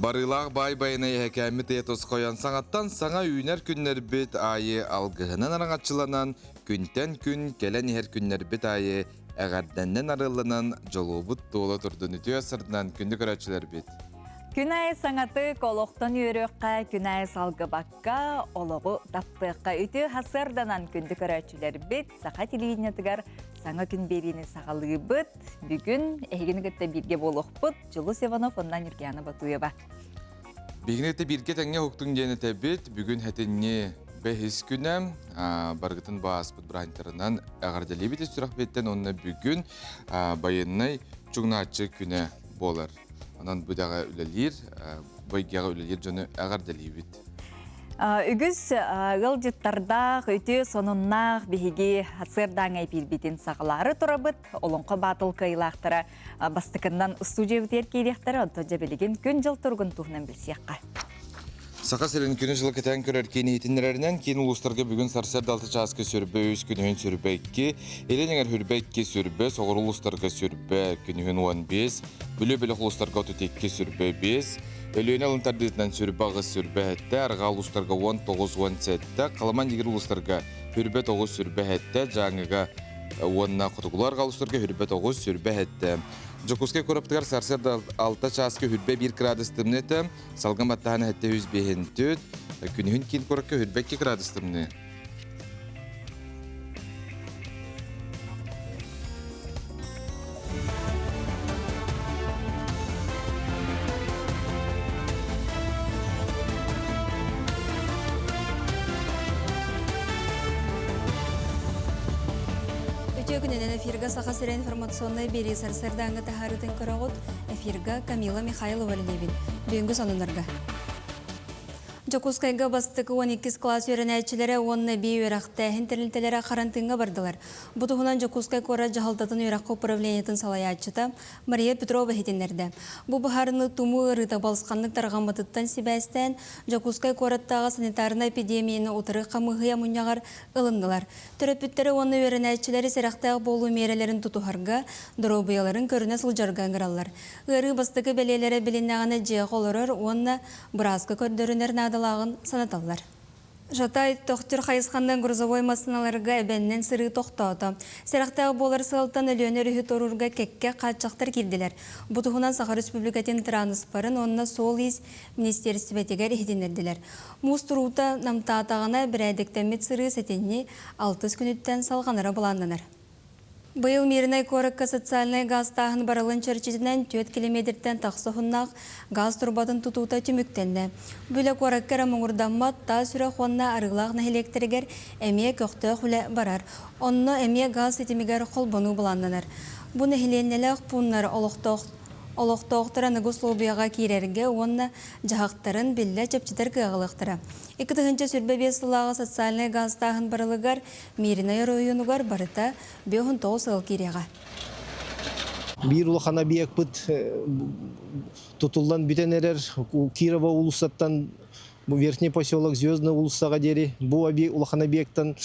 Барыылаах баай байанай эһэкээммит ыйа тосхойон саҥаттан саҥа үүнэр күннэрбит аайы алгыһынан араҥаччыланан, күнтэн күн кэлэн иһэр күннэрбит аайы эҕэрдэннэн арылланан дьолуобут туола турдун үтүө сырдынан күндү көрөөччүлэрбит. Күн аайы саҥатык олохтон үөрүөххэ, күн аайы салгыбакка олоҕу таптыахха үтүө сарсыарданан күндү көрөөччүлэрбит саха телевидениетыгар саҥа күн биэриини саҕалыыбыт. Бүгүн эһигини кытта бииргэ буолуохпут. Дьулус Иванов уонна Нюргиана Батуева. Биһигини кытта бииргэ тэҥҥэ уһуктуҥ диэн этэбит. Бүгүн хэтинни бэһис күнэ барыгытын бааспыт бырааһынньыктарынан эҕэрдэлиибит ис сүрэхпиттэн уонна бүгүн байыаннай чугнааччы күнэ буолар. Онон бу идэҕэ үлэлиир, бу эйгэҕэ үлэлиир дьону эҕэрдэлиибит. Үгүс ыалдьыттардаах, үтүө сонуннаах биһиги сарсыардааҥҥа эпиирбитин саҕалаары турабыт. Олоҥхо баатыл кыайыылаахтара бастакыннан устуудьуйабытыгар киириэхтэрэ, онтон дьэ билигин күн-дьыл туругун туһунан билсиэххэ. Саха сирин күнү-дьылы кэтээн көрөр киин иһитиннэрэринэн, киин улуустарга бүгүн сарсыарда 6 чааска сүрбэ үс, күнүһүн сүрбэ икки, илин эҥэр сүрбэ икки, сүрбэ, соҕуруу улуустарга сүрбэ, күнүһүн 15, Бүлүү бөлөх улуустарга 32, сүрбэ биэс, Өлүөнэ алын тардыытынан сүрбэ аҕыс, сүрбэ сэттэ, арҕаа улуустарга 19, 17, Халыман дьигир улуустарга сүрбэ тоҕус, сүрбэ сэттэ, Дьааҥыга уонна хотугулуу арҕаа улуустарга сүрбэ тоҕус, сүрбэ сэттэ. Дьокуускай куораппытыгар сарсыарда 6 чааска сүрбэ биир кыраадыс тымныы этэ, салгын баттаһан 705 түт, күнүһүн киин куоракка сүрбэ 2 кыраадыс тымныы. Үтүө күнүнэн эфирга Саха сирэ информационнай биэрии сарсыардааҥҥы таһаарыытын көрөҕүт. Эфирга Камила Михайлова үлэлиибин. Бүгүҥҥү сонуннарга. Дьокуускайга бастакы 12 кылаас үөрэнээччилэрэ уонна эбии үөрэхтээһин тэрилтэлэрэ харантыыҥҥа бардылар. Бу туһунан Дьокуускай куорат дьаһалтатын үөрэххэ управлениетын салайааччыта Мария Петрова иһитиннэрдэ. Бу быһаарыныы тумуу ыарыыта балысханнык тарҕаммытыттан сибээстээн, Дьокуускай куораттааҕы санитарнай эпидемияны утары хамыыһыйа мунньаҕар ылыннылар. Төрөппүттэри уонна үөрэнээччилэри сэрэхтээх буолуу миэрэлэрин тутуһарга, доруобуйаларын көрүнэ сылдьарга ыҥыраллар. Ыарыы бастакы бэлиэлэрэ билиннэҕинэ дьиэҕэ олорор уонна бырааска көрдөрүнэр наадалааҕын санаталлар. Жатай Төхтүр хайысханнан грузовой массыыналарга эбэннэн сырыы тохтоото. Сэрэхтээх буолар сыалтан Өлүөнэ өрүһү туоруурга кэккэ хааччахтар киирдилэр. Бу туһунан Саха Республикатын тырааныспарын уонна суол-иис министиэристибэтигэр иһитиннэрдилэр. Муус туруута намтаатаҕына, бэрээдэктэммит сырыы сэтинньи алтыс күнүттэн салҕанара былааннанар. Быйыл Мирнэй куоракка социальнай гаастааһын барылын чэрчитинэн 4 километртэн тахса уһуннаах гаас турбатын тутуута түмүктэннэ. Бу үлэ куоракка эрэ муҥурдаммат, Таас Үрэх уонна Арыылаах нэһилиэктэригэр эмиэ көхтөөх үлэ барар. Онно эмиэ гаас ситимигэр холбонуу былааннанар. Бу нэһилиэнньэлээх пууннар олохтоох олохтоохтор аныгы услуобуйаҕа киирэргэ уонна дьаһахтарын биллэ чэпчэтэр кыаҕылыахтара. 2025 сыллааҕы социальнай гаастааһын барылыгар Мииринэй оройуонугар барыта 59 ыал киириэҕэ. Биир улахан объекпыт тутуллан бүтэн эрэр Кирова уулуссаттан Верхний поселок Звездный уулуссаҕа диэри бу улахан объектан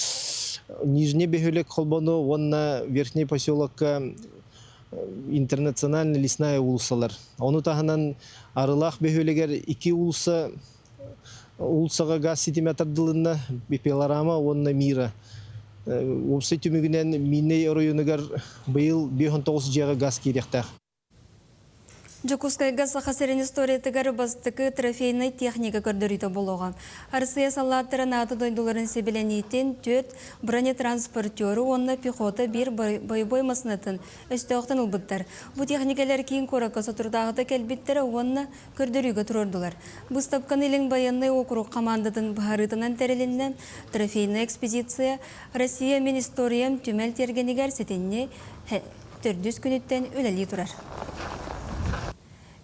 Нижний бөһүөлэк холбону уонна Верхний поселокка Интернациональная лесная уулуссалар. Ону таһынан Арылаах бөһүөлэгэр икки уулусса Уулуссаҕа газ ситимэ тардылынна, Пилорама уонна Мира. Уопсай түмүгүнэн Миннэй оройуонугар быйыл 59 дьиэҕэ газ киириэхтээх. Дьокуускайга Саха сирин историятыгар бастакы трофейнай техника көрдөрүүтэ буолуоҕа. Арассыыйа саллааттара НАТО дойдуларын сэбилэниитин түөрт бронетранспортеру уонна пехота биир бойобуой массыынатын өстөөхтөн ылбыттар. Бу техникэлэр киин куоракка соторутааҕыта кэлбиттэрэ уонна көрдөрүүгэ туруордулар. Быыстапканы Илин байыаннай уокурук хамаандатын быһаарыытынан тэрилиннэ трофейная экспедиция Россия мин историям түмэл тиэргэнигэр сэтинньи төрдүс күнүттэн үлэлии турар.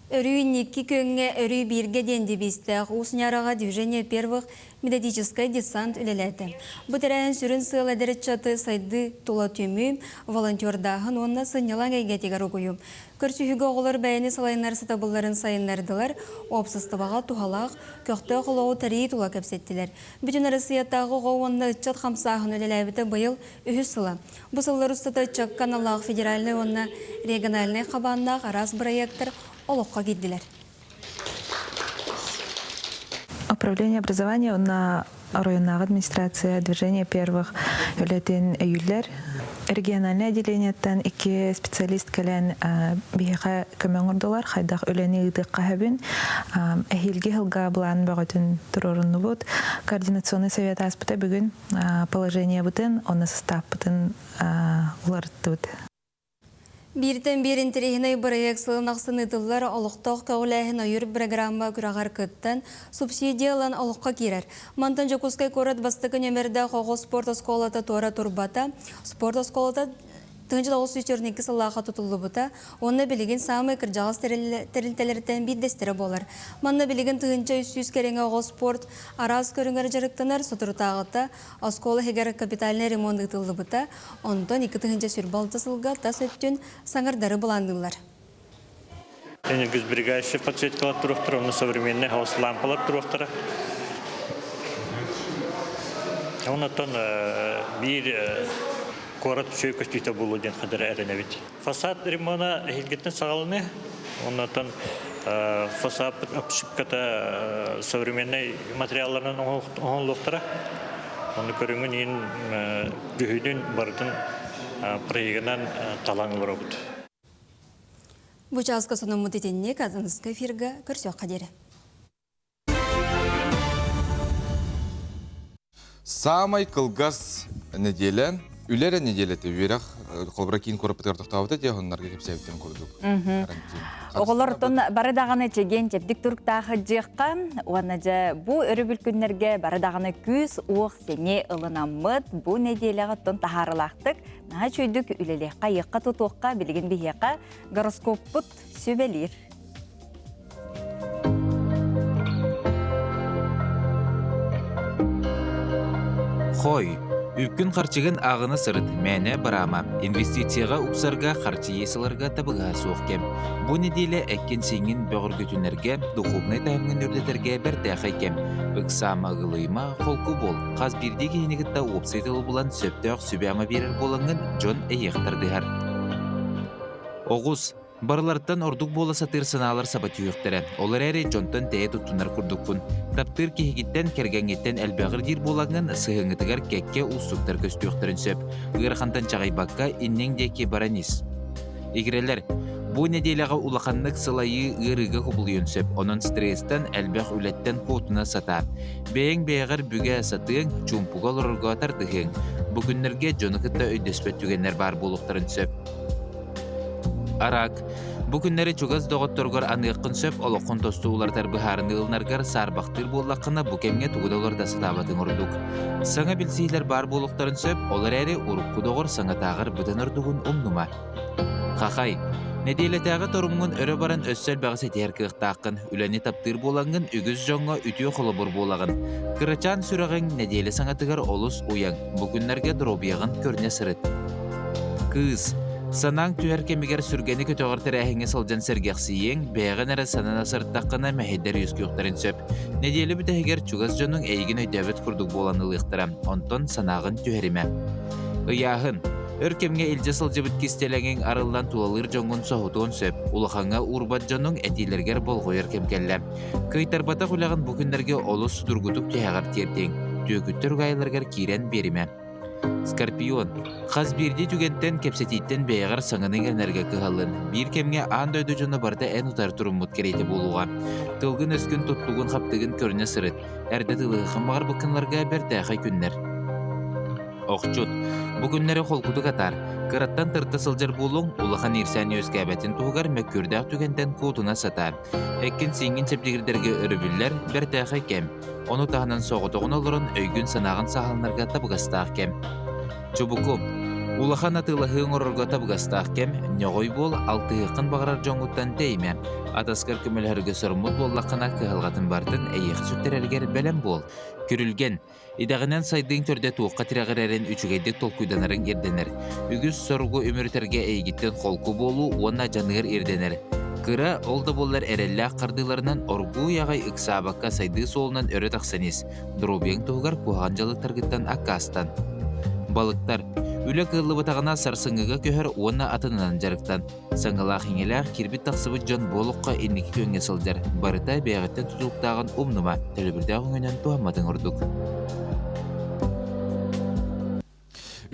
Өрүү инники күөҥҥэ, өрүү бииргэ диэн девизтээх Уус Ньараҕа Движение первых методическай десант үлэлээтэ. Бу тэрээһин сүрүн сыала эдэр ыччаты сайдыы тула түмүү, волонтердааһын уонна сынньалаҥ эйгэтигэр угуйуу. Көрсүһүүгэ оҕолор бэйэни салайынар сатабылларын сайыннардылар, уопсастыбаҕа туһалаах, көхтөөх олоҕу тэрийии тула кэпсэттилэр. Бүтүн Арассыыйатааҕы оҕо уонна ыччат хамсааһын үлэлээбитэ быйыл үһүс сыла. Бу сыллар устата ыччакка аналлаах федеральнай уонна региональнай хабааннаах араас бырайыактар олоххо киирдилэр. Управление образования уонна оройуоннааҕы администрация движение первых үлэтин өйүүллэр. Региональнай отделениеттан икки специалист кэлэн биһиэхэ көмө оҥордулар, хайдах үлэни ыытыахха сөбүн. Эһиилги сылга былаан бөҕөтүн туруоруннубут. Координационный совет ааспыта бүгүн положениебытын, онно састааппытын уларыттыбыт. Бииртэн биир интэриэһинэй бырайыак сылын ахсын ыытыллар олохтоох көҕүлээһин ойуур бырагыраамма күрэҕэр кыттан, субсидия ылан олоххо киирэр. Мантан Дьокуускай куорат бастакы нүөмэрдээх оҕо спорт оскуолата туора турбата. Спорт оскуолата 1942 сыллаахха тутуллубута уонна билигин саамай кырдьаҕас тэрилтэлэртэн биирдэстэрэ буолар. Манна билигин 1300 кэриҥэ оҕо спорт араас көрүҥэр дьарыктанар, соторутааҕыта оскуола иһигэр капитальнай ремонт ыытыллыбыта, Онтон 2026 сылга тас өттүн саҥардары былаанныыллар. Энергосберегающий подсветкалар туруохтара, уонна современный хаос лампалар туруохтара. Онтон биир куорат үчүгэй көстүүтэ буолуо диэн хадара эрэнэбит. Фасад ремона эһилгиттэн саҕаланыы. Оннотон фасад обшивката современный материалларынан оҥоһуллуохтара. Ону көрүҥүн иин дьүһүнүн барытын проегынан талан олоробут. Бу чааска сонуммут итинник Адыныска эфирга көрсүөххэ диэри. Саамай кылгас нэдиэлэ, үлэ эрэ нэдиэлэтэ үөрэх холобура киин куораппытыгар тохтообута дии оннарга кэпсээбиттэрин курдук. Карантин. Оҕолортон бары даҕаны чэгиэн чэбдик туруктаах дьиэххэ уонна дьэ бу өрөбүл күннэргэ бары даҕаны күүс-уох сэниэ ылынаммыт бу нэдиэлэҕэ оттон таһаарылаахтык наһаа үчүгэйдик үлэлиэххэ, айыахха тутуохха билигин биһиэхэ гороскоппут сүбэлиир. Хой, үпкүн-харчыгын ааҕына сырыт, мээнэ бараама. Инвестицияҕа уксарга, харчы иэс ыларга табыгаһа суох кэм. Бу нэдиэлэ эккин-сииҥҥин бөҕөргөтүнэргэ, духуобунай таһымҥын үрдэтэргэ бэртээхэй кэм. Ыксаама, ыгылыйма, холку буол. Хас биирдии киһини кытта уопсай тылы булан сөптөөх сүбэ-ама биэрэр буолаҥҥын дьон эйиэхэ тардыһар. Оҕус, Барыларыттан ордук буола сатыыр санаалар саба түһүөхтэрэ. Ол эрээри дьонтон тэйэ туттунар курдукпун. Таптыыр киһигиттэн, кэргэҥҥиттэн элбэҕи диир буолаҥҥын, сыһыаҥҥытыгар кэккэ уустуктар көстүөхтэрин сөп. Ыарахантан чаҕыйбакка, инниҥ диэки баран ис. Игирэлэр, бу нэдиэлэҕэ улаханнык сылайыы ыарыыга кубулуйуон сөп. Онон стресстэн, элбэх үлэттэн куотуна сатаа. Бэйэҥ бэйэҕэр бүгэ сатыаҥ, чуумпуга олорорго тардыһыаҥ. Бу күннэргэ дьону кытта өйдөспөт түгэннэр баар буолуохтарын сөп. Арак, бу күннэри чугас доҕотторгор аныаххын сөп, олоххун тосту уларытар быһаарыныы ылынаргар саарбахтыыр буоллаххына, бу кэмҥэ тугу да олордо сатаабатыҥ ордук. Саҥа билсиилэр баар буолуохтарын сөп, ол эрээри урукку доҕор саҥатааҕар быдан ордугун умнума. Хахай, нэдиэлэтээҕи торумҥун өрө баран өссө элбэҕи ситиһэр кыахтааххын, үлэни таптыыр буолаҥҥын үгүс дьоҥҥо үтүө холобур буолаҕын. Кырачаан сүрэҕиҥ нэдиэлэ саҥатыгар олус уйаҥ, бу күннэргэ доруобуйаҕын көрүнэ сырыт. Кыыс, санааҥ түһэр кэмигэр сүргэни көтөҕөр тэрээһиҥҥэ сылдьан сэргэхсийиэҥ, бэйэҕин эрэ санана сырыттаххына мэһэйдэр үөскүөхтэрин сөп. Нэдиэлэ бүтэһигэр чугас дьонуҥ эйигин өйдөөбөт курдук буолан ылыахтара, онтон санааҕын түһэримэ. Ыйааһын. Өр кэмҥэ илдьэ сылдьыбыт кистэлэҥиҥ арыллан тулалыыр дьоҥҥун соһутуон сөп. Улахаҥҥа уурбат дьонуҥ этиилэргэр болҕойор кэм кэллэ. Кыайтарбатах үлэҕин бу күннэргэ олус судургутук тиһэҕэр тиэрдиэҥ. Түөкүттэр угаайыларыгар киирэн биэримэ. Скорпион. Хас биирдии түгэнтэн, кэпсэтииттэн бэйэҕэр саҥаны иҥэринэргэ кыһаллын. Биир кэмҥэ аан дойду дьоно барыта эн утары туруммут кэриэтэ буолуоҕа. Тылгын-өскүн туттугун-хаптыгын көрүнэ сырыт. Эрдэ тылыһыаххын баҕарбыккынларга бэртээхэй күннэр. Охчут. Бу күннэри холкутук атаар. Кыраттан тырта сылдьар буолуҥ, улахан иирсээн үөскээбэтин туһугар мөккүөрдээх түгэнтэн куотуна сатаа. Эккин-сииҥҥин чэбдигирдэргэ өрөбүллэр, бэртээхэй кэм. Ону таһынан соҕотоҕун олорон өйгүн-санааҕын сааһыланарга табыгастаах кэм. Чубуку. Улахан атыылаһыы оҥорорго табыгастаах кэм, ньоҕой буол, алтыһыаххын баҕарар дьоҥҥуттан тэйимэ. Атаскар көмөлөһөргө соруммут буоллаххына, кыһалҕатын барытын эйиэхэ сүктэрэргэр бэлэм буол. Күрүлгэн. Идэҕинэн сайдыыҥ төрдө туохха тирэҕирэрин үчүгэйдик толкуйданарыҥ ирдэнэр. Үгүс соругу үмүрүтэргэ эйигиттэн холку буолуу уонна дьаныар ирдэнэр. Кыра, ол да буоллар эрэллээх хардыыларынан оргууй аҕай ыксаабакка сайдыы суолунан өрө тахсан ис. Доруобуйаҥ туһугар куһаҕан дьалыктаргыттан аккаастан. Балыктар. Үлэ кыаллыбатаҕына сарсыҥҥыга көһөр уонна атынынан дьарыктан. Саҥалаах-иҥэлээх киирбит-тахсыбыт дьон бу олоххо инники күөҥҥэ сылдьар, барыта бэйэҕиттэн тутулуктааҕын умнума, төлөбүрдээх өҥөнөн туһамматыҥ ордук.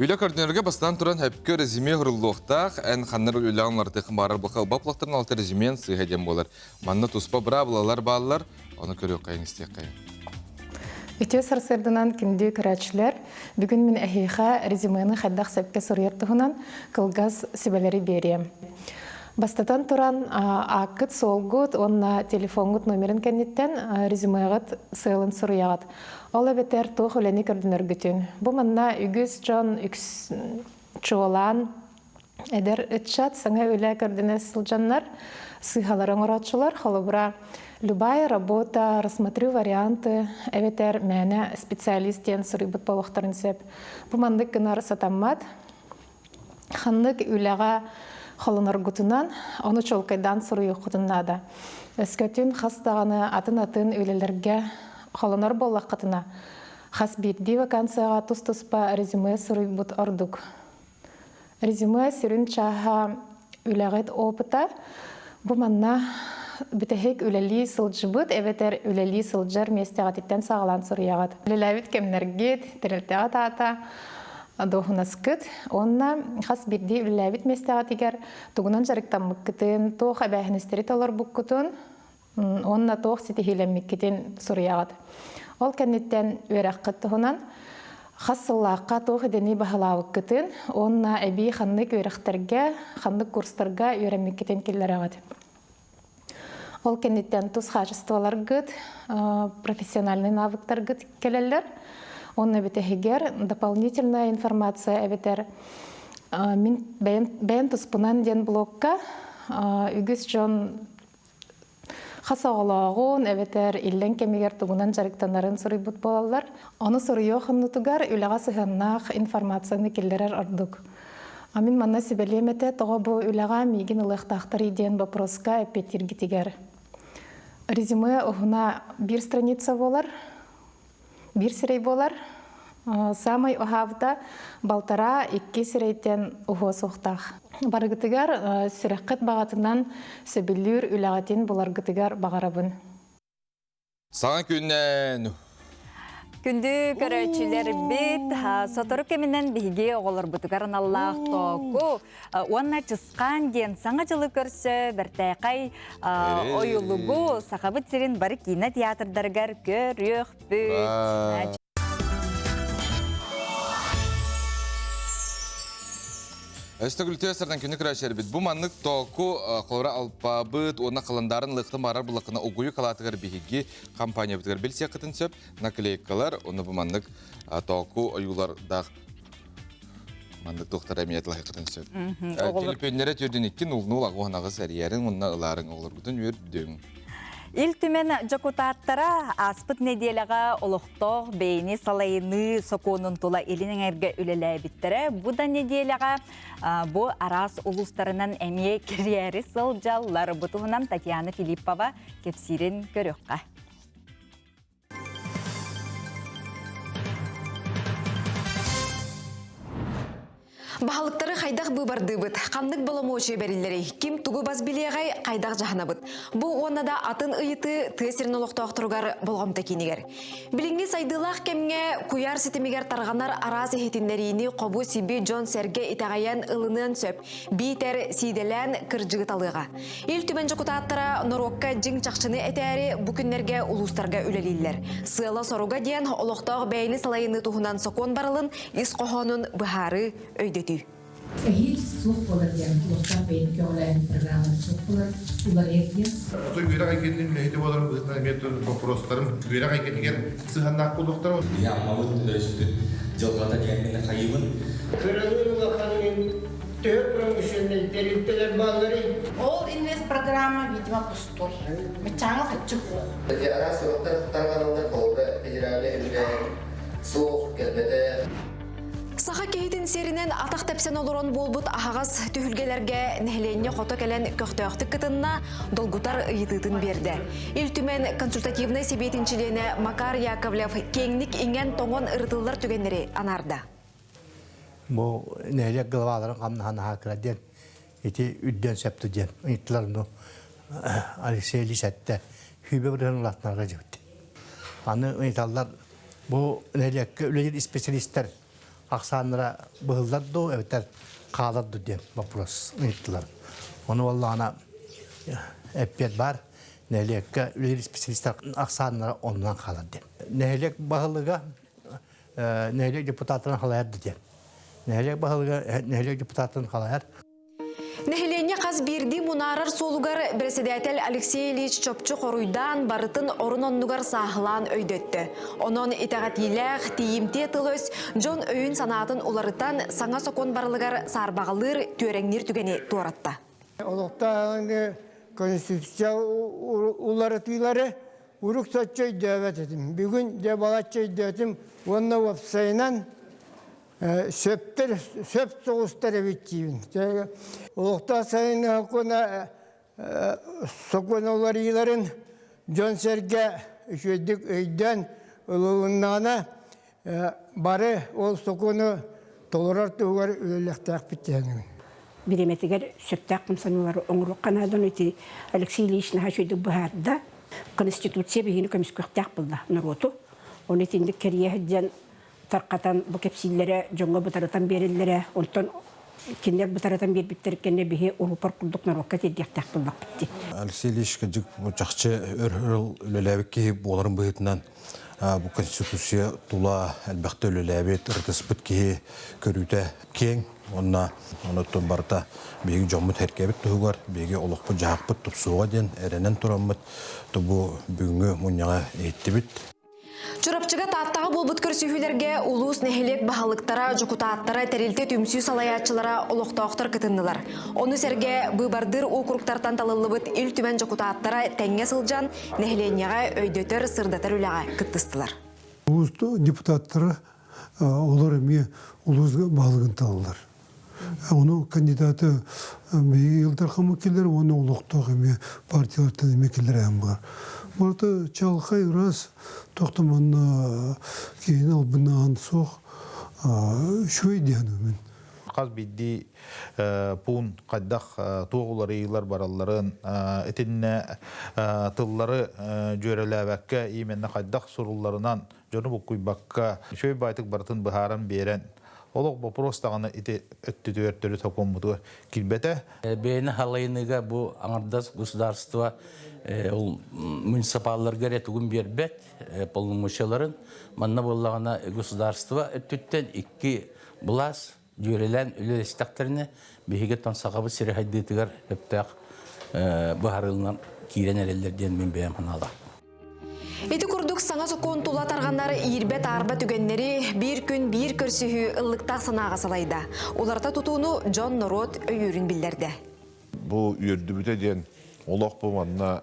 Үлэ көрдөнөргө бастаан туран хөпкө резюме хуруллуохтаах, эн ханнар үлэҕин уларытыаххын баҕарар буолха ылбап алта резюмен сыыһа диэн буолар. Манна туспа быраабылалар бааллар, ону көрүөххэйиҥ истиэххэйиҥ. Үтүө сарсыарданан күндү көрөөччүлэр, бүгүн мин эһиэхэ резюмены хайдах сөпкө суруйар туһунан кылгас сүбэлэри биэриэм. Бастатан туран, ааккыт-суолгут уонна телефоҥҥут номерын кэнниттэн резюмеҕыт сыалын суруйаҕыт. Ол эбэтэр туох үлэни көрдөнөргүтүн. Бу манна үгүс дьон үкс чуолаан Эдэр ыччат саҥа үлэ көрдөнө сылдьаннар сыыһалары оҥорооччулар, холобура, любая работа, рассмотрю варианты эбэтэр мээнэ специалист диэн суруйбут буолуохтарын сөп. Бу маннык гынар сатаммат. Ханнык үлэҕэ холоноргутунан ону чуолкайдаан суруйуоххутун наада. Өскөтүн хас даҕаны атын-атын үлэлэргэ холонор буоллаххытына, хас биирдии вакансияҕа тус-туспа резюме суруйбут ордук. Резюме сүрүн чааһа үлэҕит опыта. Бу манна бүтэһик үлэлии сылдьыбыт эбэтэр үлэлии сылдьар миэстэҕититтэн саҕалаан суруйаҕыт. Үлэлээбит кэмнэргит, тэрилтэҕит аата, дуоһунаскыт уонна хас биирдии үлэлээбит миэстэҕитигэр тугунан дьарыктаммыккытын, туох эбээһинэстэри толорбуккутун уонна туох ситиһиилэммиккитин суруйаҕыт. Ол кэнниттэн үөрэххит туһунан хас сыллаахха туох идэни баһылаабыккытын уонна эбии ханнык үөрэхтэргэ, ханнык курстарга үөрэммиккитин киллэрэҕит. Ол кэнниттэн тус хаачыстыбаларгыт, профессиональный навыктаргыт кэлэллэр. Онно бүтэһигэр дополнительная информация эбэтэр мин бэйэм туспунан диэн блокка үгүс дьон Хас оҕолооҕун эбэтэр иллэҥ кэмигэр тугунан дьарыктанарын суруйбут буолаллар. Ону суруйуох оннутугар үлэҕэ сыһыаннаах информацияны киллэрэр ордук. А мин манна сүбэлиэм этэ, тоҕо бу үлэҕэ миигин ылыахтаахтарый диэн боппуруоска эппиэттииргитигэр. Резюме уһуна биир страница буолар, биир сирэй буолар. Саамай уһаабыта балтараа икки сирэйтэн уһуо суохтаах. Барыгытыгар сүрэххит баҕатынан сөбүлүүр үлэҕитин буларгытыгар баҕарабын. Саҥа күннэн Күндү көрөөччүлэрбит, сотору кэминэн биһиги оҕолорбутугар аналлаах тооку Уонна Чысхаан диэн саҥа дьылы көрсө бэртээхэй ойулугу Сахабыт сирин бары киинэ театрдарыгар көрүөхпүт. Өстөгүлтүө сардан күнү көрөөччүлэрбит бу маннык тооку холобура алпаабыт уонна халандаарын ылыахтан баарар буллаххына угуйу халаатыгар биһиги компаниябытыгар билсиэххитин сөп наклейкалар уонна бу маннык тооку ойуулардаах Маннык туохтара эмиэ тылаһыаххытын сөп. Төлөпүөннэрэ түөрдүн икки нул нул аҕуһан аҕыс эрийэриҥ уонна ылаарыҥ оҕолоргутун үөрдүҥ. Ил Түмэн дьокутааттара ааспыт нэдиэлэҕэ олохтоох бэйэни салайыныы сокуонун тула илин эҥэргэ үлэлээбиттэрэ. Бу да нэдиэлэҕэ бу араас улуустарынан эмиэ кириэри сылдьаллар. Бу туһунан Татьяна Филиппова кэпсиирин көрүөххэ. Баһылыктары хайдах быыбардыыбыт, ханнык боломуочуйа бэриллэрий, ким тугу бас билиэҕэй, хайдах дьаһанабыт? Бу уонна да атын ыйытыы тыа сирин олохтоохторугар болҕомто киинигэр. Билиҥҥи сайдыылаах кэмҥэ куйаар ситимигэр тарҕанар араас иһитиннэриини хобу-сиби дьон-сэргэ итэҕэйэн ылыныан сөп. Биитэр сиидэлээн кырдьыгы талыаҕа. Ил Түмэн дьокутааттара норуокка дьиҥ чахчыны этээри бу күннэргэ улуустарга үлэлииллэр. Сыала-соруга диэн олохтоох бэйэни салайыныы туһунан сокуон барылын ис хоһоонун быһаарыы, өйдөтүү. Эһиил суох буолар диэн олохтоох бэйэни көҕүлээһин программата суох буолар, уларыйар диэн. Отой үөрэх эйгэтин үлэһитэ буоларым быһыытынан эмиэ боппуруостарым үөрэх эйгэтигэр сыһыаннаах буолуохтара. Биһи Аммабыт өрүспүт дьылҕата диэммин хайыыбын. Кыралыыр улаханын төһө промышленнай тэрилтэлэр баалларый? Ол инвестпрограмма, видимо, пустой. Мыччааҥы хаччы суох. Араас суруктар тарҕаналлар, холобура, федеральнай үбүлээһин суох, кэлбэтэ. Саха киһитин сиэринэн атах тэпсэн олорон буолбут аһаҕас түһүлгэлэргэ нэһилиэнньэ хото кэлэн көхтөөхтүк кытынна, долгутар ыйытыытын биэрдэ. Ил Түмэн консультативнай сэбиэтин чилиэнэ Макар Яковлев киэҥник иҥэн-тоҥон ырытыллар түгэннэри анаарда. Бу нэһилиэк главаларын хамнаһа наһаа кыра диэн ити үрдүөн сөптө диэн ыйыттылар ну Алексей Ильич эттэ хүүбэ бырыһын улаатынарга дьибит. Аны ыйыталлар бу нэһилиэккэ үлэлиир исписэлиистэр ахсааннара быһыллар дуу эбэтэр хаалар дуу диэн вопрос ыйыттылар. Ону буоллаҕына эппиэт баар нэһилиэккэ үлэлиир специалистар ахсааннара оннунан хаалар диэн. Нэһилиэк баһылыга нэһилиэк депутатын халайар диэн. Нэһилиэк баһылыга нэһилиэк депутатын халайар. Нэһилиэнньэ хас биирдии мунаарар суолугар бэрэссэдээтэл Алексей Ильич чопчу хоруйдаан, барытын орун-оннугар сааһылаан өйдөттө. Онон итэҕэтиилээх, тиийимтиэ тыл-өс дьон өйүн-санаатын уларытан, саҥа сокуон барылыгар саарбаҕалыыр, түөрэҥниир түгэни туоратта. Олохтоох конституция уларытыылары урук соччо өйдөөбөт этим. Бүгүн дьэ балачча өйдөөтүм уонна уопсайынан сөптөр сөп соҕустар эбит диибин. Олохтоох сайыны сокуона сокуон уларыйыыларын дьон-сэргэ үчүгэйдик өйдөөн ылылыннаҕына бары ол сокуону толорор туһугар үлэлиэхтээхпит диэҥин. Бириэмэтигэр сөптөөх хамсаныылары оҥоруохха наада ити Алексей Ильич наһаа үчүгэйдик быһаарда. Конституция биһигини көмүскүөхтээх буолла норуоту. Ону итинник кэрийэ сылдьан тарҕатан бу кэпсииллэрэ дьоҥҥо бытарытан биэрэллэрэ. Онтон кинилэр бытарытан биэрбиттэр кэннэ биһи урупар курдук норуокка тиэрдиэхтээх буоллахпыт дии. Алексей Ильич кырдьык чахчы өр өр үлэлээбит киһи буоларын быһыытынан бу Конституция тула элбэхтэ үлэлээбит, ырытыспыт киһи көрүүтэ киэҥ. Уонна онуттан барыта биһиги дьоммут эркэбит туһугар, биһиги олохпут-дьаһахпыт тупсуоҕа диэн эрэнэн тураммыт бу бүгүҥҥү мунньаҕы иһиттибит. Чурапчыга Тааттаҕа буолбут көрсүһүүлэргэ улуус нэһилиэк баһылыктара, дьокутааттара, тэрилтэ түмсүү салайааччылара, олохтоохтор кытыннылар. Ону сэргэ быыбардыыр уокуруктартан талыллыбыт Ил Түмэн дьокутааттара тэҥҥэ сылдьан нэһилиэнньэҕэ өйдөтөр, сырдатар үлэҕэ кыттыстылар. Улуус депутаттара олор эмиэ улуус баһылыгын талаллар. Ону кандидаты биһиги Ил Дархаммыт киллэр уонна олохтоох эмиэ партиялартан эмиэ киллэрээн бар. Барыта чалхай ыраас тохтомонно киһини албыннаан суох үчүгэй диэн мин. Хас биирдии пуун хайдах туох уларыйыылар баралларын итиннэ тыллары дьүөрэлээбэккэ именно хайдах сурулларынан дьону буккуйбакка үчүгэй баайтык барытын быһааран биэрэн олох вопрос даҕаны ити өттүтүгэр төрүт сокуоммутугар киирбэтэ. Бэйэни халайыныыга бу аҥардас государство ол муниципалларга эрэ тугун биэрбэт полномочияларын манна буоллаҕына государство өттүттэн икки былаас дьүөрэлээн үлэлэстэхтэринэ биһиги оттон Сахабыт сирэ сайдыытыгар сөптөөх быһаарыылынан киирэн эрэллэр диэн мин бэйэм санаалаахпын. Ити курдук саҥа сокуон тула тарҕанар иирбэ-таарба түгэннэри биир күн биир көрсүһүү ыллыктаах санааҕа салайда. Уларыта тутууну дьон-норуот өйүүрүн биллэрдэ. Бу үөрдүбүтэ диэн олох бу манна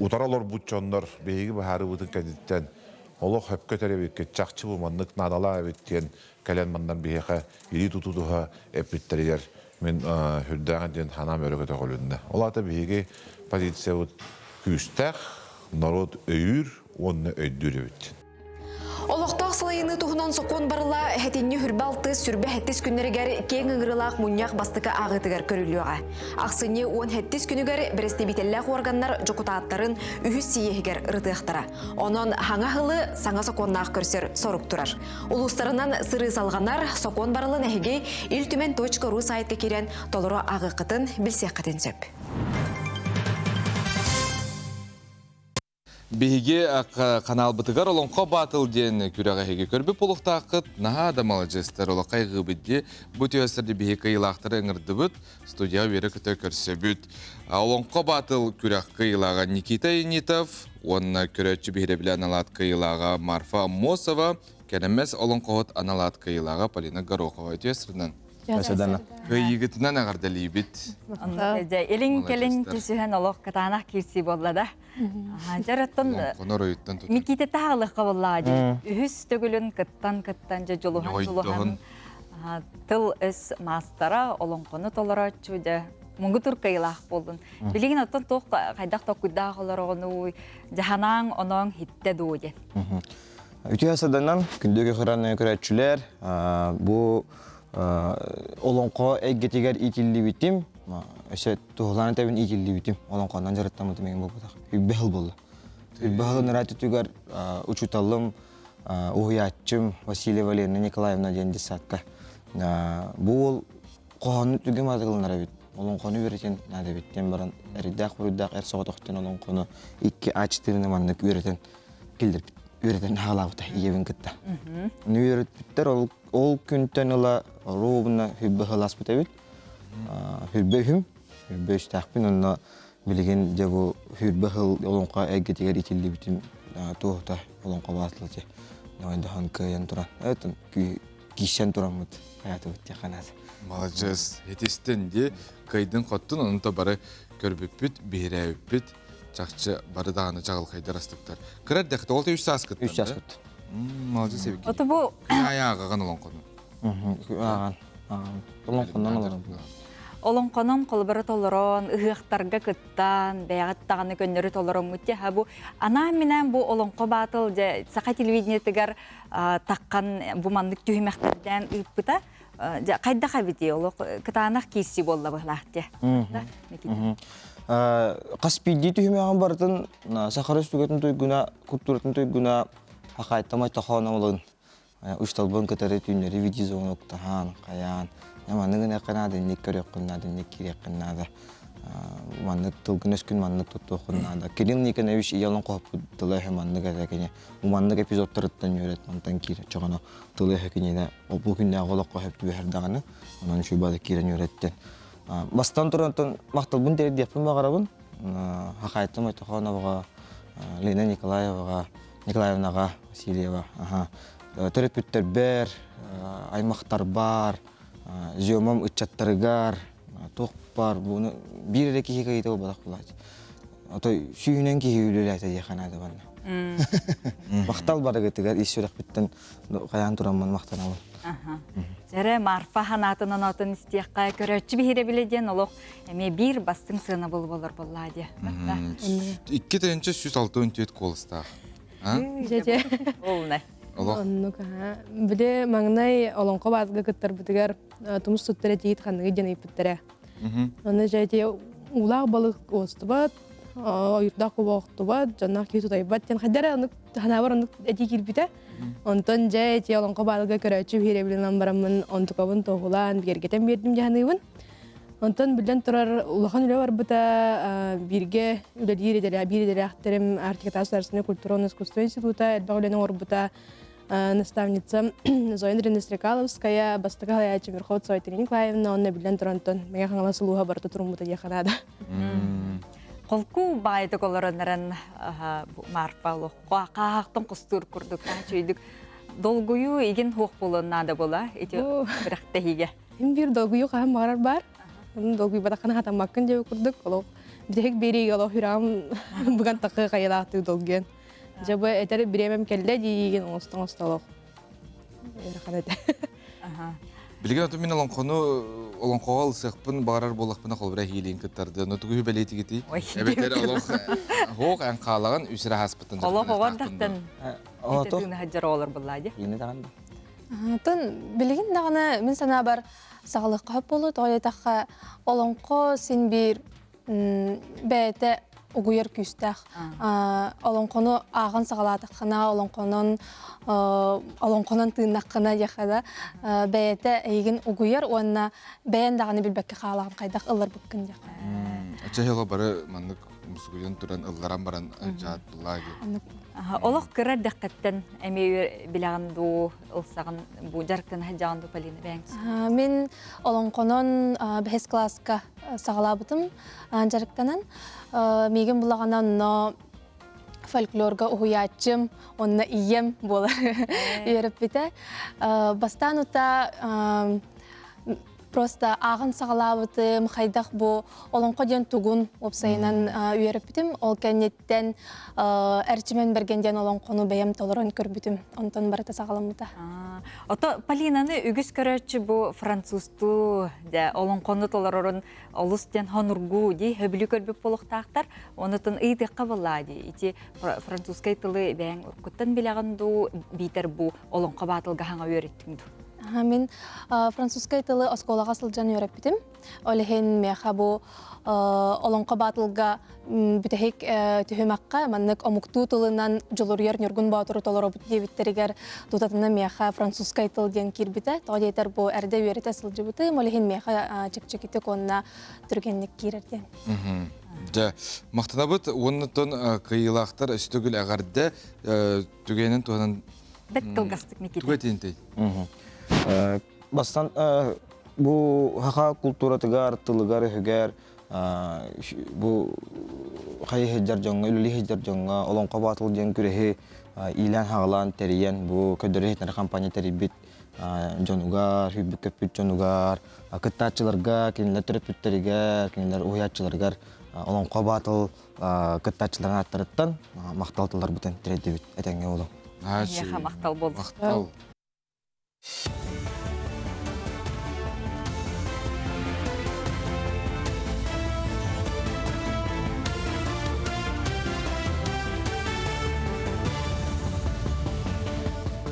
утара олорбут дьоннор биһиги быһаарыыбытын кэнниттэн олох сөпкө этэр чахчы бу маннык наадалаах эбит диэн кэлэн маннан биһиэхэ илии тутуһа эппиттэригэр мин сүрдээҕин диэн санаам өрө көтөҕүлүннэ. Ол аата биһиги позициябыт күүстээх, норуот өйүүр уонна өйдүүр эбит. Олохтоох салайыныы туһунан сокуон барыла сэтинньи хүрбэ алтыс сүрбэ сэттис күннэригэр киэҥ ыҥырыылаах мунньах бастакы ааҕыытыгар көрүллүөҕэ. Ахсынньы 17 күнүгэр бэрэстэбиитэллээх уорганнар дьокутааттарын үһүс сийиэһигэр ырытыахтара. Онон хаҥа ыһылы саҥа сокуоннаах көрсөр сорук турар. Улуустарынан сырыы салҕанар, сокуон барылын эһиги Ил Түмэн .ру сайтка киирэн толору ааҕыаххытын, билсиэххитин сөп. Биһиги каналбытыгар Олоҥхо Батл диэн күрэҕи эһиги көрбүт буолуохтааххыт. Наһаа да маладьыастар, олоххо айгыыбыт дии. Бу түөстэрди биһиги кыайыылаахтары ыҥырдыбыт, студияҕа үөрэ-көтө көрсөбүт. Олоҥхо Батл күрэх кыайыылааҕа Никита Енитов уонна көрөөччү биһирэбилэ аналаат кыайыылааҕа Марфа Аммосова, Кэрэмэс олоҥхоһут аналаат кыайыылааҕа Полина Горохова. Үтүө сырынан. Кыайыыгытынан эҕэрдэлиибит. Дьэ, илин-кэлин түсүһэн олох кытаанах киирсии буолла да. Дьэр оттон Микиитэ таһаалыахха буоллаҕа дии. Үһүс төгүлүн кыттан-кыттан дьэ дьулуһан-дьулуһан тыл-өс маастара, олоҥхону толорооччу дьэ муҥутуур кыайыылаах буоллун. Билигин оттон туох хайдах толкуйдаах олороҕунуй, дьаһанааҥ онооҥ иһиттэ дуу диэн. Үтүө саданан күндү көрөөччүлэр бу. Олоҥхо эйгэтигэр иитиллибитим, өссө туһулаан этэбин иитиллибитим. Олоҥхонон дьарыктаммытым эҥин буолбатах. Үббэ сыл буолла. Үббэ сылын ыраатытыгар учууталым, уһуйааччым Васильева Лена Николаевна диэн детсадка бу уол хоһоону түгэн атыыланар эбит. Олоҥхону үөрэтэн наада эбит диэн баран эрэйдээх-буруйдаах эр соҕотохтон олоҥхону икки аачтыырына маннык үөрэтэн киллэрбит үөрэтэн хаалаабыта ийэбин кытта. Ону үөрэппиттэр ол ол күнтэн ыла ровно хүрбэ сылааспыт эбит. Хүрбэ үһүм, хүрбэ үстээхпин онно билигин дьэ бу хүрбэ сыл олоҥхо эйгэтигэр итиллибитим туоһута олоҥхо баатыла дьэ дахан кыайан туран этин киирсэн тураммыт хаятыбыт диэххэ наада. Маладьыас, этистин ди кыайдын хоттун онон то бары көрбүппүт, биһирээбиппит чахчы бары даҕаны чаҕылхайдар астыктар. Кыра эрдэххит ол үс сааскыттан. Үс сааскыт. Маладьыас эбиккин. Ото бу Ааҕаҕын олоҥхону. Ааҕан. Олоҥхонон олорон. Олоҥхонон холобура толорон, ыһыахтарга кыттан, бэйэҕит даҕаны көннөрү толороҥҥут дьэ бу анаан-минээн бу олоҥхо баатыл дьэ саха телевидениетыгар таххан бу маннык түһүмэхтэрдээн ыыппыта дьэ хайдах эбитий олох кытаанах киирсии буолла быһылаах дьэ. Хас биирдии түһүмэҕин барытын Саха Өрөспүүбүлүкэтин туйгуна, культуратын туйгуна Хахайтамай Тохоонолун Учууталбын кытары түүннэри видеозвонок таһаан, хайаан, маннык гыныахха наада, инник көрүөххүн наада, инник киириэххин наада, маннык тылгын-өскүн маннык туттуоххун наада. Кирилл Никонович ийэ олоҥхоһоппут тыла-өһө маннык этэ кини. Бу маннык эпизодтарыттан үөрэт, мантан киир, оччоҕуна тыла-өһө киниэнэ бу күннээҕи олоххо сөп түбэһэр даҕаны, онон үчүгэй киирэн үөрэттин. Бастан туран махталбын тиэрдиэхпин баҕарабын. Хахайта Мойтохоноваҕа, Лена Николаеваҕа, Николаевнаҕа Васильева, төрөппүттэрбэр, аймахтарбар, зёмам ыччаттарыгар туох баар буну биир эрэ киһи кыйыта буолбатах буолааччы. Отой сүүһүнэн киһи үлэлээтэ диэххэ наада барна. Махтал барыгытыгар ис сүрэхпиттэн хайаан тураммын махтанабын. Дьэрэ Марфа ханаатын оноотун истиэххэ көрөөччү биһирэбилэ диэн олох эмиэ биир бастыҥ сыанабыл болор буоллаа диэ. 2164 куоластаах. Дьэ Олна. Олох. Оннук аха. Били маҥнай олоҥхо баазга кыттарбытыгар тумус туттар этиит ханныгы диэн ыйыппыттара. Онно дьэ ити уулаах балык уостубат, ойурдаах куба охтубат, дьонноох киһи тутайбат диэн хайда эрэ оннук ханаабар оннук этии киирбитэ. Онтон дьэ ити олоҥхо баалга көрөөччү биһирэбилинэн бараммын онтукабын туоһулаан бигэргэтэн биэрдим дьаһаныыбын. Онтон биллэн турар улахан үлэ барбыта бииргэ үлэлиир идэлээх биир идэлээхтэрим Арктикатааҕы государственнай культура уонна искусство института элбэх үлэни оҥорбута наставница Зоя Андреевна Стрекаловская, бастакы салайааччы Верховод Сойтина Николаевна уонна биллэн туран онтон Мэҥэ Хаҥалас улууһа барыта туруммута диэххэ наада. Холку баайдык олороннорон Марфа олоххо хааһахтан кустуур курдук чүйдүк долгуйуу игин хуох буолуон наада була ити бирахтэһиигэ. Мин биир долгуйуу хаһан баҕарар баар. Долгуйбатаххына хатаммаккын диэбит курдук олох бүтэһик биэриигэ олох сүрэҕим быган тахыы хайалаахтыы долгуйан. Дьэ бу этэр бириэмэм кэллэ диигин оҥосто оҥосто олох ыарахан этэ. Билигин ото мин олоҥхону олоҥхоҕо ылсыахпын баҕарар буоллахпына холобура эһиилиин кыттарды. Но тугу бэлиэтигитий? Эбэтэр олох хоох эн хаалаҕын үс эрэ ааспыттан Олох оҕор дахтан тыына сылдьар оҕолор буллаа дии. Тон билигин даҕаны мин санаабар саҕалыахха сөп буолуо. Тоҕо диэтэххэ олоҥхо син биир бэйэтэ угуйар күүстээх. Олоҥхону ааҕан саҕалаатаххына, олоҥхонон олоҥхонон тыыннаххына диэххэ да бэйэтэ эйигин угуйар уонна бэйэн даҕаны билбэккэ хаалаҕын хайдах ылларбыккын диэххэ. Ача бары маннык мусугуйан туран ылларан баран дьаат буллаа Олох кыра эрдэххиттэн эмиэ билэҕин дуу, ылсаҕын бу дьарыктана сылдьаҕын дуу, Полина бэйэҥ? Мин олоҥхонон бэһис кылааска саҕалаабытым дьарыктанан. Миигин булаҕына онно фольклорга уһуйааччым, онно ийэм буолар үөрэппитэ. Бастаан ута просто ааҕан саҕалаабытым, хайдах бу олоҥхо диэн тугун уопсайынан үөрэппитим. Ол кэнниттэн Эрчимэн Бэргэн диэн олоҥхону бэйэм толорон көрбүтүм. Онтон барыта саҕаламмыта. Ото Полинаны үгүс көрөөччү бу французтуу дьэ олоҥхону толорорун олус диэн хонургуу дии хөбүлүү көрбүт буолуохтаахтар. Онутун ыйытыахха буоллаа дии. Ити французскай тылы бэйэҥ уруккуттан билэҕин дуу, биитэр бу олоҥхо баатылга хаҥа үөрэттиҥ дуу? Мин французскай тылы оскуолаҕа сылдьан үөрэппитим. Ол иһин миэхэ бу Олоҥхо баатылга бүтэһик түһүмэххэ маннык омуктуу тылынан Дьулуруйар Ньургун Боотуру толоробут диэбиттэригэр тутатына миэхэ французскай тыл диэн киирбитэ. Тоҕо диэтэр бу эрдэ үөрэтэ сылдьыбытым, ол иһин миэхэ чэпчэкитик уонна түргэнник киирэр диэн. Дьэ, махтанабыт уонна кыайыылаахтар өстөгүл эҕэрдэ түгэнин туһанан Бэт кылгастык Никита. Туга этиинтэй? Бастан бу хаха култууратыгар, тылыгар, өһүгэр бу хайы сылдьар дьоҥҥо, үлэлии сылдьар дьоҥҥо Олоҥхо Баатыл диэн күрэһи иилээн-хаҕалаан тэрийэн, бу көрдөрөр иһитиннэрэр компания тэрийбит дьонугар, сүүрбүт-көппүт дьонугар, кыттааччыларга, кинилэр төрөппүттэригэр, кинилэр уһуйааччыларыгар Олоҥхо Баатыл кыттааччыларын ааттарыттан махтал тылларбытын тириэрдибит этэҥҥэ буолуҥ. Эйиэхэ махтал буоллун. Махтал.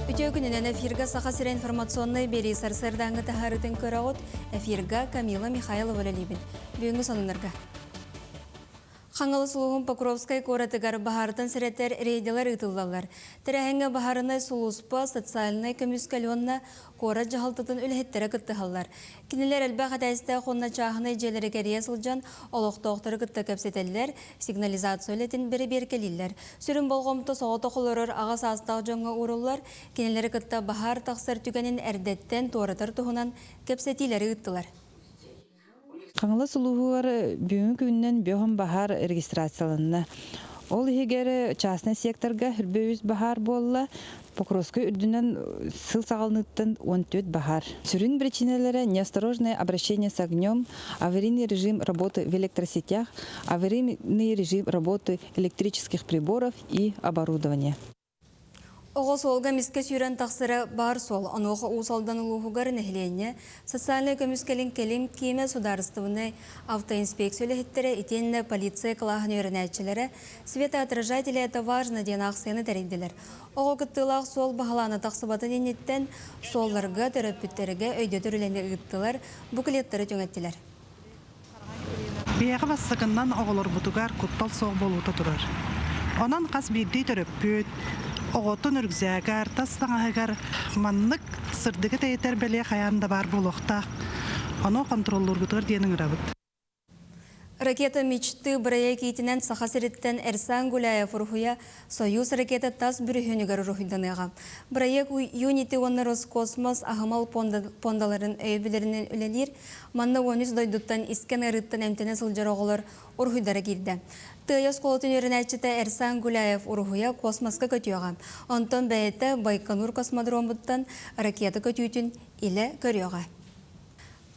Үтүө күнүнэн эфирга Саха сирэ информационнай биэрии сарсыардааҥҥы таһаарыытын көрөҕүт. Эфирга Камила Михайлова үлэлиибин. Бүгүҥҥү сонуннарга. Хаҥалас улууһун Покровскай куоратыгар баһаартан сэрэтэр рейдэлэр ыытыллаллар. Тэрээһиҥҥэ баһаарынай сулууспа, социальнай көмүскэл уонна куорат дьаһалтатын үлэһиттэрэ кыттыһаллар. Кинилэр элбэх этээстээх уонна чааһынай дьиэлэри кэрийэ сылдьан олохтоохтору кытта кэпсэтэллэр, сигнализация үлэтин бэрэбиэркэлииллэр. Сүрүн болҕомто соҕотох олорор аҕа саастаах дьоҥҥо ууруллар, кинилэри кытта баһаар тахсар түгэнин эрдэттэн туоратар туһунан кэпсэтиилэри ыыттылар. Хаҥалас улууһугар бүгүҥҥү күнүнэн бөҕөн баһаар регистрацияланна. Ол иһигэр частнай секторга үрбэ үс баһаар буолла. Покровскай үрдүнэн сыл саҕаланыыттан 14 баһаар. Сүрүн причиналара неосторожное обращение с огнем, аварийный режим работы в электросетях, аварийный режим работы электрических приборов и оборудования. Оҕо суолга эмискэ сүүрэн тахсара баар суол. Онуоха Уус Алдан улууһугар нэһилиэнньэ социальнай көмүскэлин кэлим киинэ судаарыстыбаннай автоинспекция үлэһиттэрэ итиэннэ полиция кылааһын үөрэнээччилэрэ «Светоотражатели это важно» диэн аахсыйаны тэрийдилэр. Оҕо кыттыылаах суол баһылаана тахсыбатын инниттэн суолларга, төрөппүттэргэ өйдөтөр үлэни ыыттылар, буклеттары түҥэттилэр. Биһиэхэ бастакыннан оҕолорбутугар куттал суох буолуута турар. Онон хас биирдии төрөппүт оҕотун үргзээгэр, тас таҥаһыгар маннык сырдыгы тэйитэр бэлиэ хайаан да баар буолуохтаах. Ону хонтуруоллуургутугар диэн ыҥырабыт. Ракета мечты бырайыак иитинэн Саха сириттэн Эрсан Гуляев уруһуйа Союз ракета тас бүрүһүнүгэр уруһуйданыаҕа. Бырайыак Юнити уонна Роскосмос аһымал пуондаларын өйөбүллэринэн үлэлиир. Манна 13 дойдуттан искэн ыарыыттан эмтэнэ сылдьар оҕолор уруһуйдара киирдэ. Тыайа оскуолатын үөрэнээччитэ Эрсан Гуляев уруһуйа космоска көтүөҕэ. Онтон бэйэтэ Байконур космодромуттан ракета көтүүтүн илэ көрүөҕэ.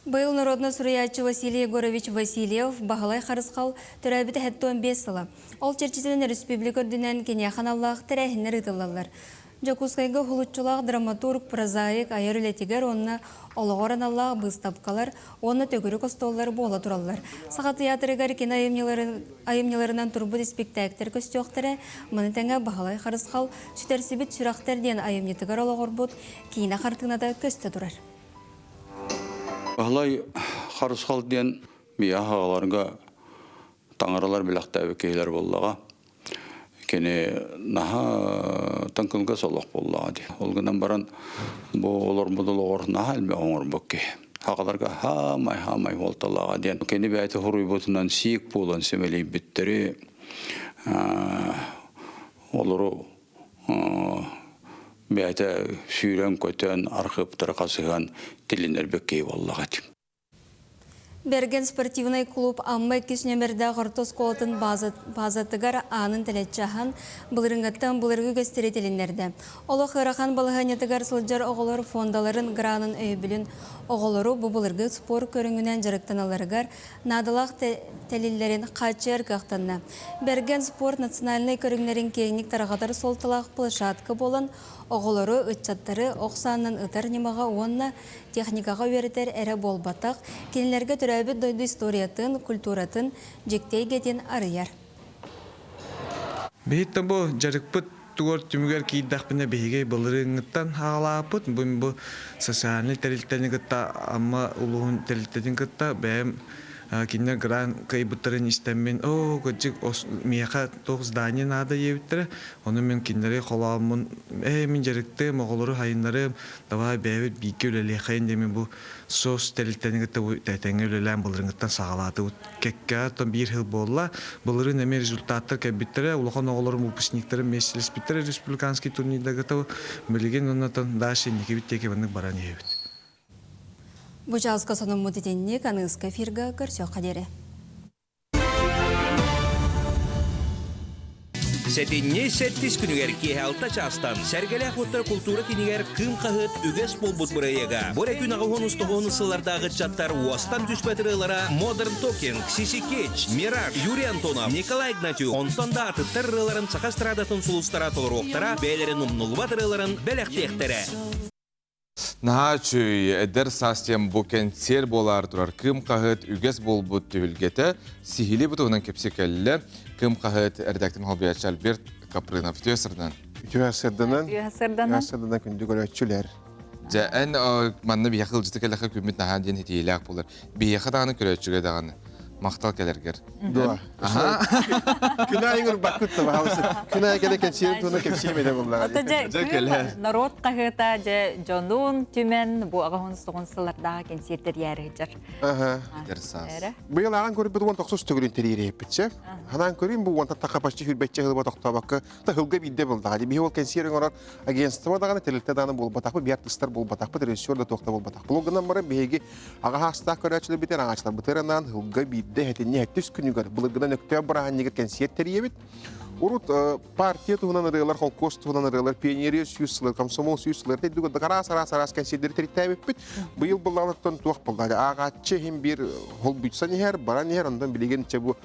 Быйыл народнай суруйааччы Василий Егорович Васильев Баһылай Харысхал төрөөбүтэ 75 сыла. Ол чэрчитинэн республика үрдүнэн киниэхэ аналлаах тэрээһиннэр ыытыллаллар. Дьокуускайга уһулуччулаах драматург, прозаик айар үлэтигэр уонна олоҕор аналлаах быыстапкалар уонна төгүрүк остуоллар буола тураллар. Саха тыйаатырыгар кино айымньыларынан турбут испиктээктэр көстүөхтэрэ, маны тэҥэ Баһылай Харысхал «Сүтэрсибит сүрэхтэр» диэн айымньытыгар олоҕурбут киинэ хартыыната көстө турар. Баһылай Харысхал диэн миэхэ аҕаларга таҥаралар билэхтээбит киһилэр буоллаҕа. Кини наһаа таҥкылгас олох буоллаҕа дии. Ол гынан баран бу олорбут олоҕор наһаа элбэх оҥорбут киһи. Аҕаларга хаамай-хаамай буолталааҕа диэн. Кини бэйэтэ хоруйбутунан сиик буолан симэлийбиттэри олору бэйэтэ сүүрэн-көтөн архыыптары хасыһан тилиннэрбит киһи буоллаҕа дии. Берген спортивнай клуб Амма иккис нүөмэрдээх орто оскуолатын базатыгар аанын тэлэччи аһан, былырыҥҥыттан былыргы үгэстэри тилиннэрдэ. Олох ыарахан балаһыанньатыгар сылдьар оҕолор фондаларын гранын өйөбүлүн оҕолору бу былыргы спорт көрүҥүнэн дьарыктаналларыгар наадалаах тэлиллэрин хааччыйар кыахтанна. Берген спорт национальнай көрүҥнэрин киэҥник тарҕатар суолталаах площадка буолан, оҕолору, ыччаттары ох саанан ытар ньымаҕа уонна техникаҕа үөрэтэр эрэ буолбатах, кинилэргэ төрөөбүт дойду историятын, культуратын дьикти эйгэтин арыйар. Биһиттэн бу дьарыкпыт тугар түмүгэр киирдэхпинэ биһиги былырыыҥҥыттан аҕалааппыт. Бу бу социальнай тэрилтэни кытта Амма улууһун тэрилтэтин кытта бэйэм кинилэр грант кыайбыттарын истэммин, оо, кырдьык, миэхэ туох здание наада диэбиттэрэ. Ону мин кинилэри холооммун, ээ, мин дьарыктыам, оҕолору сайыннарыам, давай бэйэбит бииргэ үлэлиэхэйин диэмин бу СОС тэрилтэни кытта бу тэҥҥэ үлэлээн былырыыҥҥыттан саҕалаатыбыт. Кэккэ оттон биир сыл буолла. Былырыын эмиэ результаттар кэлбиттэрэ, улахан оҕолорум выпускниктарым миэстэлэспиттэрэ республиканский турнирдарга билигин оннотон дальше инникибит диэки маннык баран иһэбит. Бу чааска сонуммут итинник аныгыскы эфирга көрсүөххэ диэри. Сэтинньи сэттис күнүгэр киэһэ алта чаастан Сэргэлээх уоттар култуура кинигэр Кыым хаһыат үгэс буолбут бырайыага. Бу эрэ күн аҕыһын устуһун сыллардааҕы ыччаттар уостан түспэт ырыалара Modern Talking, Сиси Кетч, Мираж, Юрий Антонов, Николай Игнатьев, онтон да атыттар ырыаларын саха эстрадатын сулустара толоруохтара, бэйэлэрин умнуллубат ырыаларын бэлэхтиэхтэрэ. Наһаа үчүгэй, эдэр саас диэн бу кэнсиэр буолаары турар Кыым хаһыат үгэс буолбут түһүлгэтэ сиһилии бу туһунан кэпсии кэллэ. Кыым хаһыат редакторын холбуйааччы Альберт Капрынов. Үтүө сырданан. Үтүө сырданан. Үтүө сырданан. Үтүө сырданан күндү көрөөччүлэр. Дьэ, эн манна биһиэхэ ыалдьыты кэлэхэ күммүт наһаа диэн итиилээх буолар. Биһиэхэ даҕаны көрөөччүгэ даҕаны. Махтал кэлэргэр. Дуо. Күн аайы ырбаккыт да баһалысы. Күн аайы кэлэ кэнсиэрин туһунан кэпсиэм этэ буоллаҕа. Ото дьэ норуот хаһыата дьэ дьонун түмэн бу аҕаһын соҕун сыллардаах кэнсиэр тэрийээри сылдьар. Аха. Быйыл ааҕан көрбүт уон тохсус төгүлүн тэрийиэппит Ханаан көрүн бу уонтан тахха почти хүрбэччэ сылба тохтообокко та сылга биирдэ булдаҕа. Биһи ол кэнсиэр оҥорор агентство даҕаны тэрилтэ даҕаны буолбатахпыт, биһи артыыстар буолбатахпыт, режиссер да туох да буолбатах. Бұл гынан баран биһиги аҕа хаастаах көрөөччүлэрбитин, аҕааччыларбытыгар анаан сылга биирдэ хэтинньи хэттис күнүгэр былыргынан Өктөөп бырааһынньыгар кэнсиэр тэрийэбит. Урут партия туһунан ырыалар, холкуос туһунан ырыалар, пионерия сүүс сылы, комсомол сүүс сылы, дык араас араас араас кэнсиэрдэри тэрийтээбиппит. Быйыл былаанаттан туох буолла? Ааҕааччы иһин биир холбуйсан иһэр, баран иһэр, онтон билигин чэ бу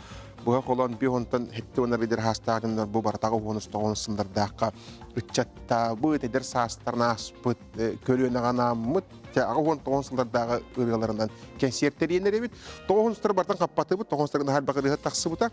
быһа холоон би онтон хетти уонна лидер хаастаах дьоннор бу баратаҕа уонус тоҕонус сындардаахха ыччаттаабыт, эдэр саастарын ааспыт, көлүөнэҕэ анааммыт, аҕа уон тоҕон сыллардааҕы ырыаларынан кэнсиэртэрийэн эрэбит. Тоҕонустар бартан хаппатыбыт, тоҕонустар наһаа элбэх ырыа тахсыбыта.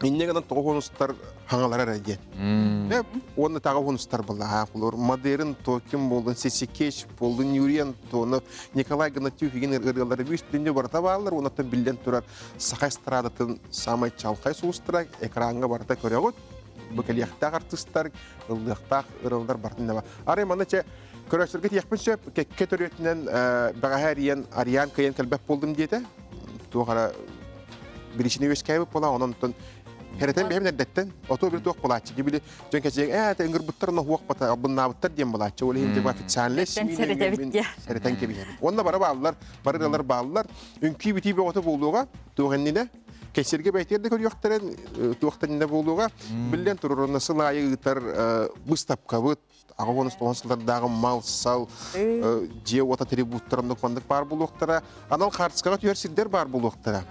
Инньэ гынан тоҕонустар хаҥалара эрэ диэн. Уонна таҕа уонустар была. Холор Модерн Токим болдун, Сесикеч болдун, Юрий Антонов, Николай Гнатюк игин ырыалары бүс дүннү барыта бааллар, уонна биллэн турар саха эстрадатын самай чалхай сулустара экраҥҥа барыта көрөҕүт. Бу кэлиэхтээх артыыстар, ыллыахтаах ырыалар барытын да Арай манна чэ көрөөччүлэргэ тиэхпин сөп, кэккэ төрүөтүнэн бэҕэһээ эрийэн Ариан кыайан кэлбэт буолдум диэтэ. Туох эрэ биричини үөскээбит буолаа, онон онтон Хэрэтэн бэйэм эрдэттэн оту били туох булааччы били дьон кэчиэҥ ээ тэ ыҥырбыттар ноһуох бата албыннаабыттар диэн булааччы ол иһин типа официальный сэрэтэн кэбиһэбит уонна бары бааллар бары ырыалар бааллар үҥкүү битии бөҕөтө буолуоҕа туох иннинэ кэсиргэ бэйтиэр да көрүөхтэрин туох да иннинэ буолуоҕа биллэн турар онно сыл аайы ыытар быыстапкабыт аҕа уон тоҕон сыллардааҕы мал-сал дьиэ-уот атрибуттара оннук маннык баар буолуохтара анал хаартыскаҕа түһэр сирдэр баар буолуохтара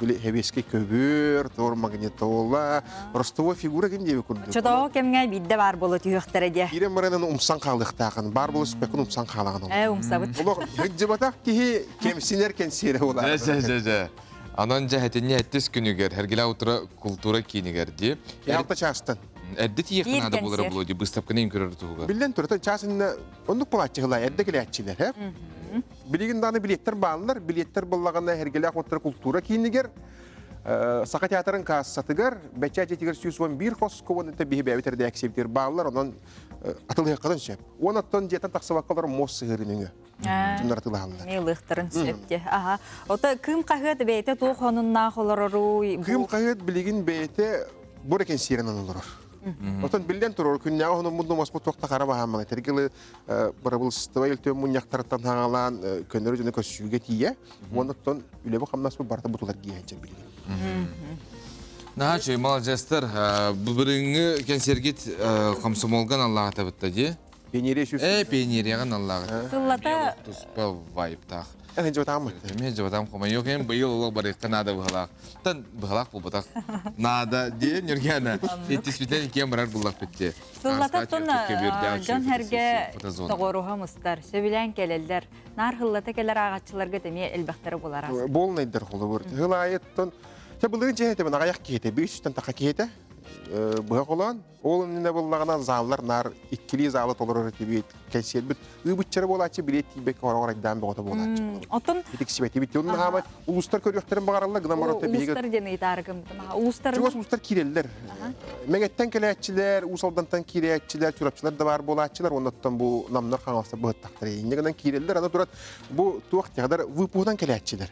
били хэбиэскэй көбүөр тор магнитола ростовой фигура ким диэби курдук Чотоҕо кэмҥэ биирдэ баар буола түһүөхтэрэ диэ. Киирэн баран умсан хаалыахтаахын баар буола түспэккин умсан хаалаҕын Ээ умсабыт. Олох сылдьыбатах киһи кэмсинэр кэнсиэрэ буолар. Дьэ, дьэ, дьэ. Анан дьэ хэтинни эттис күнүгэр Эргилэ утра култуура киинигэр дии. Ялта чаастан. Эрдэ тиийиэххэ наада буолара буолуо дии быыстапканы көрөр туһугар. Биллэн турар, чаас иннэ оннук буолааччы эрдэ кэлээччилэр, э? Билигин даҕаны билиэттэр бааллар. Билиэттэр буоллаҕына Эргэлээх уоттара култуура киинигэр Саха театрын каассатыгар бэчээт дьиэтигэр 111 хоско уонна биһи бэйэбит эрэдээксийэбитигэр бааллар, онон атылыһыаххытын сөп. Уон оттон дьиэтэн тахсыбакка олорон муос сыһыырын өҥө. Дьоннор атылаһаллар. Ылыахтарын сөп дии. Аха. Ото Кыым хаһыат бэйэтэ туох онуннаах олороруй? Кыым хаһыат билигин бэйэтэ бу эрэ кэнсиэринэн олорор. Отон биллэн турар, күннээҕи онуммут нумаспыт туох да хара баһааммын. Этэргилы бырабылыстыба илтүөн мунньахтарыттан хаҥалаан көннөрү дьону көрсүүгэ тиийэ. Уонна оттон үлэбит-хамнаспыт барыта бутулар киэһэнчэр билигин. Наһаа үчүгэй, маладьыастар. Былырыыҥҥы кэнсиэргит комсомолган аллаатабытта дии. Пионерия сүүс. Э, пионерияҕын аллааҕыт. Сыллата туспа вайбтаах. Эн дьыбатааммыт. Эмиэ дьыбатаам хомойуох иһин быйыл олох барыахха наада быһалаах. Тан быһалаах буолбатах. Наада диэн Нюргана. Итиспитен иккиэн барар буллахпыт дии. Сыллата тон дьон сэргэ тоҕоруһа мустар, сөбүлээн кэлэллэр. Наар хыллата кэлэр ааҕаччыларга эмиэ элбэхтэрэ буолар. Буолнайдар холобур. Хыл аайыттан Тэ былырын чэһэтэ аҕайах киһитэ, 500-тэн таха киһитэ быһа холоон. Ол иннинэ буоллаҕына заллар наар иккилии залы толорор этибит. Кэнсиэрбит ыыбыччара буолааччы билиэт тиийбэккэ хороҕор айдаан бөҕөтө буолааччы. Оттон Итиксибэтибит. Онно хаамай улуустар көрүөхтэрин баҕараллар гынан баран биһиги Улуустар диэн ыйытаары гыммытым. Улуустар Чугас улуустар киирэллэр. Мэҥэттэн кэлээччилэр, Уус Алдантан киирээччилэр, Чурапчылар да баар буолааччылар, оннуттан бу намнар хаҥаластар быһыттахтара. Инньэ гынан киирэллэр, аны туран бу туох тиһадар выпуһунан кэлээччилэр.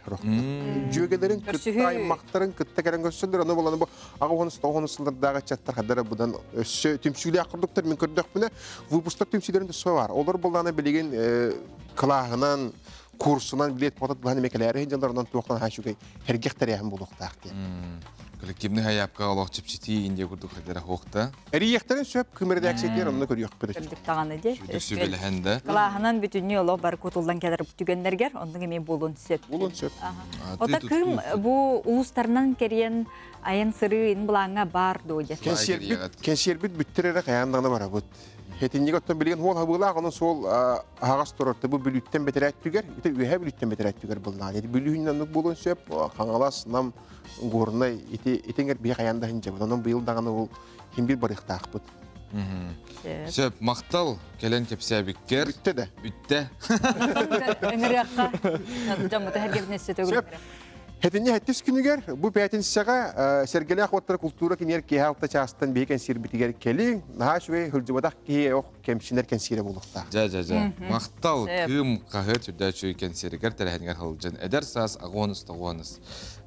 Дьүөгэлэрин кытта аймахтарын кытта кэлэн көрсөллөр, аны буланы бу аҕа уонус тоҕус сыллардааҕы ыччаттар хадара будан өссө түмсүүлээх курдуктар мин көрдөхпүнэ выпустар түмсүүлэрин төссө бар. Олор буллаана билигин кылааһынан курсунан билет потот баһан эме кэлээри дьаллар онон туохтан хаачугай хергэх тэрээһин буолуохтаах диэн. Коллективный хайапка олох чипчити индия курдук хадара хуохта. Эрийэхтэрин сөп кымырдээксийтер онно көрүөхпүт. Көрдүк даҕаны дии. Сүбэлэһэн да. Кылааһынан бүтүннүү олох бар кутуллан кэлэр түгэннэргэр оннук эмиэ буолуон сөп. Буолуон сөп. Ота кым бу улуустарынан кэриэн айан сырыы ин былааҥҥа баар дуо диэн. Кэнсиэрбит кэнсиэрбит бүттэр эрэ хайаан даҕаны барабыт. Хэтинньигэ оттон билигин суол хабыылаах, онон суол аһаҕас турар. Бу Бүлүүттэн бэтэрээт түгэр, ити Үөһээ Бүлүүттэн бэтэрээт түгэр былаан. Ити Бүлүүһүнэн оннук буолуон сөп. Хаҥалас, Нам, Горнай ити итиҥэр биһи хайаан да сылдьабыт. Онон быйыл даҕаны ол хин бир барыахтаахпыт. Сөп, махтал кэлэн кэпсээбиккэр. Бүттэ да. Бүттэ. Ыҥырыахха. Дьоммуту эргэбитин өссө төгүл. Хэтинньи хэттис күнүгэр бу пятницаҕа Сэргэлээх уоттара култуура киниэр киэһэ алта чаастан биһи кэнсиэрбитигэр кэлиҥ. Наһаа үчүгэй сылдьыбатах киһи ох кэмсинэр кэнсиэрэ буолуохтаах. Дьэ, дьэ, дьэ. Махтал Кыым хаһыат сүрдээх үчүгэй кэнсиэригэр тэрээһинигэр сылдьан эдэр саас аҕуонус тоҕуонус.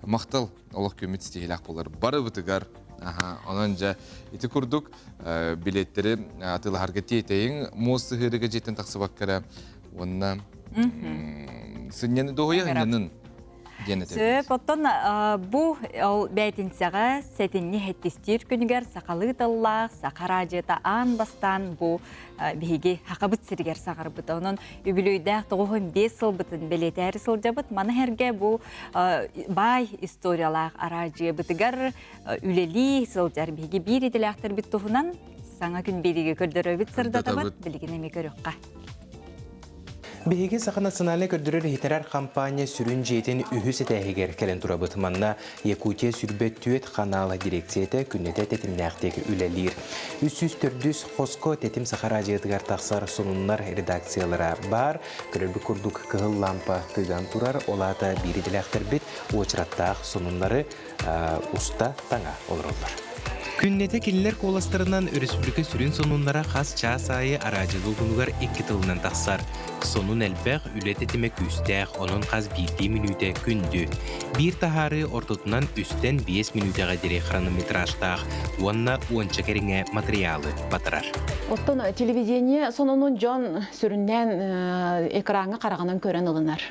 Махтал олох күммүт ситиһиилээх буолар барыбытыгар. Аха, онон дьэ ити курдук билеттэри атыылаһарга тиэтэйиҥ, муос сыһыарыга дьиэттэн тахсыбакка эрэ уонна сынньаны дуоһуйа сынньанын диэн этэр. Сөп, оттон бу ол бээтинсэҕэ сэтинньи хэттистиир күнүгэр сахалыы тыллаах саха араадьыйата аан бастаан бу биһиги Хахабыт сиригэр саҕарбыта. Онон үбүлүөйдээх 95 сылбытын бэлиэтээри сылдьабыт. Маны сэргэ бу баай историялаах араадьыйабытыгар үлэлии сылдьар биһиги биир идэлээхтэрбит туһунан саҥа күн биэриигэ көрдөрөбүт, сырдатабыт. Билигин эмиэ көрүөххэ. Биһиги Саха национальнай көрдөрөр-иһитэрэр компания сүрүн дьиэтин үһүс этээһигэр кэлэн турабыт. Манна Якутия сүрбэ түөт ханаала дирекцията күннэтэ тэтимнээхтик үлэлиир. 304 хоско Тэтим Саха радиотыгар тахсар сонуннар редакциялара баар. Көрөрбүт курдук кыһыл лампа тыган турар, ол аата биир идэлээхтэрбит уочараттаах сонуннары уста таҥа олороллор. Күннэтэ кинилэр куоластарынан өрөспүүбүлүкэ сүрүн сонуннара хас чаас аайы араадьыйа долгунугар икки тылынан тахсар. Сонун элбэх, үлэ тэтимэ күүстээх, онон хас биирдии мүнүүтэ күндү. Биир таһаарыы ортотунан үстэн биэс мүнүүтэҕэ диэри хронометражтаах уонна уонча кэриҥэ матырыйаалы батарар. Оттон телевидение сонунун дьон сүрүннээн экраҥҥа хараҕынан көрөн ылынар.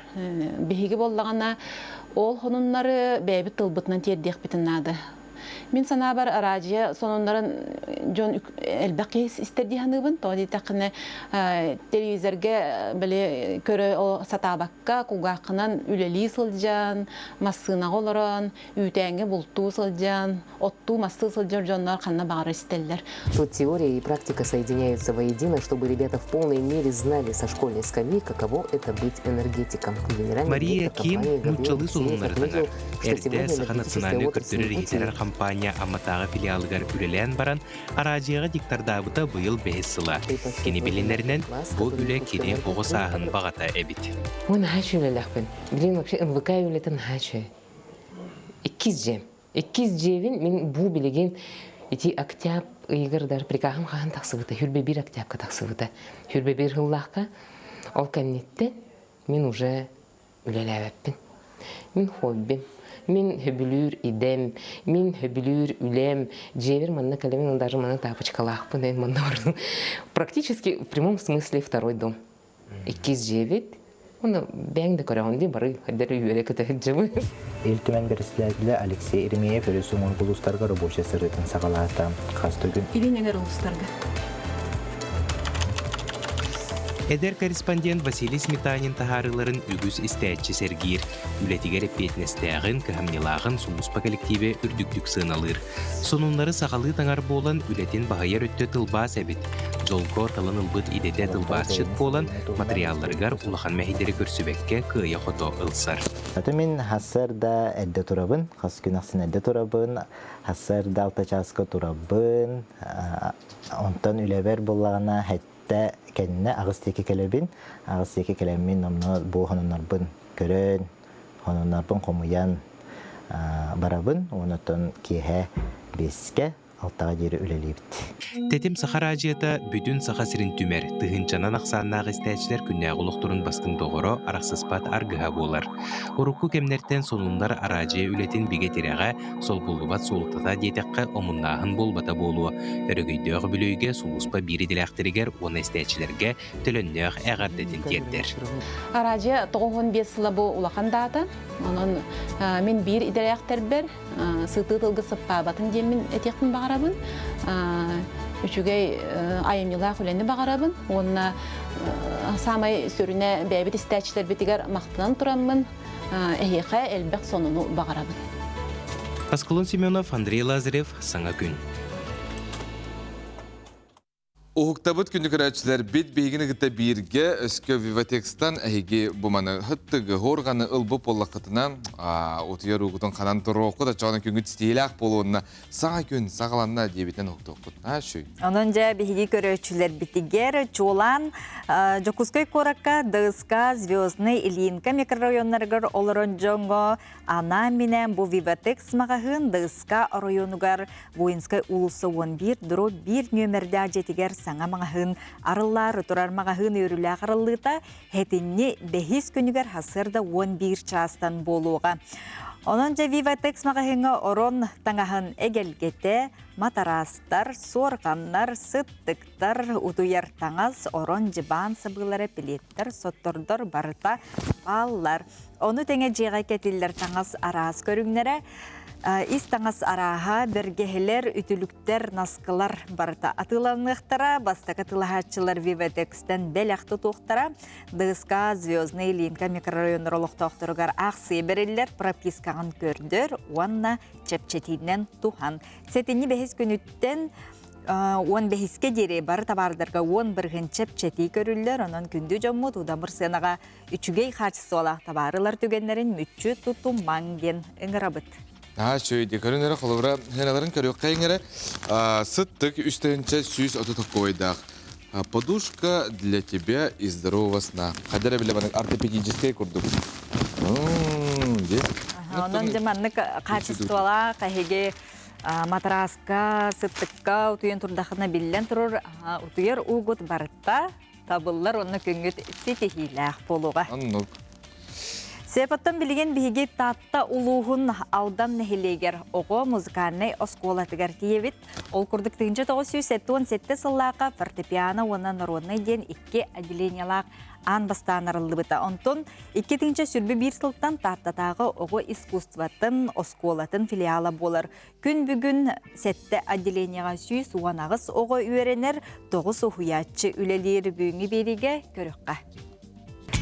Биһиги буоллаҕына Ол сонуннары бэйэбит тылбытынан тиэрдиэхпитин наада. Мин санаабар, араадьыйа сонуннарын дьон элбэх киһи истэр дии саныыбын. Тоҕо диэтэххинэ, телевизорга били көрө сатаабакка, кулгааххынан үлэлии сылдьан, массыынаҕа олорон, үүтээҥҥэ бултуу сылдьан, оттуу-мастыы сылдьар дьоннор ханна баҕарар истэллэр. Тут теория и практика соединяются воедино, чтобы ребята в полной мере знали со школьной скамьи, каково это быть энергетиком. Генеральный Мария директор Ким компании Гаврил нууччалыы Алексеев сонуннары отметил, таҥар. что Эрдэ сегодня Саха энергетическая национальнай отрасль көрдөрөр-иһитэрэр Якутии компания Амматааҕы филиалыгар үлэлээн баран, араадьыйаҕа диктордаабыта быйыл бэһис сыла. Кини билинэринэн, бу үлэ кини оҕо сааһын баҕата эбит. Ой, наһаа үчүгэй Блин, вообще НВК үлэтэ наһаа үчүгэй. Иккис дьиэм. Иккис дьиэбин мин бу билигин ити октяб ыйыгар даже прикаһым хаһан тахсыбыта, хүрбэ биир октябка тахсыбыта. Хүрбэ биир сыллаахха ол кэнниттэн мин уже үлэлээбэппин. Мин хоббим, мин сөбүлүүр идэм, мин сөбүлүүр үлэм, дьиэбэр манна кэлэмин даже манна тапочкалаахпын, эн манна барым. Практически в прямом смысле второй дом. Иккис дьиэбит. Уонна бэйэҥ да көрөҕүн дии, бары хайдары үөрэ көтө сылдьабын. Ил Түмэн бэрэссэдээтэлэ Алексей Еремеев өрүс уҥуор улуустарга рабочай сырыытын саҕалаата. Хас да күн Илин эҥэр улуустарга. Эдэр корреспондент Василий Сметанин таһаарыыларын үгүс истээччи сэргиир. Үлэтигэр эппиэтинэстээҕин, кыһамньылааҕын сулууспа кэлэктиибэ үрдүктүк сыаналыыр. Сонуннары сахалыы таҥар буолан, үлэтин баһыйар өттө тылбаас эбит. Дьолго талан ылбыт идэтэ тылбаасчыт буолан, матырыйаалларыгар улахан мэһэйдэри көрсүбэккэ кыайа-хото ылсар. Аты мин сарсыарда эрдэ турабын, хас күн ахсын эрдэ турабын, сарсыарда алта чааска турабын, онтон үлэбэр буллаҕына Тэ кэннэ аҕыс диэки кэлэбин. Аҕыс диэки кэлэммин онно бу хононнорбун көрөн, хононнорбун хомуйан барабын. Онтон киэһэ биэскэ, алтаҕа диэри үлэлиибит. Тэтим саха араадьыйата бүтүн Саха сирин түмэр, тыһыынчанан ахсааннаах истээччилэр күннээҕи олохторун бастыҥ доҕоро, арахсыспат аргыһа буолар. Урукку кэмнэртэн сонуннар араадьыйа үлэтин бигэ тирэҕэ, солбуллубат суолтата диэтэххэ омуннааһын буолбата буолуо. Өрөгөйдөөх үбүлүөйгэ сулууспа биир идэлээхтэригэр уонна истээччилэргэ төлөннөөх эҕэрдэтин тиэрдэр. Араадьыйа 95 сыла бу улахан даата. Онон мин биир идэлээхтэрбэр сытыы тылга сыппаабатын диэммин этиэхпин баҕарабын. Үчүгэй айымньылаах үлэни баҕарабын уонна саамай сүрүнэ бэйэбит истээччилэрбитигэр махтанан тураммын эһиэхэ элбэх сонуну баҕарабын. Аскалон Семенов, Андрей Лазарев, Саҥа күн. Уһуктабыт күнү көрөөччүлэр бит биһигини кытта бииргэ өскө Виватекстан эһиги бу маны хыттыгы хорганы ылбы буоллаххытына утуйар уугутун ханан туруоххут оччоҕуна күҥҥүт ситиһиилээх буолуонна саҥа күн саҕаланна диэбитин уһуктуохпут. Шүй. Онон дьэ биһиги көрөөччүлэрбитигэр чуолаан Дьокуускай куоракка ДСК Звездный Ильинка микрорайоннарыгар олорон дьоҥҥо Анаан-минээн бу Виватекс маҕаһыын ДСК оройуонугар Воинскай уулусса 11 дробь 1 нүөмэрдээх дьиэтигэр саҥа маҕаһыын арыллаары турар. Маҕаһыын үөрүүлээх арыллыыта сэтинньи бэһис күнүгэр сарсыарда 11 чаастан буолуоҕа. Онон дьэ Виватекс маҕаһыыҥҥа орон таҥаһын эгэлгэтэ, матараастар, суорҕаннар, сыттыктар, утуйар таҥас, орон, дьыбаан сабыылара, пилиэттэр, соттордор барыта бааллар. Ону тэҥэ дьиэҕэ кэтиллэр таҥас араас көрүҥнэрэ, ис таҥас арааһа, бэргэһэлэр, үтүлүктэр, наскылар барыта атыыланыахтара. Бастакы атыылаһааччылар Виватекстэн бэлэх тутуохтара. ДСК Звездный Ильинка микрорайоннар олохтоохторугар аахсыйа бэриллэр пропискаҕын көрдөр уонна чэпчэтиинэн туһан. Сэтинньи бэһис күнүттэн 15-кэ диэри бары табаардарга 10% чэпчэтии көрүллэр. Онон күндү дьоммут удамыр сыанаҕа үчүгэй хаачыстыбалаах табаарылар түгэннэрин мүччү тутумаҥ диэн ыҥырабыт. Наһаа үчүгэй дии. Көрүн эрэ холобура хеналарын көрүөххэ иҥэрэ сыттык 3 330 токковайдаах подушка для тебя и здорового сна. Хадара биле банык ортопедическай курдук. Онон дьэ маннык хаачыстыбалаах эһиги матраска, сыттыкка утуйан турдахына биллэн турар утуйар уугут барыта табыллар уонна күҥҥүт ситиһиилээх буолуоҕа. Оннук. Сепаттан билигин биһиги Таатта улууһун Алдан нэһилиэгэр оҕо музыкальнай оскуолатыгар тиийэбит. Ол курдук 1977 сыллаахха фортепиано уонна народнай диэн икки отделениелаах аан бастаан арыллыбыта. Онтон 2021 сылтан Тааттатааҕы оҕо искусствотын оскуолатын филиала буолар. Күн бүгүн сэттэ отделениеҕа 118 оҕо үөрэнэр, тоҕус уһуйааччы үлэлиир бүгүҥҥү биэриигэ көрүөххэ.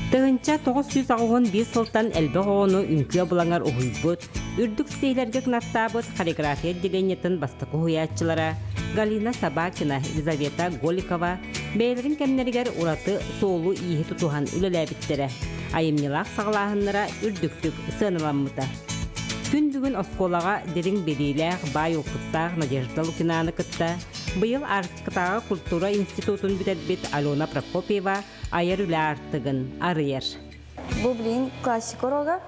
1981 сылтан элбэх оҕону үҥкүү абылаҥар уһуйбут, үрдүк ситиһиилэргэ кынаттаабыт хореография отделениетын бастакы уһуйааччылара Галина Собакина, Елизавета Голикова бэйэлэрин кэмнэригэр ураты суолу-ииһи тутуһан үлэлээбиттэрэ, айымньылаах саҕалааһыннара үрдүктүк сыаналаммыта. Күн бүгүн оскуолаҕа дириҥ билиилээх, баай уопуттаах Надежда Лукинаны кытта быйыл Арктикатааҕы культура институтун бүтэрбит Алена Прокопьева айар үлэ аартыгын арыйар. Бу билигин классика уруога,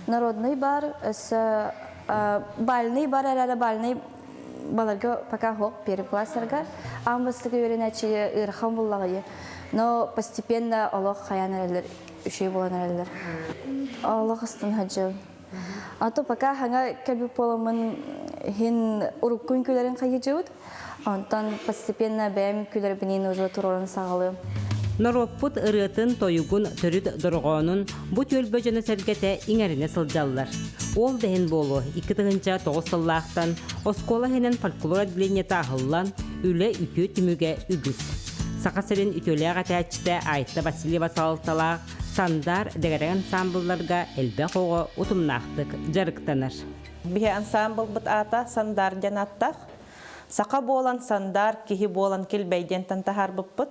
народный бар, өссө бальный бар эрээри бальный баларга пока хоп первый класстарга аан бастакы үөрэнээччигэ ыарахан буллаҕайы. Но постепенно олох хайаан эрэллэр, үчүгэй буолан эрэллэр. Олох астын хаджы. А то пока хаҥа кэлбит буоламмын иһин урукку үҥкүүлэрин хайыдьыбыт. Онтон постепенно бэйэм үҥкүүлэрбиниин уже туруоран саҕалыым. Норуоппут ырыатын, тойугун, төрүт дорҕоонун бу түөлбэ дьоно-сэргэтэ иҥэринэ сылдьаллар. Ол да иһин буолуо, 2009 сыллаахтан оскуола иһинэн фольклор отделениета аһыллан, үлэ үтүө түмүгэ үгүс. Саха сирин үтүөлээх этээччитэ Айта Васильева салалталаах Сандар дэгэрэг ансаамбылларга элбэх оҕо утумнаахтык дьарыктанар. Биһи ансаамбылбыт аата Сандар диэн ааттаах. Саха буолан Сандар, киһи буолан Килбэй диэнтэн таһаарбыппыт.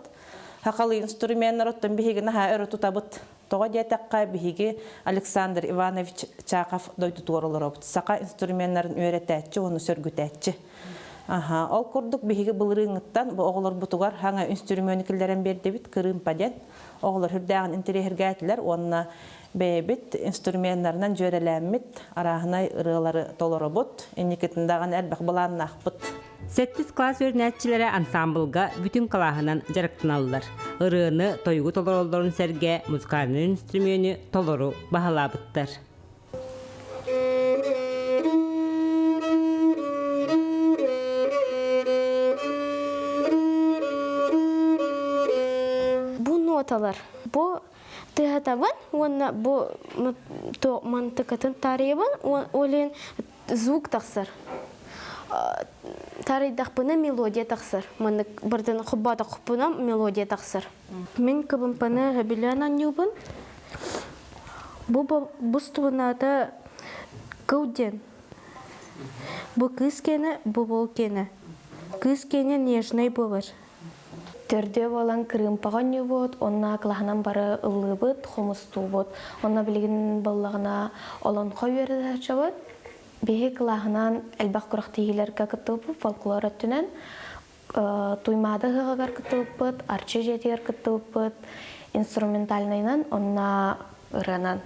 Сахалыы инструменнар оттон биһиги наһаа өрө тутабыт. Тоҕо диэтэххэ, биһиги Александр Иванович Чахов дойдутугар олоробут. Саха инструменнарын үөрэтээччи уонна сөргүтээччи. Аха, ол курдук биһиги былырыыҥҥыттан бу оҕолорбутугар хаҥа инструмент киллэрэн биэрдибит кырыымпа диэн. Оҕолор үрдээҕин интэриэһиргээтилэр уонна бэйэбит инструменнарынан дьүөрэлээммит арааһынай ырыалары толоробут. Инникитин даҕаны элбэх былааннаахпыт. Сэттис класс үөрэнээччилэрэ ансаамбылга бүтүн кылааһынан дьарыктаналлар. Ырыаны, тойугу толороллорун сэргэ музыкальнай үнүстүрүмүөнү толору баһылаабыттар. Бу ноталар, бу тыһатабын уонна бу мантыкатын таарыйабын, ол иһин звук тахсар. Тарыйдахпына мелодия тахсар. Маннык бырдын хобботохпуна мелодия тахсар. Мин кыбымпаны хөбүлээн анньуубун. Бу бустубунаата кыл диэн. Бу кыыс киэнэ, бу буол киэнэ. Кыыс киэнэ нежнай буолар. Төрдүө буолан кырыымпаҕа оонньуубут, уонна кылаһынан бары ыллыыбыт, хомустуубут. Онно билигин буоллаҕына олонхо үөрэтээччибит. Биһи кылааһынан элбэх күрэхтэһиилэргэ кыттыбыппыт фольклор өттүнэн. Туймаада ыһыаҕыгар кыттыбыппыт, Арчы дьиэтигэр кыттыбыппыт, инструментальнайынан уонна ырыанан.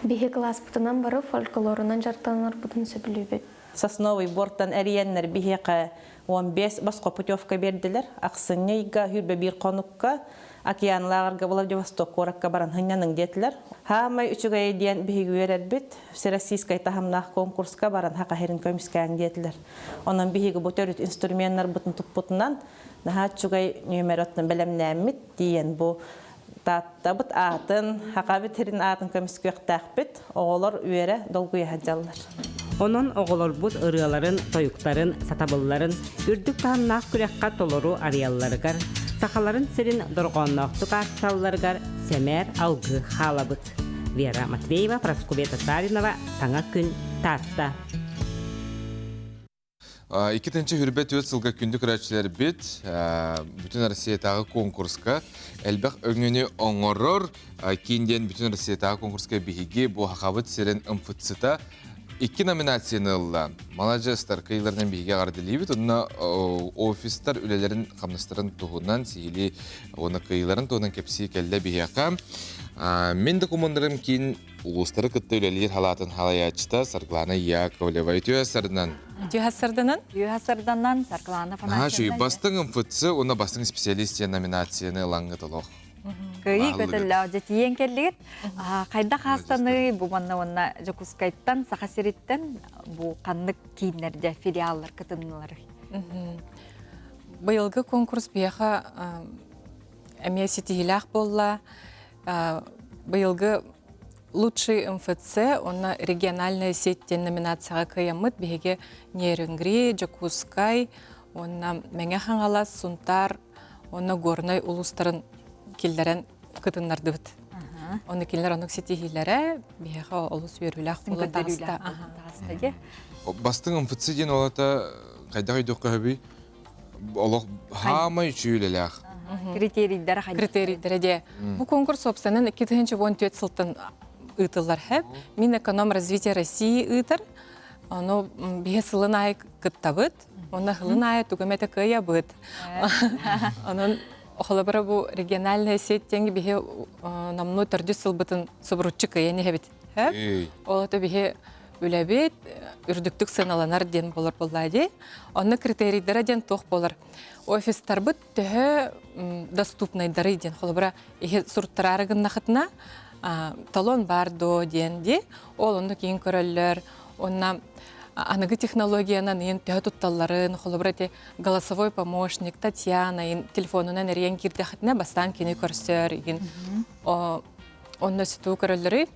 Биһи кылааспытынан бары фольклорунан дьарыктанарбытын сөбүлүүбүт. Сосновый бортан эрийэннэр биһиэхэ 15 босхо путевка биэрдилэр. Ахсынньы ыйга 21 хонукка океан лааҕырга Владивосток куоракка баран сынньаныҥ диэтилэр. Хаамай үчүгэйэ диэн биһиги үөрэрбит. Всероссийскай таһымнаах конкурска баран хахаһирин көмүскээҥ диэтилэр. Онон биһиги бу төрүт инструменнарбытын туппутунан наһаа үчүгэй нүөмэр оттон бэлэмнээммит тиийэн бу Тааттабыт аатын, Хахабыт сирин аатын көмүскүөхтээхпит. Оҕолор үөрэ долгуйа сылдьаллар. Онон оҕолорбут ырыаларын, тойуктарын, сатабылларын үрдүк таһымнаах күрэххэ толору арыйалларыгар, сахаларын сирин дорҕоонноохтук аатталларыгар сэмээр алгыы хаалабыт. Вера Матвеева, Прасковья Татаринова, Саҥа күн, Таатта. Икки хүрбэ түөрт сылга күндү көрөөччүлэрбит бүтүн Россиятааҕы конкурска элбэх өҥөнү оҥорор киин диэн бүтүн Россиятааҕы конкурска биһиги бу Хахабыт сирин МФЦ-та икки номинацияны ылла. Маладьыастар кыйыларынан биһиги аҕардылыыбыт. Онно офистар үлэлэрин хамнастарын туһунан сиһилии уонна кыйыларын туһунан кэпсии кэллэ биһиэхэ. Мин докумуоннарым киин улуустары кытта үлэлиир халаатын халайааччыта Саргылана Яковлева үтүө сарынан. Үтүө сарданан. Үтүө сарданан Саргылана Афанасьевна. Бастыҥ МФЦ уонна бастыҥ специалист диэн номинацияны ылаҥҥыт олох. Кыайыы көтөллөөх дьэтийэн кэллигит. Хайдах хаастаны бу манна уонна Дьокуускайтан, Саха сириттэн бу ханнык кииннэрде филиаллар кытыннылар? Быйылгы конкурс биһиэхэ эмиэ ситиһиилээх буолла. Быйылгы Лучший МФЦ уонна региональная сеть диэн номинацияҕа кыайаммыт биһиги Нерюнгри, Дьокуускай уонна Мэҥэ Хаҥалас, Сунтаар уонна Горнай улуустарын киллэрэн кытыннардыбыт. Ону кинилэр оннук ситиһиилэрэ биһиэхэ олус үөрүүлээх буолан таҕыста. Бастыҥ МФЦ диэн ол ата хайдах өйдүөххэ сөбүй? Олох хаамай үчүгэй үлэлээх. Критерийдэрэ хайдах? Критерийдэрэ дии. Бу конкурс собственнан 2014 сылтан ыытыллар хэп. Минэкономразвитие России ыытар. Ону биһи сылын аайы кыттабыт. Онно сылын аайы тугу эмэтэ кыайабыт. Онон холобура бу региональная сеть диэн биһи номнуо төрдүс сылбытын субуруччу кыайан иһэбит. Ол ото биһи үлэбит үрдүктүк сыаналанар диэн болор буоллаа дии. Онно критерийдэрэ диэн туох болар. Офистарбыт төһө доступнайдарый диэн холобура иһи суруттараары гыннахытына талон бар дуо диэн дии. Ол онно киин көрөллөр. Онна аныгы технологиянан иин төһө тутталларын, холобура ити голосовой помощник Татьяна иин телефонунан эрийэн киирдэхитинэ бастаан кини көрсөр игин онно сүтүү көрөллөрүй.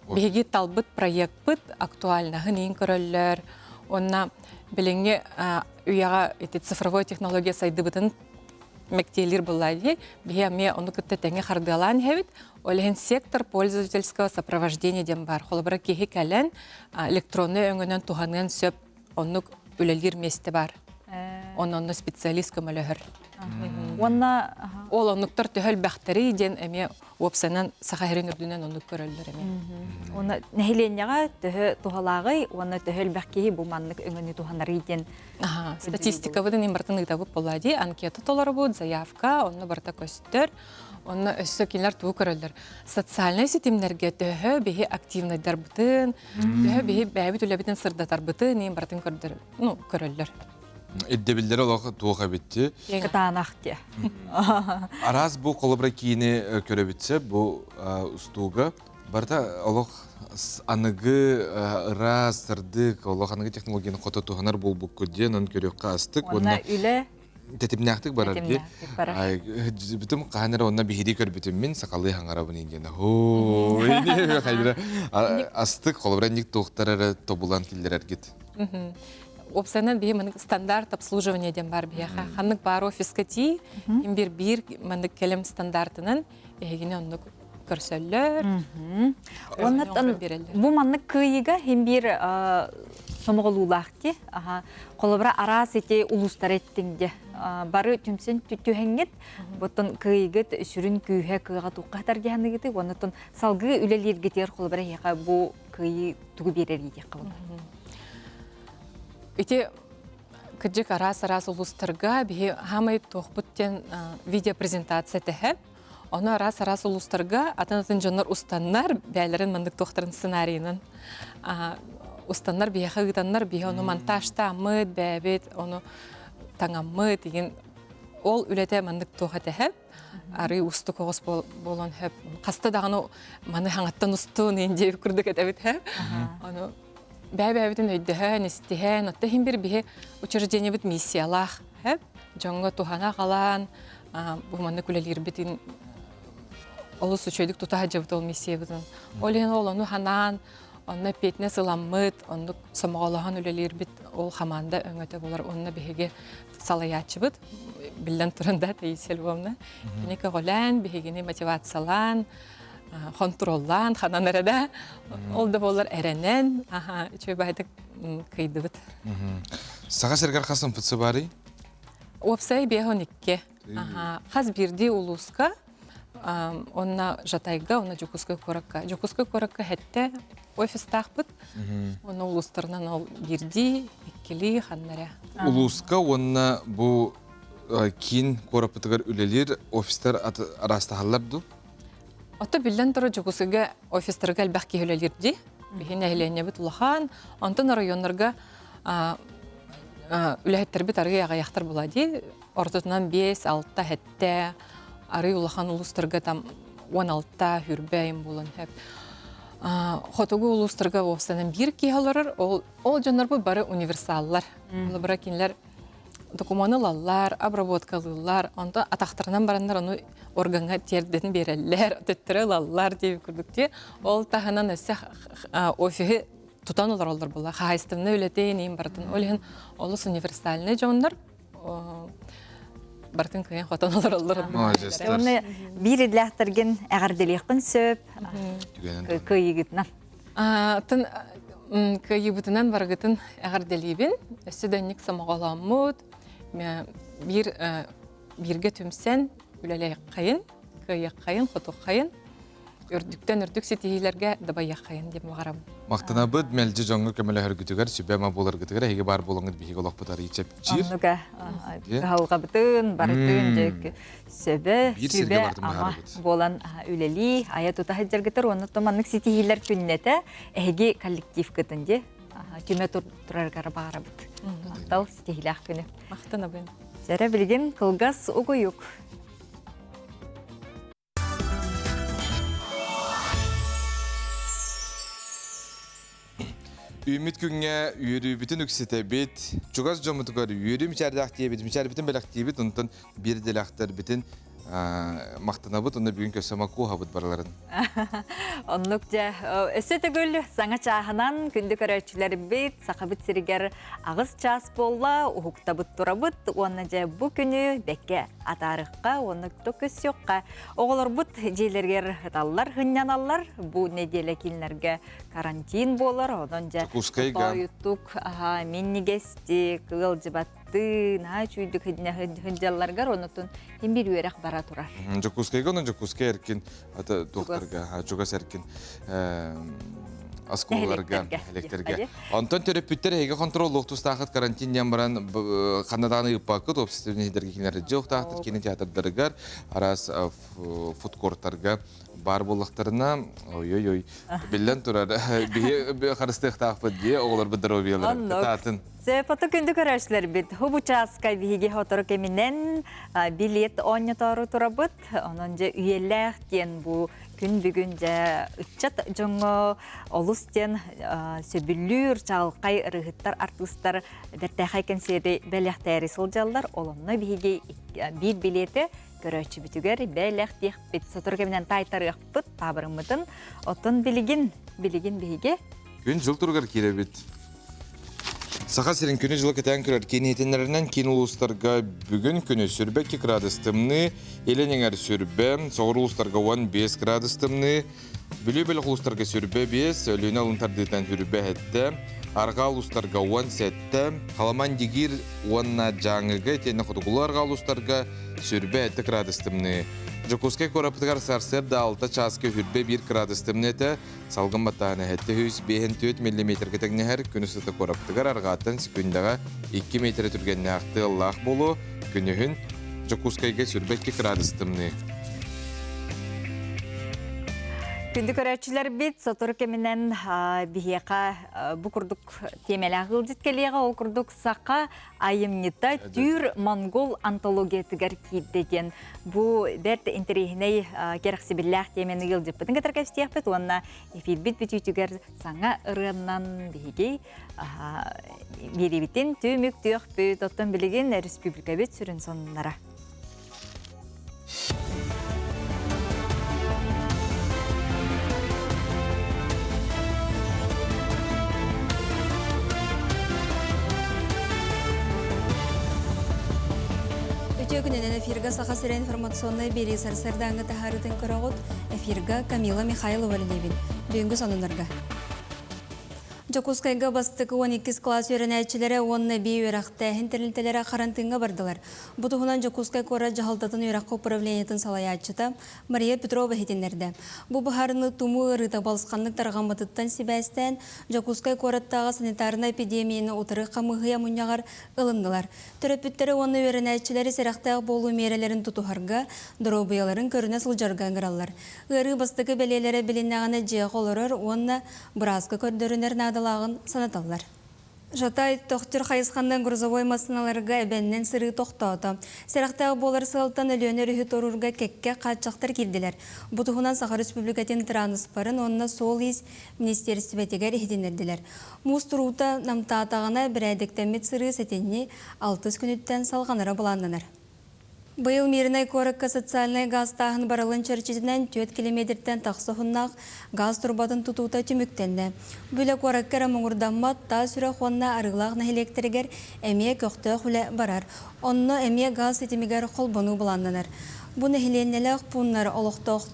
Биһиги талбыт проектпыт актуальнаһын иин көрөллөр. Онна билиҥҥи үйэҕэ ити цифровой технология сайдыбытын мэктиэлиир буолла дии. Биһи эмиэ ону кытта тэҥҥэ хардыалаан иһэбит. Ол иһин сектор пользовательского сопровождения диэн баар. Холобура киһи кэлэн электроннай өҥөнөн туһаныан сөп оннук үлэлиир миэстэ баар. Онно специалист көмөлөһөр. Уонна ол оннуктар төһө элбэхтэрий диэн эмиэ уопсайынан Саха сирин үрдүнэн оннук көрөллөр эмиэ. Уонна нэһилиэнньэҕэ төһө туһалааҕый уонна төһө элбэх киһи бу маннык өҥөнү туһанарый диэн Статистикабытын им барытын ыытабыт буолла дии. Анкета толоробут, заявка, онно барыта көстөр. Онно өссө кинилэр тугу көрөллөр? Социальнай ситимнэргэ төһө биһи активнайдарбытын, төһө биһи бэйэбит үлэбитин сырдатарбытын им барытын көрдөр, ну, көрөллөр. Ирдэбиллэр олох туох эбитти? Кытаанах диye. Араас бу холобура киини көрөбүтсэ бу устууга барыта олох аныгы ыраас, сырдык, олох аныгы технологияны хото туһанар буолбукку диэн он көрүөххэ астык уонна үлэ тэтимнээхтик барар дии. Бүтүм хаһан эрэ онно биһири көрбүтүм мин сахалыы хаҥарабын диэн. Хоо, астык холобура ник туохтар эрэ тобулан киллэрэргит. Уопсайынан биһи маннык стандарт обслуживания диэн бар биһиэхэ. Ханнык баар офиска тии, бир биир маннык кэлим стандартынан эһигини оннук көрсөллөр. Уонна бу маннык кыайыыга хим биир сомоҕолуулаах ди. Холобура араас ити улуустар эттиҥ де. Бары түмсэн түһэҥҥит, буттун кыайыгыт сүрүн күүһэ кыаҕа туохха таргиһаныгыты, уонна салгыы үлэлииргитигэр холобура эһиэхэ бу кыайыы тугу биэрэр диэххэ буолар. Ити кырдьык араас-араас улуустарга биһи хаамай туохпут диэн видеопрезентация тэһэ. Ону араас-араас улуустарга атын-атын дьоннор устаннар, бээлэрин маннык туохтарын сценарийынан устаннар биһиэхэ ыытаннар, биһи ону монтажтааммыт, бээбит, ону таҥаммыт, игин ол үлэтэ маннык туох этэһэ. Арыы устук оҕус буолан хөп. Хаста даҕаны маны хаҥаттан устуун иин диэбит курдук этэбит хөп. Ону бэйэ-бэйэбитин өйдөһөн, истиһэн, отто иһин бир биһи учреждениебит миссиялаах хөп. Дьоҥҥо туһана халаан, бу маннык үлэлиирбитин олус үчүгэйдик тута сылдьабыт ол миссиябытын. Ол иһин ол ону ханаан, онно эппиэтинэс ыламмыт, оннук сомоҕолоһон үлэлиирбит ол хамаанда өҥөтө буолар. Онно биһиги салайааччыбыт, биллэн туран да, Таисия Львовна, кини көҕүлээн, биһигини мотивациялаан, хонтуруоллаан, ханан эрэ да, ол да буоллар эрэнэн, аха, үчүгэй баайдык кыйдыбыт. Саха сиригэр хас МФЦ баарый? Уопсай 52. Хас биирдии улууска, онно Жатайга, онно Дьокуускай куоракка. Дьокуускай куоракка хэттэ офистаахпыт. Онно улуустарынан ол биирдии, иккилии ханна эрэ. Улууска уонна бу киин куораппытыгар үлэлиир офистар араастаһаллар дуу? Ото биллэн турар Дьокуускайга офистарга элбэх киһи үлэлиир дии. Биһи нэһилиэнньэбит улахан. Онтон оройуоннарга үлэһиттэрбит арыый аҕыйахтар була дии. Ортотунан 5, 6, 7 арыый улахан улуустарга там 16 хүрбэйим буолан сөп. Хотугу улуустарга уопсанан биир киһи олорор, ол, ол дьоннорбут бары универсаллар. Олобура кинилэр докумуону ылаллар, обработкалыыллар, онтон атахтарынан бараннар ону органҥа тиэрдэн биэрэллэр, төттөрү ылаллар диэбит курдук дии. Ол таһынан өссө офиһы тутан олороллор була. Хаһаайыстыбаннай үлэтин, иин барытын. Ол иһин олус универсальнай дьоннор барытын кыайан хотон олороллор. Онно биир идлээхтэргин эҕэрдэлиэххин сөп кыайыгытынан. Атын кыайыыбытынан барыгытын эҕэрдэлиибин. Өссө да инник сомоҕолооммут, биир бииргэ түмсэн үлэлиэххэйин, кыайыаххайын, хотуоххайын, үрдүктэн үрдүк ситиһиилэргэ дабайыаххайын диэн баҕарабын. Махтанабыт мэлдьи дьоҥҥо көмөлөһөргүтүгэр, сүбэ-ама буоларгытыгар эһиги баар буолаҥҥыт биһиги олохпут арыый чэпчиир. Оннуга кыһалҕабытын, барытын дьэ сөбө, сүбэ ама буолан үлэлии, айа тута сылдьаргытар уонна маннык ситиһиилэр күннэтэ эһиги коллективкытын дии түмэ тураргар баҕарабыт. Махтал ситиһиилээх күнү. Махтанабын. Дьэрэ билигин кылгас угуйук. Үүммүт күҥҥэ үөрүүбүтүн үксэтэбит, чугас дьоммутугар үөрүү мичээрдээх диэбит, мичээрбитин бэлэхтиибит, онтон биир дэлэхтэрбитин Махтанабыт, онно бүгүн көссө макуһабыт барыларын. Оннук дьэ, өссө төгүл саҥа чааһынан күндү көрөөччүлэрбит Сахабыт сиригэр аҕыс чаас буолла, уһуктабыт турабыт уонна дьэ бу күнү бэккэ атаарыхха уонна көрсүөххэ. Оҕолорбут дьиэлэригэр ыталлар, хынньаналлар. Бу нэдиэлэ кинилэргэ карантин буолар, онон дьэ тоойуттук минньигэстик, ыалдьыбат наһаа үчүйдүк сылдьалларгар онутун ким бир үөрэх бара турар. Дьокуускайга онон Дьокуускай эркин туохтарга чугас эркин оскуолаларга, нэһилиэктэргэ. Онтон төрөппүттэр эһиги хонтуруоллуох тустаахыт карантин диэн баран ханна даҕаны ыыппаккыт общественный иһидэргэ кинилэр дьиэ кини театрдарыгар, араас фудкорттарга баар буоллахтарына, ой-ой-ой, биллэн турар, биһи харыстыахтаахпыт дии оҕолорбут здоровьяларын кытаатын. Сөп, күндү көрөөччүлэрбит, бу чааска биһиги хотору кэминэн билет оонньотору турабыт. Онон дьэ үйэлээх диэн бу күн бүгүн дьэ ыччат дьоҥҥо олус диэн сөбүлүүр чаҕылхай ырыһыттар, артыыстар бэртээхэй кэнсиэри бэлэхтээри сылдьаллар. Олонно биһиги биир билети көрөөччүбүтүгэр бэлэхтиэхпит. Сотору кэминэн таайтарыахпыт таабырыммытын. Оттон билигин, билигин биһиги Күн жыл туругар киирэбит. Саха сирин күнү жылы кэтээн көрөр киин иһитиннэринэн киин улуустарга бүгүн күнү сүрбэ 2 градус тымныы, илин эҥэр сүрбэ, соҕуруу улуустарга 15 градус тымныы, Бүлүү бөлөх улуустарга сүрбэ 5, Өлүөнэ алын тардыытынан сүрбэ 7, арҕаа улуустарга 17, Халаман Дигир уонна Дьааҥыга итиэннэ хотугулуу арҕаа улуустарга сүрбэ 7 градус тымныы. Дьокуускай куораппытыгар сарсыарда 6 чааска сүрбэ 1 градус тымныы этэ, Салгын баттааһына 754 миллиметргэ тэҥнэһэр, күн устата куораппытыгар арҕааттан секундаҕа 2 метрэ түргэннээх тыаллаах буолуо, күнүһүн Дьокуускайга 22 градус тымныы. Күндү көрөөччүлэрбит, сотору кэминэн биһиэхэ бу курдук тиэмэлээх ыалдьыт кэлиэҕэ, ол курдук саха айымньыта түүр монгол антологиятыгар киирдэ диэн бу бэрт интэриэһинэй кэрэхсибиллээх тиэмэни ыалдьыппытын кытары кэпсиэхпит уонна эфирбит бүтүүтүгэр саҥа ырыаннан биһиги биэриибитин түмүктүөхпүт. Оттон билигин республикабыт сүрүн сонуннара. Үтүө күнүнэн эфирга Саха сирэ информационнай биэрии сарсыардааҥҥы таһаарыытын көрөҕүт. Эфирга Камила Михайлова үлэлиибин. Бүгүҥҥү сонуннарга. Дьокуускайга бастакы 12 кылаас үөрэнээччилэрэ уонна эбии үөрэхтээһин тэрилтэлэрэ харантыыҥҥа бардылар. Бу туһунан Дьокуускай куорат дьаһалтатын үөрэххэ управлениетын салайааччыта Мария Петрова иһитиннэрдэ. Бу быһаарыныы тумуу ыарыыта балысханнык тарҕаммытыттан сибээстээн, Дьокуускай куораттааҕы санитарнай эпидемияны утары хамыыһыйа мунньаҕар ылыннылар. Төрөппүттэри уонна үөрэнээччилэри сэрэхтээх буолуу миэрэлэрин тутуһарга, доруобуйаларын көрүнэ сылдьарга ыҥыраллар. Ыарыы бастакы бэлиэлэрэ билиннэҕинэ дьиэҕэ олорор уонна бырааска көрдөрүнэр наадалааҕын санаталлар. Жатай Төхтүр хайысханнан грузовой массыыналарга эбэннэн сырыы тохтоото. Сэрэхтээх буолар сыалтан Өлүөнэ өрүһү туоруурга кэккэ хааччахтар киирдилэр. Бу туһунан Саха Республикатын тырааныспарын уонна суол-иис министиэристибэтигэр иһитиннэрдилэр. Муус туруута намтаатаҕына, бэрээдэктэммит сырыы сэтинньи алтыс күнүттэн салҕанара былааннанар. Быйыл Мирнэй куоракка социальнай гаастааһын барылын чэрчитинэн 4 километртэн тахса уһуннаах гаас турбатын тутуута түмүктэннэ. Бу үлэ куоракка эрэ муҥурдаммат, таас үрэх уонна арыылаах нэһилиэктэригэр эмиэ көхтөөх үлэ барар. Онно эмиэ гаас ситимигэр холбонуу былааннанар. Бу нэһилиэнньэлээх пууннар олохтоох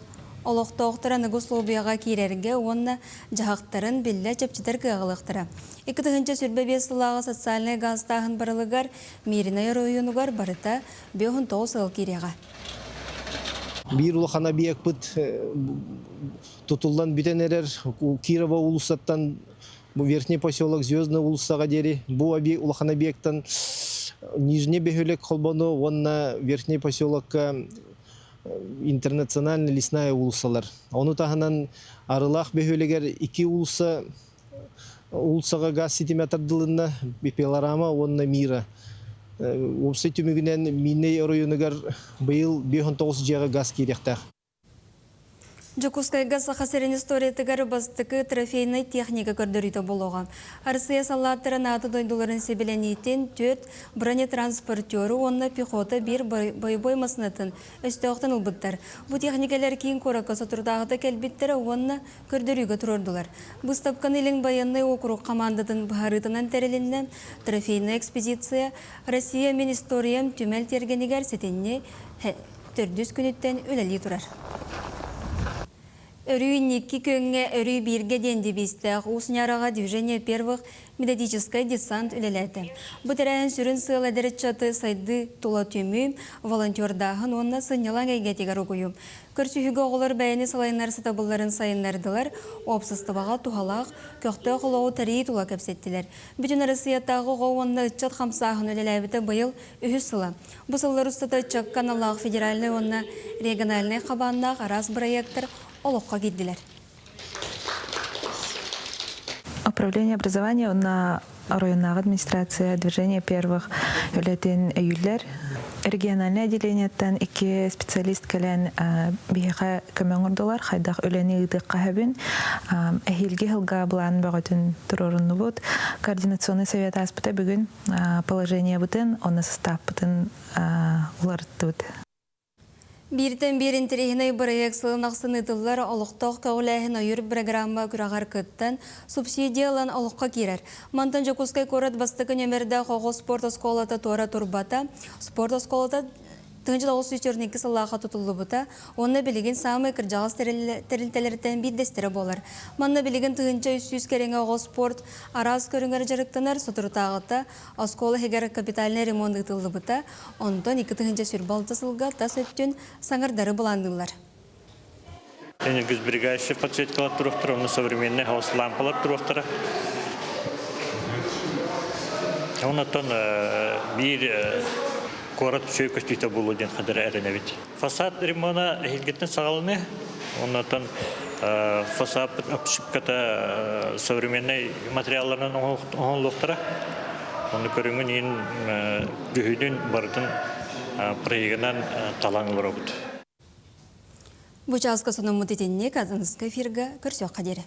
олохтоохтор аныгы услуобуйаҕа киирэргэ уонна дьаһахтарын биллэ чэпчэтэр кыаҕылыахтара. 2025 сыллааҕы социальнай гаастааһын барылыгар Мииринэй оройуонугар барыта 59 сыл киириэҕэ. Биир улахан объекпыт тутуллан бүтэн эрэр Кирова уулуссаттан бу Верхний поселок Звездный уулуссаҕа диэри бу улахан объектан Нижний бөһүөлэк холбону уонна Верхний поселокка интернациональный лесная уулуссалар. Ону таһынан Арылаах бөһүөлэгэр икки уулусса уулуссаҕа газ ситимэ тардылынна, Пилорама уонна Мира. Уопсай түмүгүнэн Миннэй оройуонугар быйыл 59 дьиэҕэ газ киириэхтээх. Дьокуускайга Саха сирин историятыгар бастакы трофейнай техника көрдөрүүтэ буолуоҕа. Арассыыйа саллааттара НАТО дойдуларын сэбилэниитин түөрт бронетранспортеру уонна пехота биир бойобуой массыынатын өстөөхтөн ылбыттар. Бу техникэлэр киин куоракка соторутааҕыта кэлбиттэрэ уонна көрдөрүүгэ туруордулар. Быыстапканы Илин байыаннай уокурук хамаандатын быһаарыытынан тэрилиннэ трофейная экспедиция Россия мин историям түмэл тиэргэнигэр сэтинньи төрдүс күнүттэн үлэлии турар. Өрүү инники күөҥҥэ, өрүү бииргэ диэн девизтээх Уус Ньараҕа Движение первых методическай десант үлэлээтэ. Бу тэрээһин сүрүн сыала эдэр ыччаты сайдыы тула түмүү, волонтердааһын уонна сынньалаҥ эйгэтигэр угуйуу. Көрсүһүүгэ оҕолор бэйэни салайынар сатабылларын сайыннардылар, уопсастыбаҕа туһалаах, көхтөөх олоҕу тэрийии тула кэпсэттилэр. Бүтүн Арассыыйатааҕы оҕо уонна ыччат хамсааһын үлэлээбитэ быйыл үһүс сыла. Бу сыллар устата ыччакка аналлаах федеральнай уонна региональнай хабааннаах араас бырайыактар олоххо киирдилэр. Управление образования уонна оройуоннааҕы администрация движение первых үлэтин өйүүллэр. Региональнай отделениеттан икки специалист кэлэн биһиэхэ көмө оҥордулар, хайдах үлэни ыытыахха сөбүн. Эһиилги сылга былаан бөҕөтүн туруоруннубут. Координационный совет ааспыта бүгүн положениебытын, онно састааппытын уларыттыбыт. Бииртэн биир интэриэһинэй бырайыак сылын ахсын ыытыллар олохтоох көҕүлээһин ойуур программа күрэҕэр кыттан, субсидия ылан олоххо киирэр. Мантан Дьокуускай куорат бастакы нүөмэрдээх оҕо спорт оскуолата туора турбата. Спорт оскуолата 1942 сыллаахха тутуллубута уонна билигин саамай кырдьаҕас тэрилтэлэртэн биирдэстэрэ буолар. Манна билигин 1300 кэриҥэ оҕо спорт араас көрүҥэр дьарыктанар, соторутааҕыта оскуола иһигэр капитальнай ремонт ыытыллыбыта, онтон 2026 сылга тас өттүн саҥардары былаанныыллар. Энергосберегающий подсветкалар туруохтара, онно современный хаос лампалар туруохтара. Онтон биир куорат үчүгэй көстүүтэ буолуо диэн хадара эрэнэбит. Фасад ремона эһилгиттэн саҕаланыы. Оннотон фасад обшивката современный материалларынан оҥоһуллуохтара. Ону көрүҥүн иин дьүһүнүн барытын проегынан талан олоробут. Бу чааска сонуммут итинник Адыныска эфирга көрсүөххэ диэри.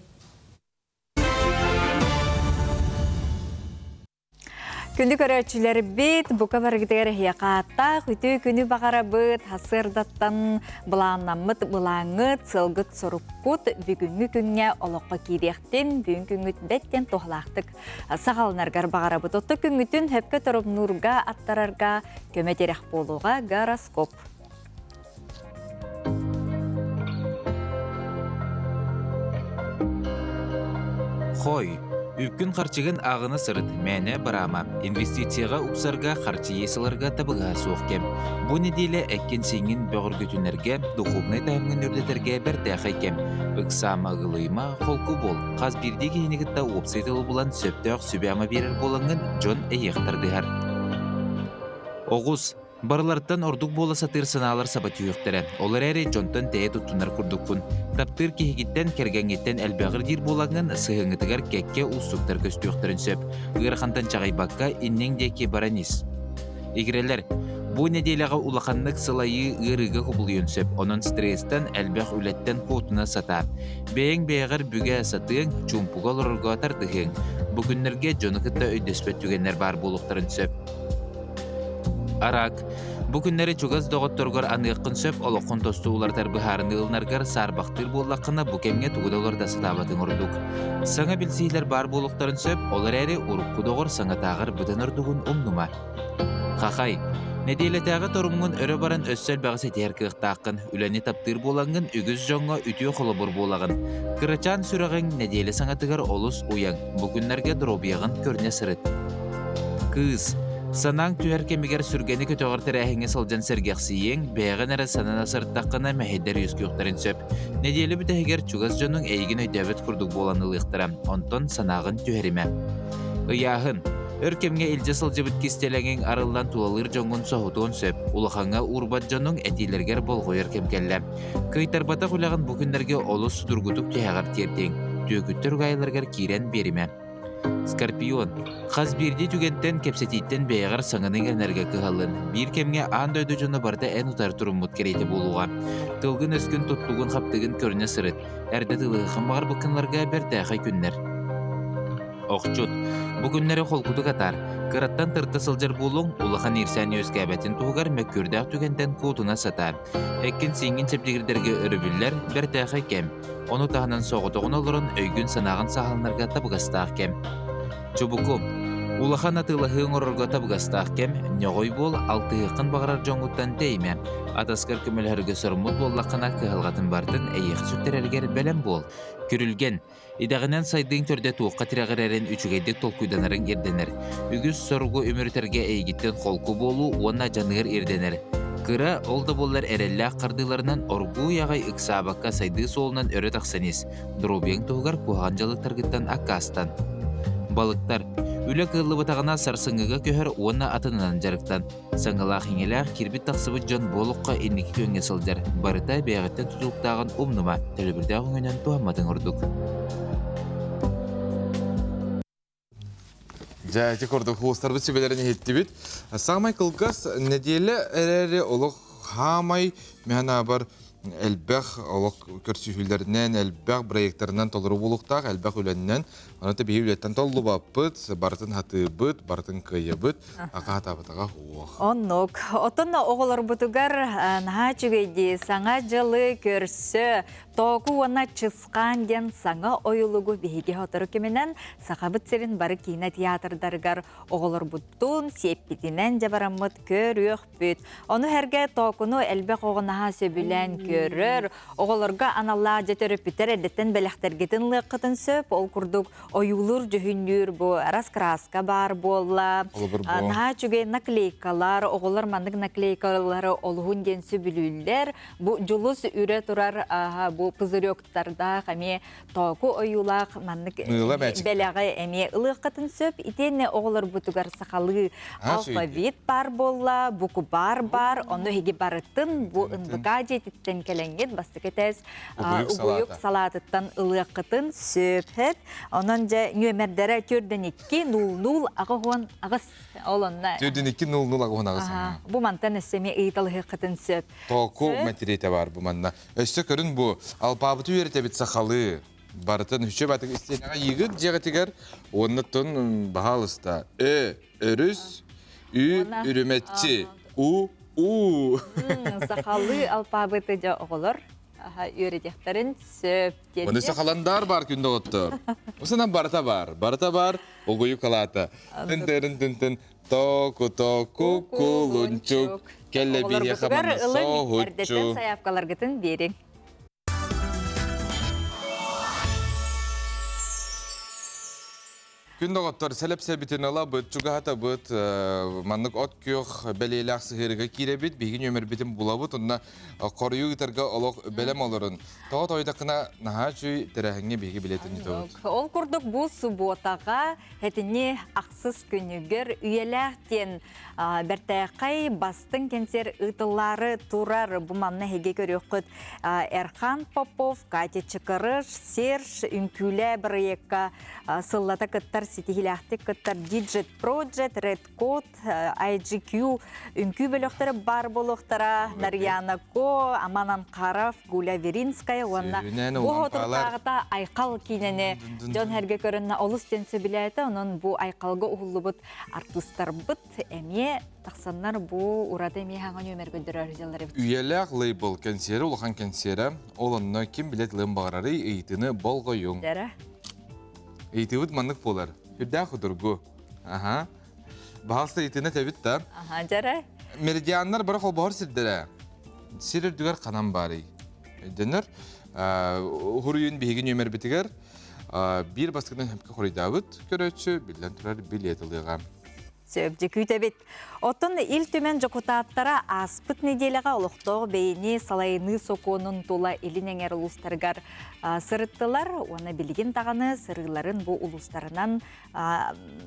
Күндү көрөөччүлэрбит, бука барыгытыгар эһиэхэ ааттаах үтүө күнү баҕарабыт, сарсыардаттан былааннаммыт былааҥҥыт, сыалгыт соруккут бүгүҥҥү күҥҥэ олоххо киириэхтин, бүгүн күҥҥүт бэттэн туһалаахтык саҕаланаргар баҕарабыт. Отто күҥҥүтүн хөпкө торумнуурга, аттарарга көмө тирэх буолуоҕа гороскоп. Хой, үпкүн-харчыгын ааҕына сырыт, мээнэ быраама. Инвестицияҕа уксарга, харчы иэс ыларга табыгаһа суох кэм. Бу нэдиэлэ эккин-сииҥҥин бөҕөргөтүнэргэ, духуобунай таһымҥын үрдэтэргэ бэртээхэй кэм. Ыксаама, ыгылыйма, холку буол. Хас биирдии киһини кытта уопсай тылы булан сөптөөх сүбэ-ама биэрэр буолаҥҥын дьон эйиэхэ тардыһар. Оҕус, Барыларыттан ордук буола сатыыр санаалар саба түһүөхтэрэ. Ол эрээри дьонтон тэйэ туттунар курдукпун. Таптыыр киһигиттэн, кэргэҥҥиттэн элбэҕи ирдиир буолаҥҥын, сыһыаҥҥытыгар кэккэ уустуктар көстүөхтэрин сөп. Ыарахантан чаҕыйбакка, инниҥ диэки баран ис. Игирэлэр, бу нэдиэлэҕэ улаханнык сылайыы ыарыыга кубулуйуон сөп. Онон стресстэн, элбэх үлэттэн куотуна сатаа. Бэйэҥ бэйэҕэр бүгэ сатыаҥ, чуумпуга олорорго тардыһыаҥ. Бу күннэргэ дьону кытта өйдөспөт түгэннэр баар буолуохтарын сөп. Арак, бу күннэри чугас доҕотторгор аныаххын сөп, олоххун тосту уларытар быһаарыныы ылынаргар саарбахтыыр буоллаххына, бу кэмҥэ тугу да олордо сатаабатыҥ ордук. Саҥа билсиилэр баар буолуохтарын сөп, ол эрээри урукку доҕор саҥатааҕар быдан ордугун умнума. Хахай, нэдиэлэтээҕи торумҥун өрө баран өссө элбэҕи ситиһэр кыахтааххын, үлэни таптыыр буолаҥҥын үгүс дьоҥҥо үтүө холобур буолаҕын. Кырачаан сүрэҕиҥ нэдиэлэ саҥатыгар олус уйаҥ, бу күннэргэ доруобуйаҕын көрүнэ сырыт. Кыыс, санааҥ түһэр кэмигэр сүргэни көтөҕөр тэрээһиҥҥэ сылдьан сэргэхсийиэҥ, бэйэҕин эрэ санана сырыттаххына мэһэйдэр үөскүөхтэрин сөп. Нэдиэлэ бүтэһигэр чугас дьонуҥ эйигин өйдөөбөт курдук буолан ылыахтара, онтон санааҕын түһэримэ. Ыйааһын. Өр кэмҥэ илдьэ сылдьыбыт кистэлэҥиҥ арыллан тулалыыр дьоҥҥун соһутуон сөп. Улахаҥҥа уурбат дьонуҥ этиилэргэр болҕойор кэм кэллэ. Кыайтарбатах үлэҕин бу күннэргэ олус судургутук тиһэҕэр тиэрдиэҥ. Түөкүттэр угаайыларыгар киирэн биэримэ. Скорпион. Хас биирдии түгэнтэн, кэпсэтииттэн бэйэҕэр саҥаны иҥэринэргэ кыһаллын. Биир кэмҥэ аан дойду дьоно барыта эн утары туруммут кэриэтэ буолуоҕа. Тылгын-өскүн туттугун-хаптыгын көрүнэ сырыт. Эрдэ тылыһыаххын баҕарбыккынларга бэртээхэй күннэр. Охчут. Бу күннэри холкутук атаар. Кыраттан тырта сылдьар буолуҥ, улахан иирсээн үөскээбэтин туһугар мөккүөрдээх түгэнтэн куотуна сатаа. Эккин-сииҥҥин чэбдигирдэргэ өрөбүллэр, бэртээхэй кэм. Ону таһынан соҕотоҕун олорон өйгүн-санааҕын сааһыланарга табыгастаах кэм. Чубуку. Улахан атыылаһыы оҥорорго табыгастаах кэм, ньоҕой буол, алтыһыаххын баҕарар дьоҥҥуттан тэйимэ. Атаскар көмөлөһөргө соруммут буоллаххына, кыһалҕатын барытын эйиэхэ сүктэрэргэр бэлэм буол. Күрүлгэн. Идэҕинэн сайдыыҥ төрдө туохха тирэҕирэрин үчүгэйдик толкуйданарыҥ ирдэнэр. Үгүс соругу үмүрүтэргэ эйигиттэн холку буолуу уонна дьаныар ирдэнэр. Кыра, ол да буоллар эрэллээх хардыыларынан оргууй аҕай ыксаабакка сайдыы суолунан өрө тахсан ис. Доруобуйаҥ туһугар куһаҕан дьалыктаргыттан аккаастан. Балыктар. Үлэ кыаллыбатаҕына сарсыҥҥыга көһөр уонна атынынан дьарыктан. Саҥалаах-иҥэлээх киирбит-тахсыбыт дьон бу олоххо инники күөҥҥэ сылдьар, барыта бэйэҕиттэн тутулуктааҕын умнума, төлөбүрдээх өҥөнөн туһамматыҥ ордук. Дьэ, ити курдук улуустарбыт сүбэлэрин иһиттибит. Саамай кылгас нэдиэлэ эрээри олох хаамай мэһэнаабар элбэх олох көрсүһүүлэринэн, элбэх проектарынан толору буолуохтаах, элбэх үлэннэн. Ону биһи үлэттэн толлубаппыт, барытын хатыыбыт, барытын кыайабыт, акаатаабатаҕа уох. Оннук. Оттон оҕолорбутугар наһаа үчүгэйдии саҥа дьылы көрсө, Тооку уонна Чысхаан диэн саҥа ойулугу биһиги сотору кэминэн Сахабыт сирин бары киинэ театрдарыгар оҕолорбутун сиэппитинэн дьабараммыт көрүөхпүт. Ону сэргэ тоокуну элбэх оҕо наһаа сөбүлээн көрөр. Оҕолорго аналлаах дьэ төрөппүттэр эрдэттэн бэлэхтэргитин ылыаххытын сөп. Ол курдук ойуулуур дьүһүннүүр бу раскраска баар буолла. Наһаа үчүгэй наклейкалар, оҕолор маннык наклейкалары олуһун диэн сөбүлүүллэр. Бу дьулус үрэ турар бу пузыректардаах эмиэ тооку ойуулаах маннык бэлэҕи эмиэ ылыаххытын сөп. Итиэннэ оҕолорбутугар сахалыы алфавит баар буолла, букубаар баар, ону эһиги барытын бу НВК дьиэтиттэн кэлэҥҥит бастакы этээс угуйук салаатыттан ылыаххытын сөп. Онон дьэ нүөмэрдэрэ төрдөн икки нуул нуул аҕыс аҕыс ол онно. Төрдөн икки нуул нуул аҕыс аҕыс. Бу мантан өссө эмиэ ыйыталаһыаххытын сөп. Току мэтириэтэ бар бу манна. Өссө көрүн бу алпаабыты үөрэтэбит сахалыы. Барытын үчү батык истиэнэҕэ йыгыт дьиэҕитигэр уонна тон баһаалыста. Ö өрүс, ү үрүмэччи, у у. Сахалыы алпаабыты дьэ оҕолор үөрэтиэхтэрин сөп диэн. Оны сахаландар бар күндө оттор. Усанан барыта бар. Барыта бар, угуйу калаата. Тын-тын-тын-тын Току току кулунчук кэллэ биһиэхэ манна соһуччу. сайаапкаларгытын биэриҥ. Күн доҕоттор сэлэпсэбитин ылабыт, чугаһатабыт, маннык от күөх бэлиэлээх сыһыарыга киирэбит, биһиги нүөмэрбитин булабыт, онно хоруйу ыытарга олох бэлэм олорун. Тоҕо тойдаххына наһаа үчүй тэрээһиҥҥэ биһиги билетин ыытабыт. Ол курдук бу субуотаҕа Этини ахсыс күнүгэр үйэлээх диэн бэртээхэй бастыҥ кэнсиэр ыытыллаары турар. Бу манна эһиги көрүөххүт Эрхан Попов, Катя Чыкырыш, Серж үҥкүүлэ бырайыакка сыллата кыттар, ситиһиилээхтик кыттар Digit Project, Red Code, IGQ үҥкүү бөлөхтөрө баар буолуохтара. Нарьяна Ко, Аман Анкаров, Гуля Веринская уонна бу хотуртааҕыта Айхал киинэни дьон сэргэ көрөннө олус диэн сөбүлээтэ. Онон бу Айхалга уһуллубут артыыстарбыт эмиэ тахсаннар бу ураты эмиэ хаҥа нүөмэр көрдөрөр дьаллар эбит. Үйэлээх лейбл кэнсиэрэ улахан кэнсиэрэ. Ол онно ким билет ылыан баҕарарый ыйытыыны болҕойуҥ. Ыйытыыбыт маннык буолар. Үрдээх судургу. Аха. Баһаалыста итинэ тэбит да. Аха, дьэрэ. Меридианнар бары холбоһор сирдэрэ. Сир үрдүгэр ханан баарый? Өйдөнөр. Уһуруйун биһиги нүөмэрбитигэр биир бастакынан хөпкө хоруйдаабыт көрөөччү биллэн турар билиэт ылыаҕа. Сөп, күүтэбит. Оттон Ил Түмэн дьокутааттара ааспыт нэдиэлэҕэ олохтоох бэйэни салайыныы сокуонун тула илин эҥэр улуустарыгар сырыттылар уонна билигин даҕаны сырыыларын бу улуустарынан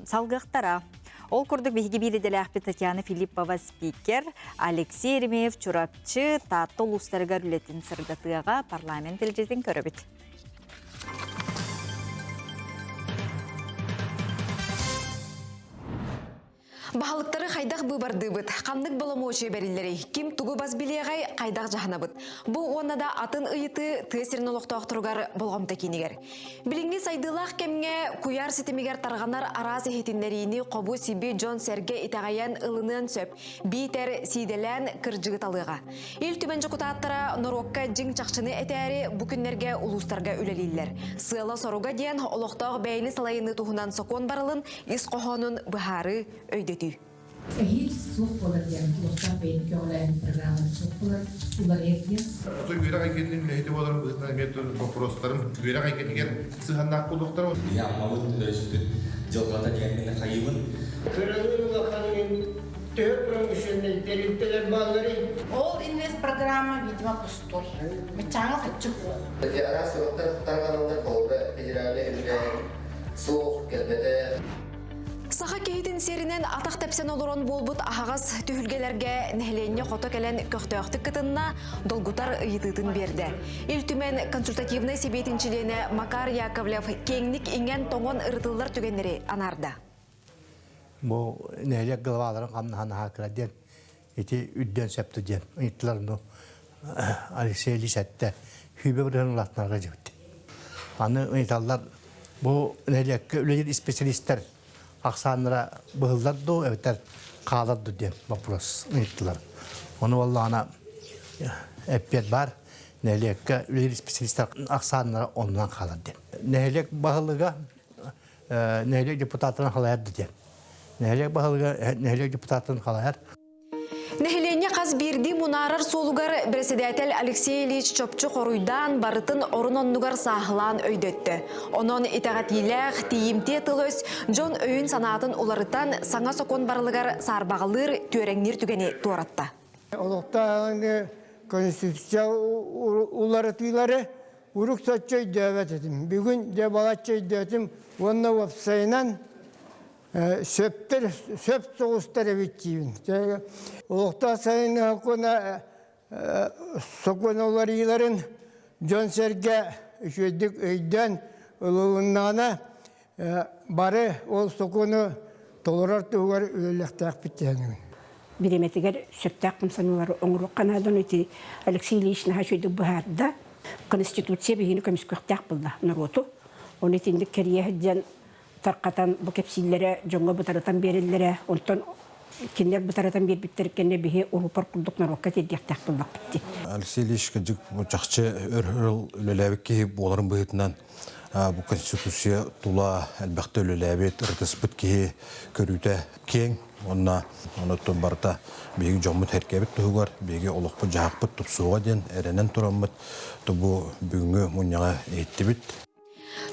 салгыахтара. Ол курдук биһиги биир идэлээхпит Татьяна Филиппова спикер, Алексей Еремеев Чурапчы, Таатта улуустарыгар үлэтин сырдатыаҕа парламент илдьитин көрөбүт. Баһылыктары хайдах быыбардыыбыт, ханнык боломуочуйа бэриллэрий, ким тугу бас билиэҕэй, хайдах дьаһанабыт? Бу уонна да атын ыйытыы тыа сирин олохтоохторугар болҕомто киинигэр. Билиҥҥи сайдыылаах кэмҥэ куйаар ситимигэр тарҕанар араас иһитиннэриини хобу-сиби дьон-сэргэ итэҕэйэн ылыныан сөп, биитэр сиидэлээн кырдьыгы талыаҕа. Ил Түмэн дьокутааттара норуокка дьиҥ чахчыны этээри бу күннэргэ улуустарга үлэлииллэр. Сыала-соруга диэн олохтоох бэйэни салайыныы туһунан сокуон барылын ис хоһоонун быһаарыы, өйдөтүү. Эһиил суох буолар диэн олохтоох бэйэни көҕүлээһин программата суох буолар, уларыйар диэн. Отой үөрэх эйгэтин үлэһитэ буоларым быһыытынан эмиэ боппуруостарым үөрэх эйгэтигэр сыһыаннаах буолуохтара. Биһи Аммабыт өрөспүт дьылҕата диэммин хайыыбын. Кыралыыр улаханын төһө промышленнай тэрилтэлэр баалларый? Ол инвестпрограмма, видимо, пустой. Мыччааҥа хаччы суох. Араас суруктар тарҕаналлар, холобура, федеральнай үбүлээһин суох, кэлбэтэ. Саха киһитин сиэринэн атах тэпсэн олорон буолбут аһаҕас түһүлгэлэргэ нэһилиэнньэ хото кэлэн көхтөөхтүк кытынна, долгутар ыйытыытын биэрдэ. Ил Түмэн консультативнай сэбиэтин чилиэнэ Макар Яковлев киэҥник иҥэн-тоҥон ырытыллар түгэннэри анаарда. Бу нэһилиэк главаларын хамнаһа наһаа кыра диэн ити үрдүөн сөптө диэн ыйыттылар ну Алексей Ильич эттэ хүүбэ бырыһын улаатынарга дьибит. Аны ыйыталлар бу нэһилиэккэ үлэлиир исписэлиистэр ахсааннара быһыллар дуу эбэтэр хаалар дуу диэн вопрос ыйыттылар. Ону буоллаҕына эппиэт баар нэһилиэккэ үлэлиир исписэлиистэр ахсааннара оннунан хаалар диэн. Нэһилиэк баһылыга нэһилиэк депутаттарын халайар диэн. Нэһилиэк баһылыга нэһилиэк депутаттарын халайар. Нэһилиэнньэ хас биирдии мунаарар суолугар бэрэсэдээтэл Алексей Ильич чопчу хоруйдаан, барытын орун-оннугар сааһылаан өйдөттө. Онон итэҕэтиилээх, тиийимтиэ тыл-өс дьон өйүн-санаатын уларытан, саҥа сокуон барылыгар саарбаҕалыыр, түөрэҥниир түгэни туоратта. Олохтоох Конституция уларытыылары Урук соччо өйдөөбөт этим. Бүгүн дьэ балачча өйдөөтүм уонна уопсайынан сөптөр, сөп соҕустар эбит диибин. Олохтоох сайыҥҥы сокуона сокуон уларыйыыларын дьон-сэргэ үчүгэйдик өйдөөн ылылыннаҕына бары ол сокуону толорор туһугар үлэлиэхтээхпит диэн. Бириэмэтигэр сөптөөх хамсаныылары оҥоруохха наада ити Алексей Ильич наһаа үчүгэйдик быһаарда. Конституция биһигини көмүскүөхтээх буолла норуоту. Ону итинник кэрийэ сылдьан тарҕатан бу кэпсииллэрэ дьоҥҥо бытарытан биэрэллэрэ. Онтон кинилэр бытарытан биэрбиттэр кэннэ биһи урупар курдук норуокка тиэрдиэхтээх буоллахпыт дии. Алексей Ильич кырдьык чахчы өр өр үлэлээбит киһи буоларын быһыытынан бу Конституция тула элбэхтэ үлэлээбит, ырытыспыт киһи көрүүтэ киэҥ. Уонна онуттан барыта биһиги дьоммут эркэбит туһугар, биһиги олохпут-дьаһахпыт тупсуоҕа диэн эрэнэн тураммыт бу бүгүҥҥү мунньаҕы иһиттибит.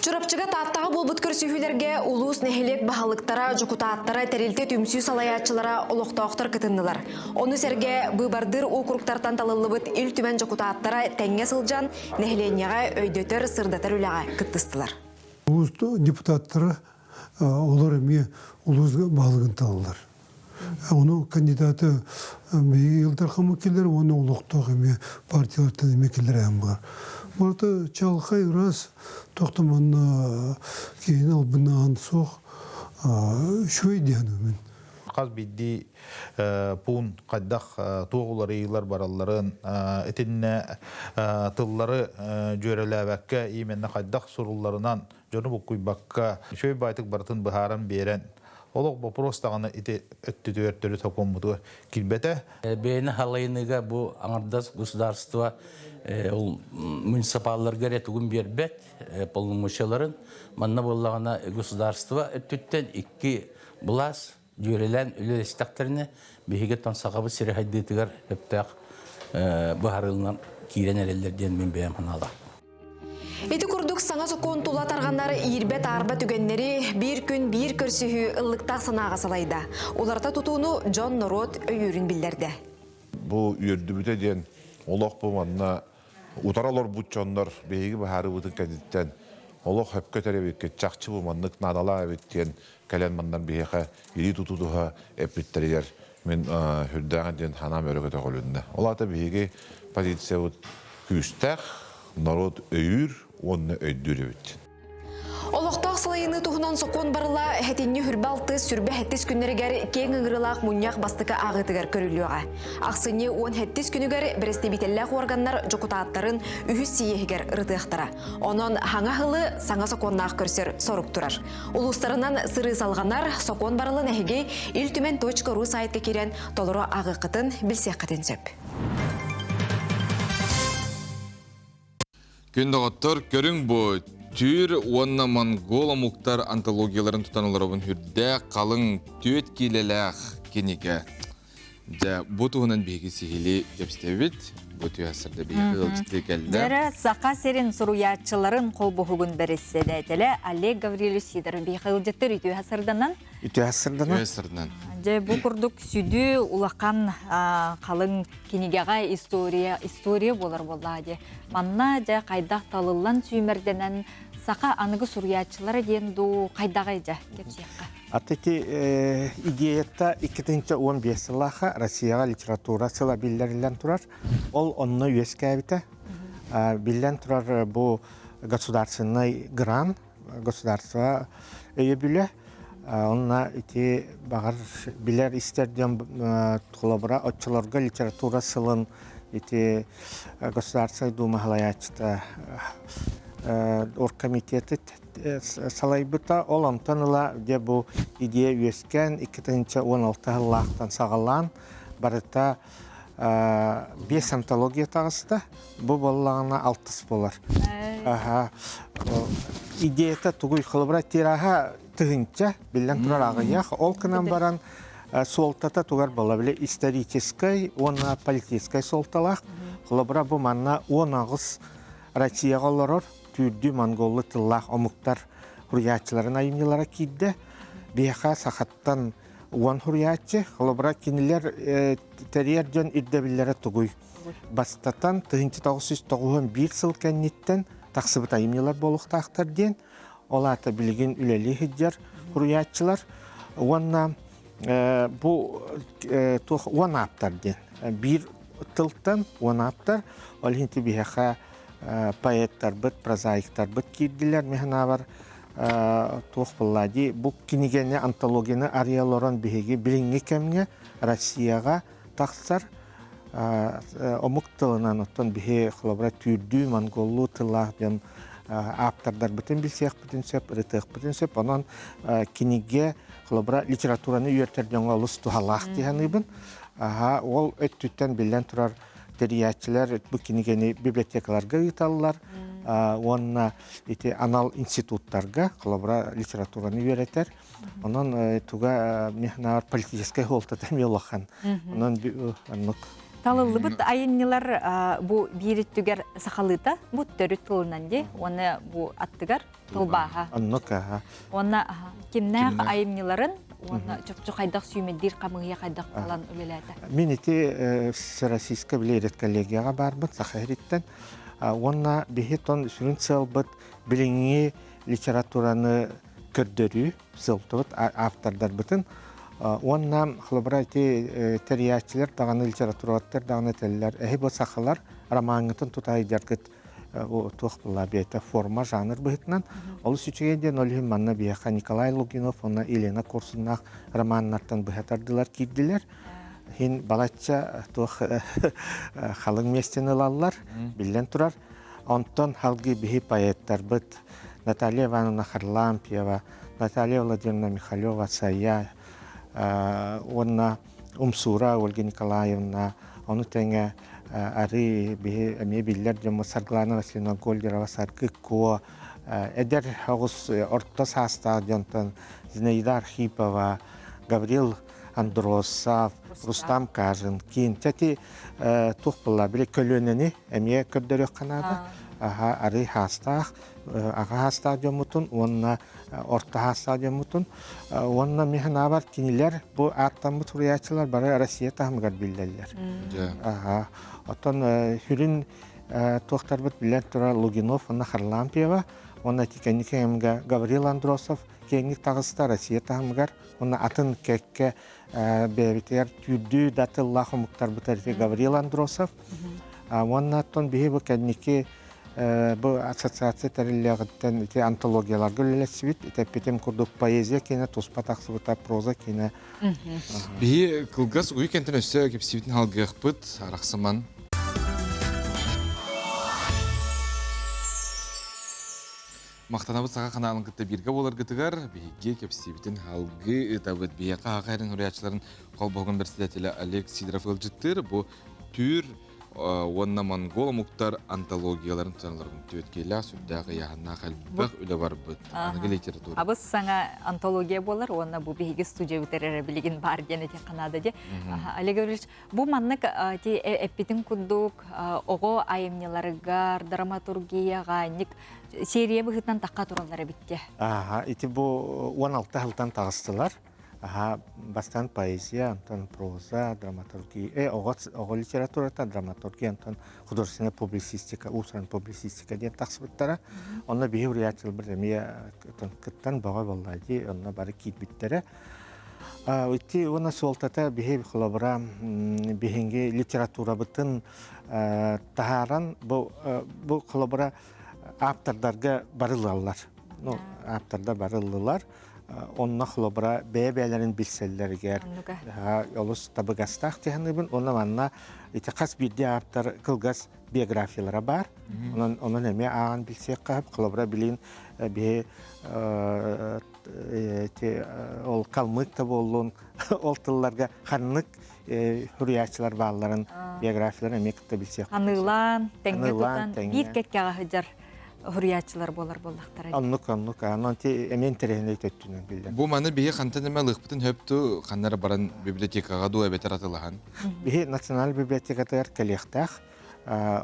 Чурапчыга Тааттаҕа буолбут көрсүһүүлэргэ улуус нэһилиэк баһылыктара, дьокутааттара, тэрилтэ түмсүү салайааччылара, олохтоохтор кытыннылар. Ону сэргэ быыбардыыр уокуруктартан талыллыбыт Ил Түмэн дьокутааттара тэҥҥэ сылдьан нэһилиэнньэҕэ өйдөтөр, сырдатар үлэҕэ кыттыстылар. Улуус депутаттара олор эмиэ улуус баһылыгын талаллар. Ону кандидаты биһиги Ил Дархаммыт киллэр уонна олохтоох эмиэ партиялартан эмиэ киллэрээн бар. Барыта чалхай ыраас тохтомонно киһини албыннаан суох үчүгэй диэн мин. Хас биирдии пуун хайдах туох уларыйыылар баралларын итиннэ тыллары дьүөрэлээбэккэ именно хайдах сурулларынан дьону буккуйбакка үчүгэй баайтык барытын быһааран биэрэн олох вопрос даҕаны ити өттүтүгэр төрүт сокуоммутугар киирбэтэ. Бэйэни халайыныыга бу аҥардас государство ол муниципалларга эрэ тугун биэрбэт полномочияларын манна буоллаҕына государство өттүттэн икки былаас дьүөрэлээн үлэлэстэхтэринэ биһиги оттон Сахабыт сирэ сайдыытыгар сөптөөх быһаарыылынан киирэн эрэллэр диэн мин бэйэм санаалаах. Ити курдук саҥа сокуон тула тарҕанар иирбэ-таарба түгэннэри биир күн биир көрсүһүү ыллыктаах санааҕа салайда. Уларыта тутууну дьон-норуот өйүүрүн биллэрдэ. Бу үөрдүбүтэ диэн олох бу манна утара олорбут дьоннор биһиги быһаарыыбытын кэнниттэн олох сөпкө эбиккит чахчы бу маннык наадалаах эбит диэн кэлэн манна биһиэхэ илии тутуһа эппиттэригэр мин үрдээҕин диэн санаам өрө көтөҕүлүннэ. Ол аата биһиги позициябыт күүстээх, норуот өйүүр уонна өйдүүр эбит. Олохтоох Олохтоох салайыныы туһунан сокуон барыла сэтинньи хүрбэ алтыс сүрбэ сэттис күннэригэр киэҥ ыҥырыылаах мунньах бастакы ааҕыытыгар көрүллүөҕэ. Ахсынньы 17 күнүгэр бэрэстэбиитэллээх уорганнар дьокутааттарын үһүс сийиэһигэр ырытыахтара. Онон хаҥа ыһылы саҥа сокуоннаах көрсөр сорук турар. Улуустарынан сырыы салҕанар, сокуон барылын эһиги Ил Түмэн .ру сайтка киирэн толору ааҕыаххытын, билсиэххитин сөп. Күн доҕоттор, көрүҥ бу түүр уонна монгол омуктар антологияларын тутан олоробун үрдээх халыҥ түөт киилэлээх кинигэ. Дьэ, бу туһунан биһиги сиһилии кэпсэтэбит. Бу түһэ сырда биһиги ыалдьыттыы кэллэ. Дьэрэ Саха сирин суруйааччыларын холбоһугун бэрэссэдээтэлэ Олег Гаврильевич Сидоров биһиги ыалдьыттар үтүө сырданан Үтүө сырданан. Үтүө сырданан. Дьэ, бу курдук сүдү улахан халыҥ кинигэҕэ история история буолар буоллаа дии. Манна дьэ хайдах талыллан сүүмэрдэнэн саха аныгы суруйааччылара диэн дуу хайдаҕый дьэ кэпсиэххэ. Аты ити идеята 2015 сыллаахха Россияҕа литература сыла биллэриллэн турар. Ол онно үөскээбитэ. Биллэн турар бу государственный грант государство өйөбүлэ. Онно ити баҕар билэр истэр дьон холобура оччолорго литература сылын ити Государственнай Дума салайааччыта оргкомитеты салайбыта. Ол онтон ыла дьэ бу идея үөскээн 2016 сыллаахтан саҕалаан барыта биэс антология таҕыста. Бу буоллаҕына алтыс буолар. Аха. Идеята тугуй холобура тираһа тыһыынча биллэн турар аҕыйах. Ол гынан баран суолтата тугар буола били историческай уонна политическай суолталаах. Холобура бу манна 18 Россияҕа олорор түүрдүү монголлуу тыллаах омуктар суруйааччыларын айымньылара киирдэ. Биһиэхэ сахаттан уон суруйааччы. Холобура кинилэр тэрийэр дьон ирдэбиллэрэ тугуй? Бастатан 1991 сыл кэнниттэн тахсыбыт айымньылар буолуохтаахтар диэн, ол аата билигин үлэлии сылдьар суруйааччылар уонна бу туох уон ааптар диэн биир тылтан уон ааптар ол иһин биһиэхэ поэттарбыт, прозаиктарбыт киирдилэр мин санаабар туох буолла дии бу кинигэни антологияны арыйа олорон биһиги билиҥҥи кэмҥэ Россияҕа тахсар омук тылынан оттон биһи холобура түүрдүү монголлуу тыллаах дьон ааптардарбытын билсиэхпитин сөп ырытыахпытын сөп онон кинигэ холобура литератураны үөрэтэр дьоҥҥо олус туһалаах дии саныыбын аха ол өттүттэн биллэн турар тэрийээччилэр бу кинигэни библиотекаларга ыыталлар уонна ити анал институттарга холобура литератураны үөрэтэр Онон туга мехнаар политическай суолтата эмиэ улахан. Онон оннук. Талыллыбыт айымньылар бу биир өттүгэр сахалыыта, бу төрүт тылынан дии, уонна бу аттыгар тылбааһа. Оннук аха. Уонна кимнээх айымньыларын уонна чопчу хайдах сүүмэрдиир хамыыһыйа хайдах талан үлэлээтэ? Мин ити Всероссийскай билэ редколлегияҕа баарбын Саха сириттэн. Уонна биһи тон сүрүн сыалбыт билиҥҥи литератураны көрдөрүү сылтыбыт автордарбытын уонна холобура ити тэрийээччилэр даҕаны литературоведтар даҕаны этэллэр эһи бу сахалар ромаҥҥытын тутаайдаргыт туох буолла бэйэтэ форма жанр быһыытынан олус үчүгэй диэн ол иһин манна биһиэхэ Николай Лугинов уонна Елена Корсуннаах романнартан быһа тардылар киирдилэр иһин балачча туох халыҥ миэстэни ылаллар биллэн турар онтон халгыы биһи поэттарбыт Наталья Ивановна Харлампьева, Наталья Владимировна Михалева, Сайя уонна Умсуура Ольга Николаевна, ону тэҥэ арыы биһи эмиэ биллэр дьоммут Саргылана Васильевна Гольдерова, Саргы Куо, эдэр оҕус орто саастаах дьонтон Зинаида Архипова, Гаврил Андросов, Рустам Каженкин. Тэти туох буолла били көлүөнэни эмиэ көрдөрүөххэ наада. Аха арыы хаастаах, аҕа хаастаах дьоммутун уонна орто хаастаах дьоммутун уонна мин санаабар кинилэр бу ааттаммыт суруйааччылар бары Россия таһымыгар биллэллэр. Аха. Оттон сүрүн туохтарбыт билэн турар Лугинов уонна Харлампьева уонна ити кэнники кэмҥэ Гаврил Андросов киэҥник таҕыста Россия таһымыгар уонна атын кэккэ бэйэбитигэр түүрдүү да тыллаах омуктарбыт Гаврил Андросов уонна оттон биһи бу кэнники Бу ассоциация тэриллиэҕиттэн ити антологияларга үлэлэсибит. Итеппитим курдук поэзия киэнэ туспа тахсыбыта, проза киэнэ. Биһи кылгас уйу кэнтэн өссө кэпсиибитин халгыахпыт, арахсыман. Махтанабыт саха ханаалын кытта бииргэ буоларгытыгар биһиги кэпсиибитин халгыы ыытабыт. Биһиэхэ хаха эрин суруйааччыларын холбоһугун председателэ Олег Сидоров ыалдьыттыыр. Бу түүр уонна монгол омуктар антологияларын тутаналарын түөткиэлээх сүрдээх ыйааһыннаах элбэх үлэ барбыт аныгы литература. Абыс саҥа антология буолар уонна бу биһиги студиябытар эрэ билигин баар диэн этиэххэ наада дии. Олег Гаврильевич, бу маннык ти эппитин курдук оҕо айымньыларыгар, драматургияҕа инник серия быһыытынан тахха тураллар эбит дии. Аха, ити бу 16 сылтан таҕыстылар. Аха, бастаан поэзия, онтон проза, драматургия, оҕо, оҕо литературата, драматургия, онтон художественная публицистика, уус-уран публицистика диэн тахсыбыттара. Онно биһи уруйааччыларбыт эмиэ кыттан бөҕө буолла дии, онно бары киирбиттэрэ. Ити уонна суолтата биһи холобура биһиги литературабытын таһааран бу бу холобура ааптардарга барыллаллар. Ну, ааптардар барыллылар. Онно холобура бэйэ-бэйэлэрин билсэллэригэр олус табыгастаах тиһаныбын. Онно манна ити хас биирдии ааптар кылгас биографиялара баар. Онон онон эмиэ ааҕан билсиэххэ холобура билин биһи ол калмык да буоллун ол тылларга ханнык суруйааччылар баалларын биографияларын эмиэ кытта билсиэх. Аныылаан, тэҥҥэ тутан, биир кэккэҕэ сылдьар суруйааччылар буолар буоллахтара. Оннук, оннук. Онон ти эмиэ интэриэһинэй төттүнэн биллэр. Бу маны биһи хантан эмэ ылыахпытын хөпту ханна баран библиотекаҕа дуу эбэтэр атылаһан. Биһи национальный библиотекатыгар кэлиэхтээх.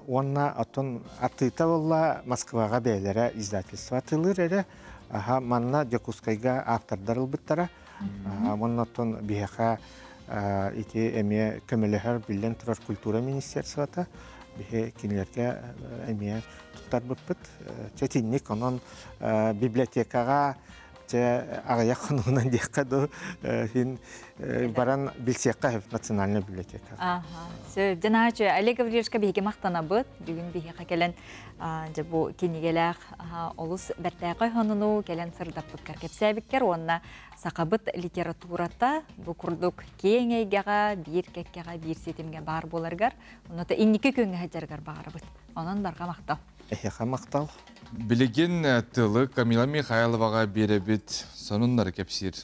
Уонна оттон атыыта буолла Москваҕа бэйэлэрэ издательство атыылыыр эрэ. Аха, манна Дьокуускайга автордар ылбыттара. Уонна оттон биһиэхэ ити эмиэ көмөлөһөр биллэн турар культура министерствота. Биһи кинилэргэ эмиэ туттарбыппыт. Чэтинник онон библиотекаҕа чэ аҕыйах хонугунан диэххэ дуу син баран билсиэххэ национальная библиотека. Аха. Сөп. Дьанаачы Олег Гаврильевичка биһиги махтанабыт. Бүгүн биһиэхэ кэлэн дьэ бу кинигэлээх олус бэртээхэй хонуну кэлэн сырдаппыккар кэпсээбиккэр уонна сахабыт литературата бу курдук киэҥ эйгэҕэ, биир кэккэҕэ, биир ситимҥэ баар буоларыгар, онно инники күөҥҥэ сылдьарыгар баҕарабыт. Онон барҕа махтал. Эһиэхэ махтал. Билигин тылы Камила Михайловаҕа биэрэбит сонуннары кэпсиир.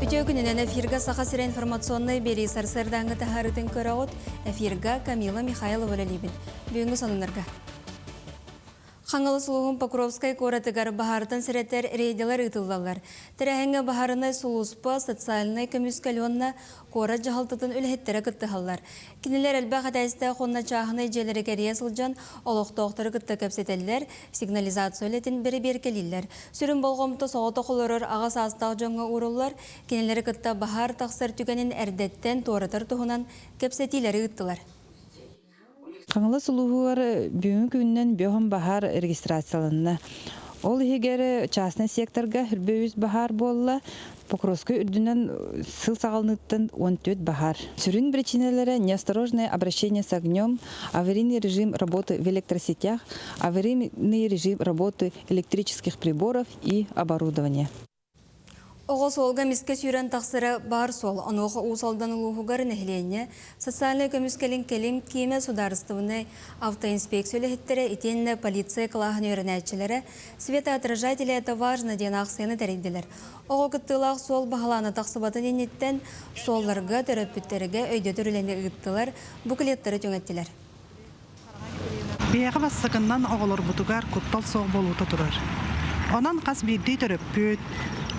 Үтүө күнүнэн эфирга Саха сирэ информационнай биэрии сарсыардааҥҥы таһаарыытын көрөҕүт. Эфирга Камила Михайлова үлэлиибин. Бүгүҥҥү сонуннарга. Хаҥалас улууһун Покровскай куоратыгар баһаартан сэрэтэр рейдэлэр ыытыллаллар. Тэрээһиҥҥэ баһаарынай сулууспа, социальнай көмүскэл уонна куорат дьаһалтатын үлэһиттэрэ кыттыһаллар. Кинилэр элбэх этээстээх уонна чааһынай дьиэлэри кэрийэ сылдьан олохтоохтору кытта кэпсэтэллэр, сигнализация үлэтин бэрэбиэркэлииллэр. Сүрүн болҕомто соҕотох олорор аҕа саастаах дьоҥҥо ууруллар, кинилэри кытта баһаар тахсар түгэнин эрдэттэн туоратар туһунан кэпсэтиилэри ыыттылар. Хаҥалас улууһугар бүгүҥҥү күнүнэн бөҕөн баһаар регистрацияланна. Ол иһигэр частнай секторга үрбэ үс баһаар буолла. Покровскай үрдүнэн сыл саҕаланыыттан 14 баһаар. Сүрүн причиналара неосторожное обращение с огнем, аварийный режим работы в электросетях, аварийный режим работы электрических приборов и оборудования. Оҕо суолга эмискэ сүүрэн тахсара баар суол. Онуоха Уус Алдан улууһугар нэһилиэнньэ социальнай көмүскэлин кэлим киинэ судаарыстыбаннай автоинспекция үлэһиттэрэ итиэннэ полиция кылааһын үөрэнээччилэрэ «Светоотражатели это важно» диэн аахсыйаны тэрийдилэр. Оҕо кыттыылаах суол баһылаана тахсыбатын инниттэн суолларга, төрөппүттэргэ өйдөтөр үлэни ыыттылар, буклеттары түҥэттилэр. Биһиэхэ бастакыннан оҕолорбутугар куттал суох буолуута турар. Онон хас биирдии төрөппүт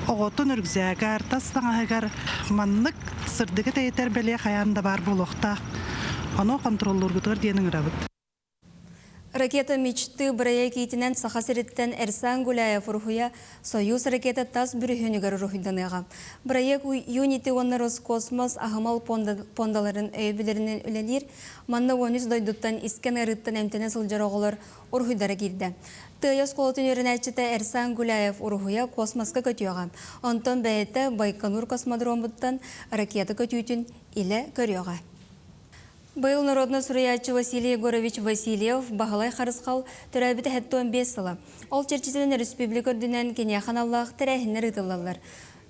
оҕотун үргзээгэр, тас таҥаһыгар маннык сырдыгы тэйитэр бэлиэ хайаан да баар буолуохтаах. Ону хонтуруоллуургутугар диэн ыҥырабыт. Ракета мечты бырайыак иитинэн Саха сириттэн Эрсан Гуляев уруһуйа Союз ракета тас бүрүһүнүгэр уруһуйданыаҕа. Бырайыак Unity уонна Роскосмос аһымал пуондаларын өйөбүллэринэн үлэлиир. Манна 13 дойдуттан искэн ыарыыттан эмтэнэ сылдьар оҕолор уруһуйдара киирдэ. Тыайа оскуолатын үөрэнээччитэ Эрсан Гуляев уруһуйа космоска көтүөҕэ. Онтон бэйэтэ Байконур космодромуттан ракета көтүүтүн илэ көрүөҕэ. Быйыл народнай суруйааччы Василий Егорович Васильев Баһылай Харысхал төрөөбүтэ 75 сыла. Ол чэрчитинэн республика үрдүнэн киниэхэ аналлаах тэрээһиннэр ыытыллаллар.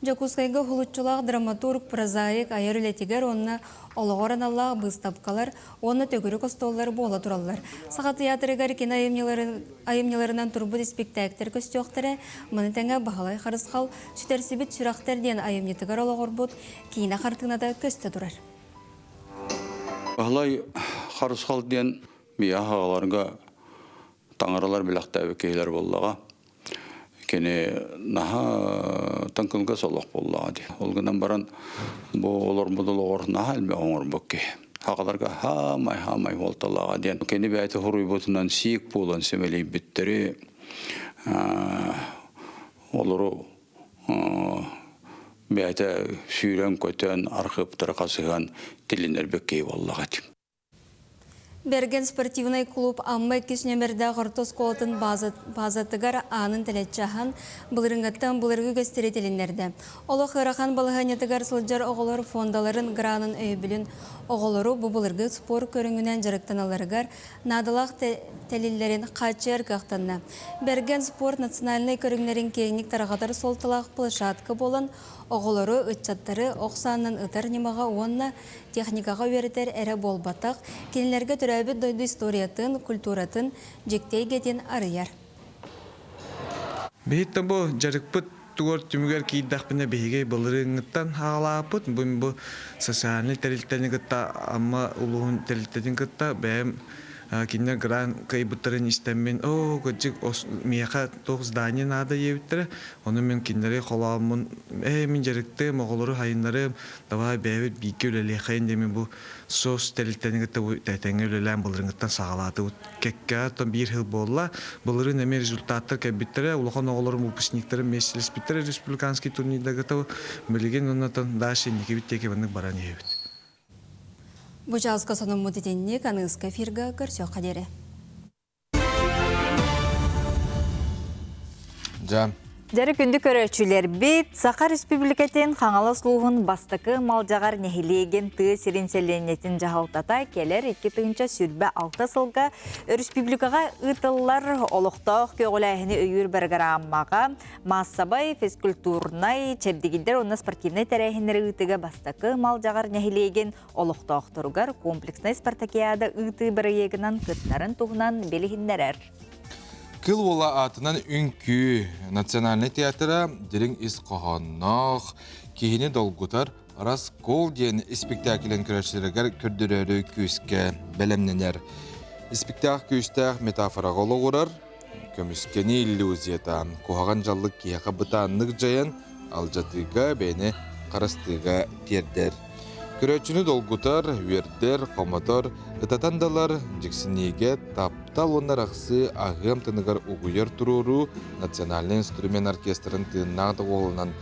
Дьокуускайга уһулуччулаах драматург, прозаик айар үлэтигэр уонна олоҕор аналлаах быыстапкалар уонна төгүрүк остуоллар буола тураллар. Саха тыйаатырыгар кино айымньыларынан турбут испиктээктэр көстүөхтэрэ, маны тэҥэ Баһылай Харысхал Сүтэрсибит сүрэхтэр диэн айымньытыгар олоҕурбут киинэ хартыыната көстө турар. Баһылай Харысхал диэн миэхэ аҕаларга таҥаралар билэхтээбит киһилэр буоллаҕа. Кини наһаа таҥкылга солох буоллаҕа дии. Ол гынан баран бу олорбут олоҕор наһаа элбэх оҥорбут киһи. Аҕаларга хаамай хаамай буолталааҕа диэн. Кини бэйэтэ хоруйбутунан сиик буолан симэлийбиттэри олору бэйэтэ сүүрэн-көтөн архыыптары хасыһан тилиннэрбит киһи буоллаҕа этим. Берген спортивнай клуб Амма иккис нүөмэрдээх орто оскуолатын базатыгар аанын тэлэччи аһан, былырыҥҥыттан былыргы үгэстэри тилиннэрдэ. Олох ыарахан балаһыанньатыгар сылдьар оҕолор фондаларын гранын өйөбүлүн оҕолору бу былыргы спорт көрүҥүнэн дьарыктаналларыгар наадалаах тэлиллэрин хааччыйар кыахтанна. Бэргэн спорт национальнай көрүҥнэрин киэҥник тарҕатар суолталаах площадка буолан, оҕолору, ыччаттары ох саанан ытар ньымаҕа уонна техникаҕа үөрэтэр эрэ буолбатах, кинилэргэ төрөөбүт дойду историятын, культуратын дьикти эйгэтин арыйар. Биһиттэн бу дьарыкпыт тугар түмүгэр киирдэхпинэ биһиги былырыыҥҥыттан аҕалааппыт. Бу бу социальнай тэрилтэни кытта Амма улууһун тэрилтэтин кытта бэйэм кинилэр грант кыайбыттарын истэммин оо кырдьык миэхэ туох здание наада диэбиттэрэ. Ону мин кинилэри холооммун ээ мин дьарыктыам оҕолору хайыннарыам давай бэйэбит бииргэ үлэлиэхэйин диэмин бу СОС тэрилтэни кытта бу тэҥҥэ үлэлээн былырыыҥҥыттан саҕалаатыбыт. Кэккэ оттон биир сыл буолла. Былырыын эмиэ результаттар кэлбиттэрэ. Улахан оҕолорум, выпускниктарым миэстэлэспиттэрэ республиканский турнирдарга билигин оннотон дальше инникибит диэки маннык баран иһэбит. Бу чааска сонуммут итинник аныгыскы эфирга көрсүөххэ диэри. Дьэ. Дьэрэ күндү көрөөччүлэрбит, Саха Республикатын Хаҥалас улууһун бастакы Малдьаҕар нэһилиэгин тыа сирин сэлиэнньэтин дьаһалтата кэлэр 2026 сылга өрөспүүбүлүкэҕэ ыытыллар олохтоох көҕүлээһини өйүүр бырагырааммаҕа маассабай, физкультурнай, чэбдигирдэр уонна спортивнай тэрээһиннэри ыытыыга бастакы Малдьаҕар нэһилиэгин олохтоохторугар комплекснай спартакиада ыытыы бырайыагынан кыттарын туһунан билиһиннэрэр. Кыл уола аатынан үҥкүү национальнай театра дириҥ ис хоһоонноох, киһини долгутар «Раскол» диэн испиктээкилин көрөөччүлэригэр көрдөрөөрү күүскэ бэлэмнэнэр. Испиктээк күүстээх метафораҕа олоҕурар, көмүскэни иллюзията, куһаҕан дьаллык киһиэхэ бытааннык дьайан, алдьатыыга, бэйэни харыстыыга тиэрдэр. Көрөөччүнү долгутар, үөрдэр, хомотор, ытатан да ылар, дьиксиниигэ таптал уонна арахсыы аһыам тыныгар угуйар туруоруу национальнай инструмент оркестрын тыыннаах доҕуһуолунан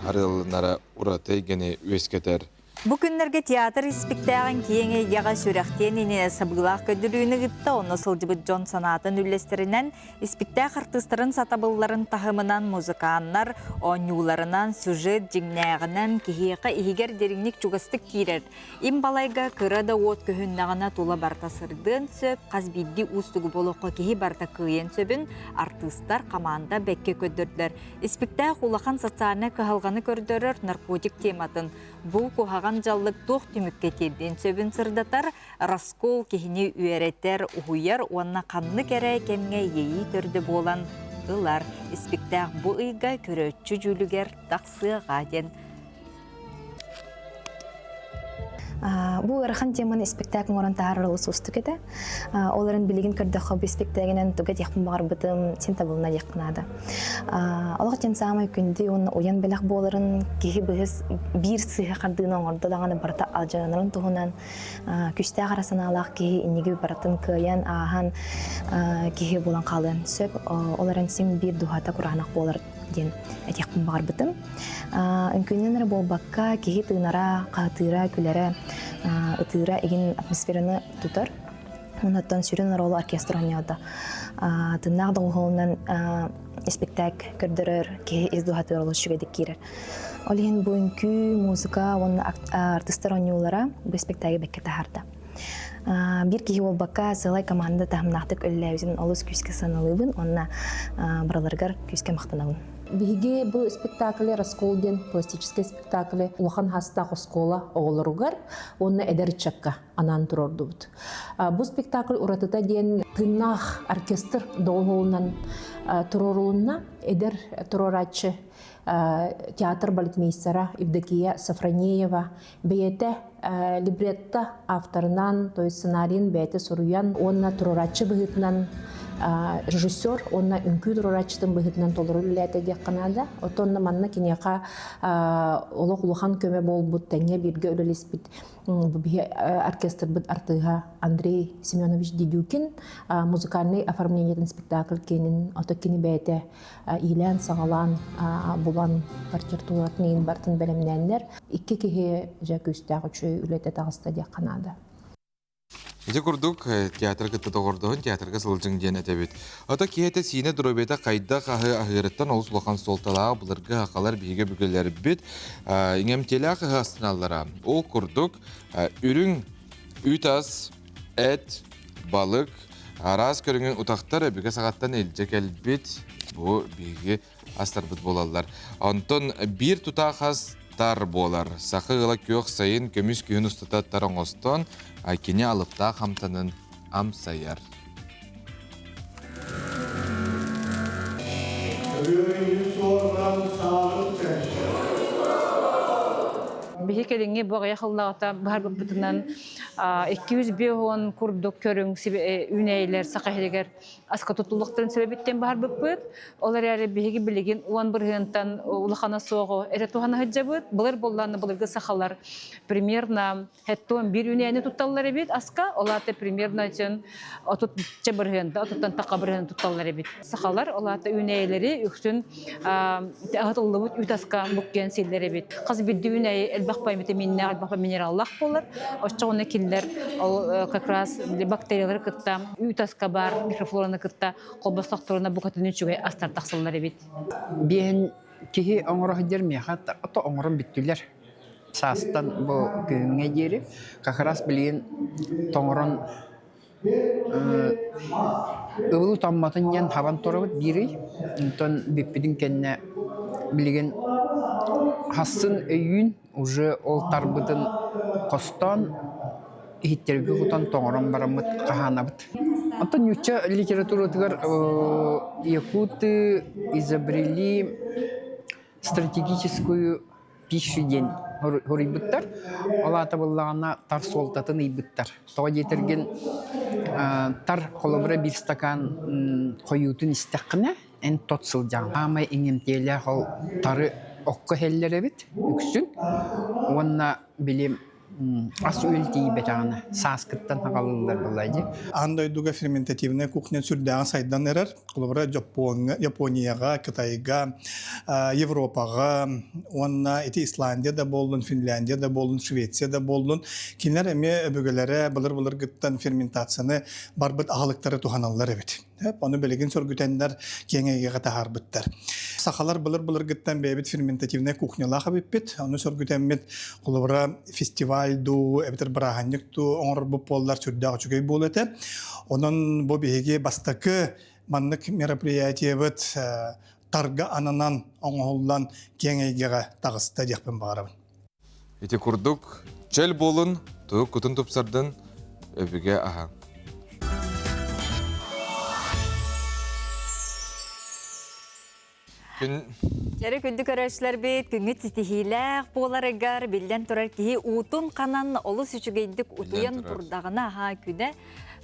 арыалланара ураты эйгэни үөскэтэр. Бу күннэргэ театр испиктээҕин киэҥ эйгэҕэ сүрэхтиэн иннинэ сабыылаах көрдөрүүнү ыытта, онно сылдьыбыт дьон санаатын үллэстэринэн, испиктээх артыыстарын сатабылларын таһымынан, музыканнар оонньууларынан, сюжет дьиҥнээҕинэн киһиэхэ иһигэр дириҥник чугастык киирэр. Им балайга кыра да уот көһүннэҕинэ тула барыта сырдыан сөп, хас биирдии уустугу болоххо киһи барыта кыайыан сөбүн артыыстар хамаанда бэккэ көрдөрдүлэр. Испиктээх улахан социальнай кыһалҕаны көрдөрөр наркотик тематын бу куһаҕан дьаллык туох түмүккэ тиэрдиэн сөбүн сырдатар, раскол киһини үөрэтэр, уһуйар уонна ханнык эрэ кэмҥэ иэйии төрдө буолан ылар. Испиктээх бу ыйга көрөөччү дьүүлүгэр тахсыаҕа диэн. Бу ыарахан теманы испэктээк оҥорон таһаарар олус уустук этэ. Ол эрэн билигин көрдөххө бу испэктээгинэн туга диэхпин баҕарбытым син табылына диэххэ наада. Олох диэн саамай күндү уонна уйан бэлэх буоларын киһи быһыс биир сыыһа хардыыны оҥордо даҕаны барыта алдьанарын туһунан күүстээх ара санаалаах киһи инниги барытын кыайан ааһан киһи буолан хаалыан сөп. Ол эрэн син биир дууһата кураанах буолар диэн этиэхпин баҕарбытым. Үҥкүүнэн эрэ буолбакка, киһи тыынара, хаһытыыра, күлэрэ, ытыыра игин атмосфераны тутар. Онтон сүрүн оруолу оркестр оонньоото. Тыыннаах доҕуһуолунан испиктээк көрдөрөр, киһи ис дууһатыгар олус үчүгэйдик киирэр. Ол иһин бу үҥкүү, музыка уонна артыыстар оонньуулара бу испиктээги бэккэ таһаарда. Биир киһи буолбакка, сыалай команда таһымнаахтык үлэлээбитин олус күүскэ сыаналыыбын уонна барыларыгар күүскэ махтанабын. Биһиги бу спектакле «Раскол» диэн пластическай спектакле улахан хастаах оскуола оҕолоругар уонна эдэр ыччакка анаан туруордубут. Бу спектакль уратыта диэн тыыннаах оркестр доҕуһуолунан туруорулунна. Эдэр туруорааччы театр балетмейстера Евдокия Софронеева бэйэтэ либретто авторынан, то есть сценарийын бэйэтэ суруйан уонна туруорааччы быһыытынан режиссер уонна үҥкүү туруорааччытын быһыытынан толору үлэлээтэ диэххэ наада. Оттон манна киниэхэ олох улахан көмө буолбут, тэҥҥэ бииргэ үлэлэспит биһи оркестрбыт артыыһа Андрей Семенович Дедюкин музыкальный оформлениетын спектакль киэнин ото кини бэйэтэ иилээн-саҕалаан булан партитуратын иин бартын бэлэмнээннэр икки киһи дьэ күүстээх үчүгэй үлэтэ таҕыста диэххэ наада. Ити курдук театр кытта доҕордоһун театрга сылдьыҥ диэн этэбит. Ото киһи сиинэ доруобуйата хайдах аһы аһыырыттан олус улахан суолталаах былыргы хахалар биһиги өбүгэлэрбит иҥэмтиэлээх аһы астыналлара. Ол курдук үрүҥ үүт ас, эт, балык, араас көрүҥүн утахтар өбүгэ саҕаттан илдьэ кэлбит бу биһиги астарбыт буолаллар. Онтон биир тутаах ас тар буолар. Саха ыала күөх сайын көмүс күһүн устата тар оҥостон, кини алыптаах амтанын амсайар. Биһи кэлиҥҥи бу аҕыйах ыллаҕыта баһарбыппытынан 250 курдук көрүҥ үүнээйилэр саха иһигэр аска тутуллуктарын сөбүттэн баһарбыппыт. Ол эрээри биһиги билигин уон бырыһыантан улахана суоҕу эрэ туһана сылдьабыт. Былыр буоллаҕына былыргы сахалар примерно хэттон биир үнээни тутталлар эбит аска. Ол аата примерно чын отутча бырыһыанта, отуттан тақа бырыһыан тутталлар эбит. Сахалар ол аата үүнээйилэри үксүн аһытыллыбыт үүт аска буккуйан сииллэр эбит. Хас биирдии үүнээйи элбэх пай витаминнээх, элбэх минераллаах буолар. Оччоҕуна кинилэр ол как раз бактериялары кытта үүт аска баар микрофлораны кытта холбостохторуна букатын үчүгэй астар тахсаллар эбит. Биэһин киһи оҥоро сылдьар миэхэ ото оҥорон бүттүлэр. Саастан бу күһүҥҥэ диэри как раз билигин тоҥорон Ыбылы томмотун диэн хабан турабыт биирий, онтон бүппүтүн кэннэ билигин хассын өйүүн уже ол тарбытын хостоон иһиттэргэ кутан тоҥорон бараммыт хаһаанабыт. Онтон нуучча литературатыгар якуты изобрели стратегическую пищу диэн хоруйбуттар. Ол аата буоллаҕына тар суолтатын ыйбыттар. Тоҕо диэтэргин тар холобура биир стакан хойуутун истэххинэ эн тот сылдьаҕын. Аамай иҥэмтиэлээх ол тары окко иһэллэр эбит үксүн. Уонна били ас-үөл тиийбэтэҕинэ сааскыттан аҕалыллар буолла дии. Аан дойдуга ферментативная кухня сүрдээҕин сайдан эрэр. Холобура, Японияҕа, Кытайга, Европаҕа уонна ити Исландия да буоллун, Финляндия да буоллун, Швеция да буоллун, кинилэр эмиэ өбүгэлэрэ былыр-былыргыттан ферментацияны барбыт аһылыктары туһаналлар эбит. Ону билигин сөргүтэннэр киэҥ эйгэҕэ таһаарбыттар. Сахалар былыр-былыргыттан бэйэбит ферментативнай кухнялаах эбиппит. Ону сөргүтэммит холобура фестиваль дуу, эбэтэр бырааһынньык дуу оҥорорбут буоллар сүрдээх үчүгэй буолуо этэ. Онон бу биһиги бастакы маннык мероприятиебыт тарга ананан оҥоһуллан киэҥ эйгэҕэ таҕыста диэхпин баҕарабын. Ити курдук, чөл буолун, тугу кутун тупсардын, өбүгэ аһа. Күн Дьэрэ күндү көрөөччүлэрбит, күҥҥүт ситиһиилээх буоларыгар биллэн турар киһи уутун ханан олус үчүгэйдик утуйан турдаҕына аһаа күнэ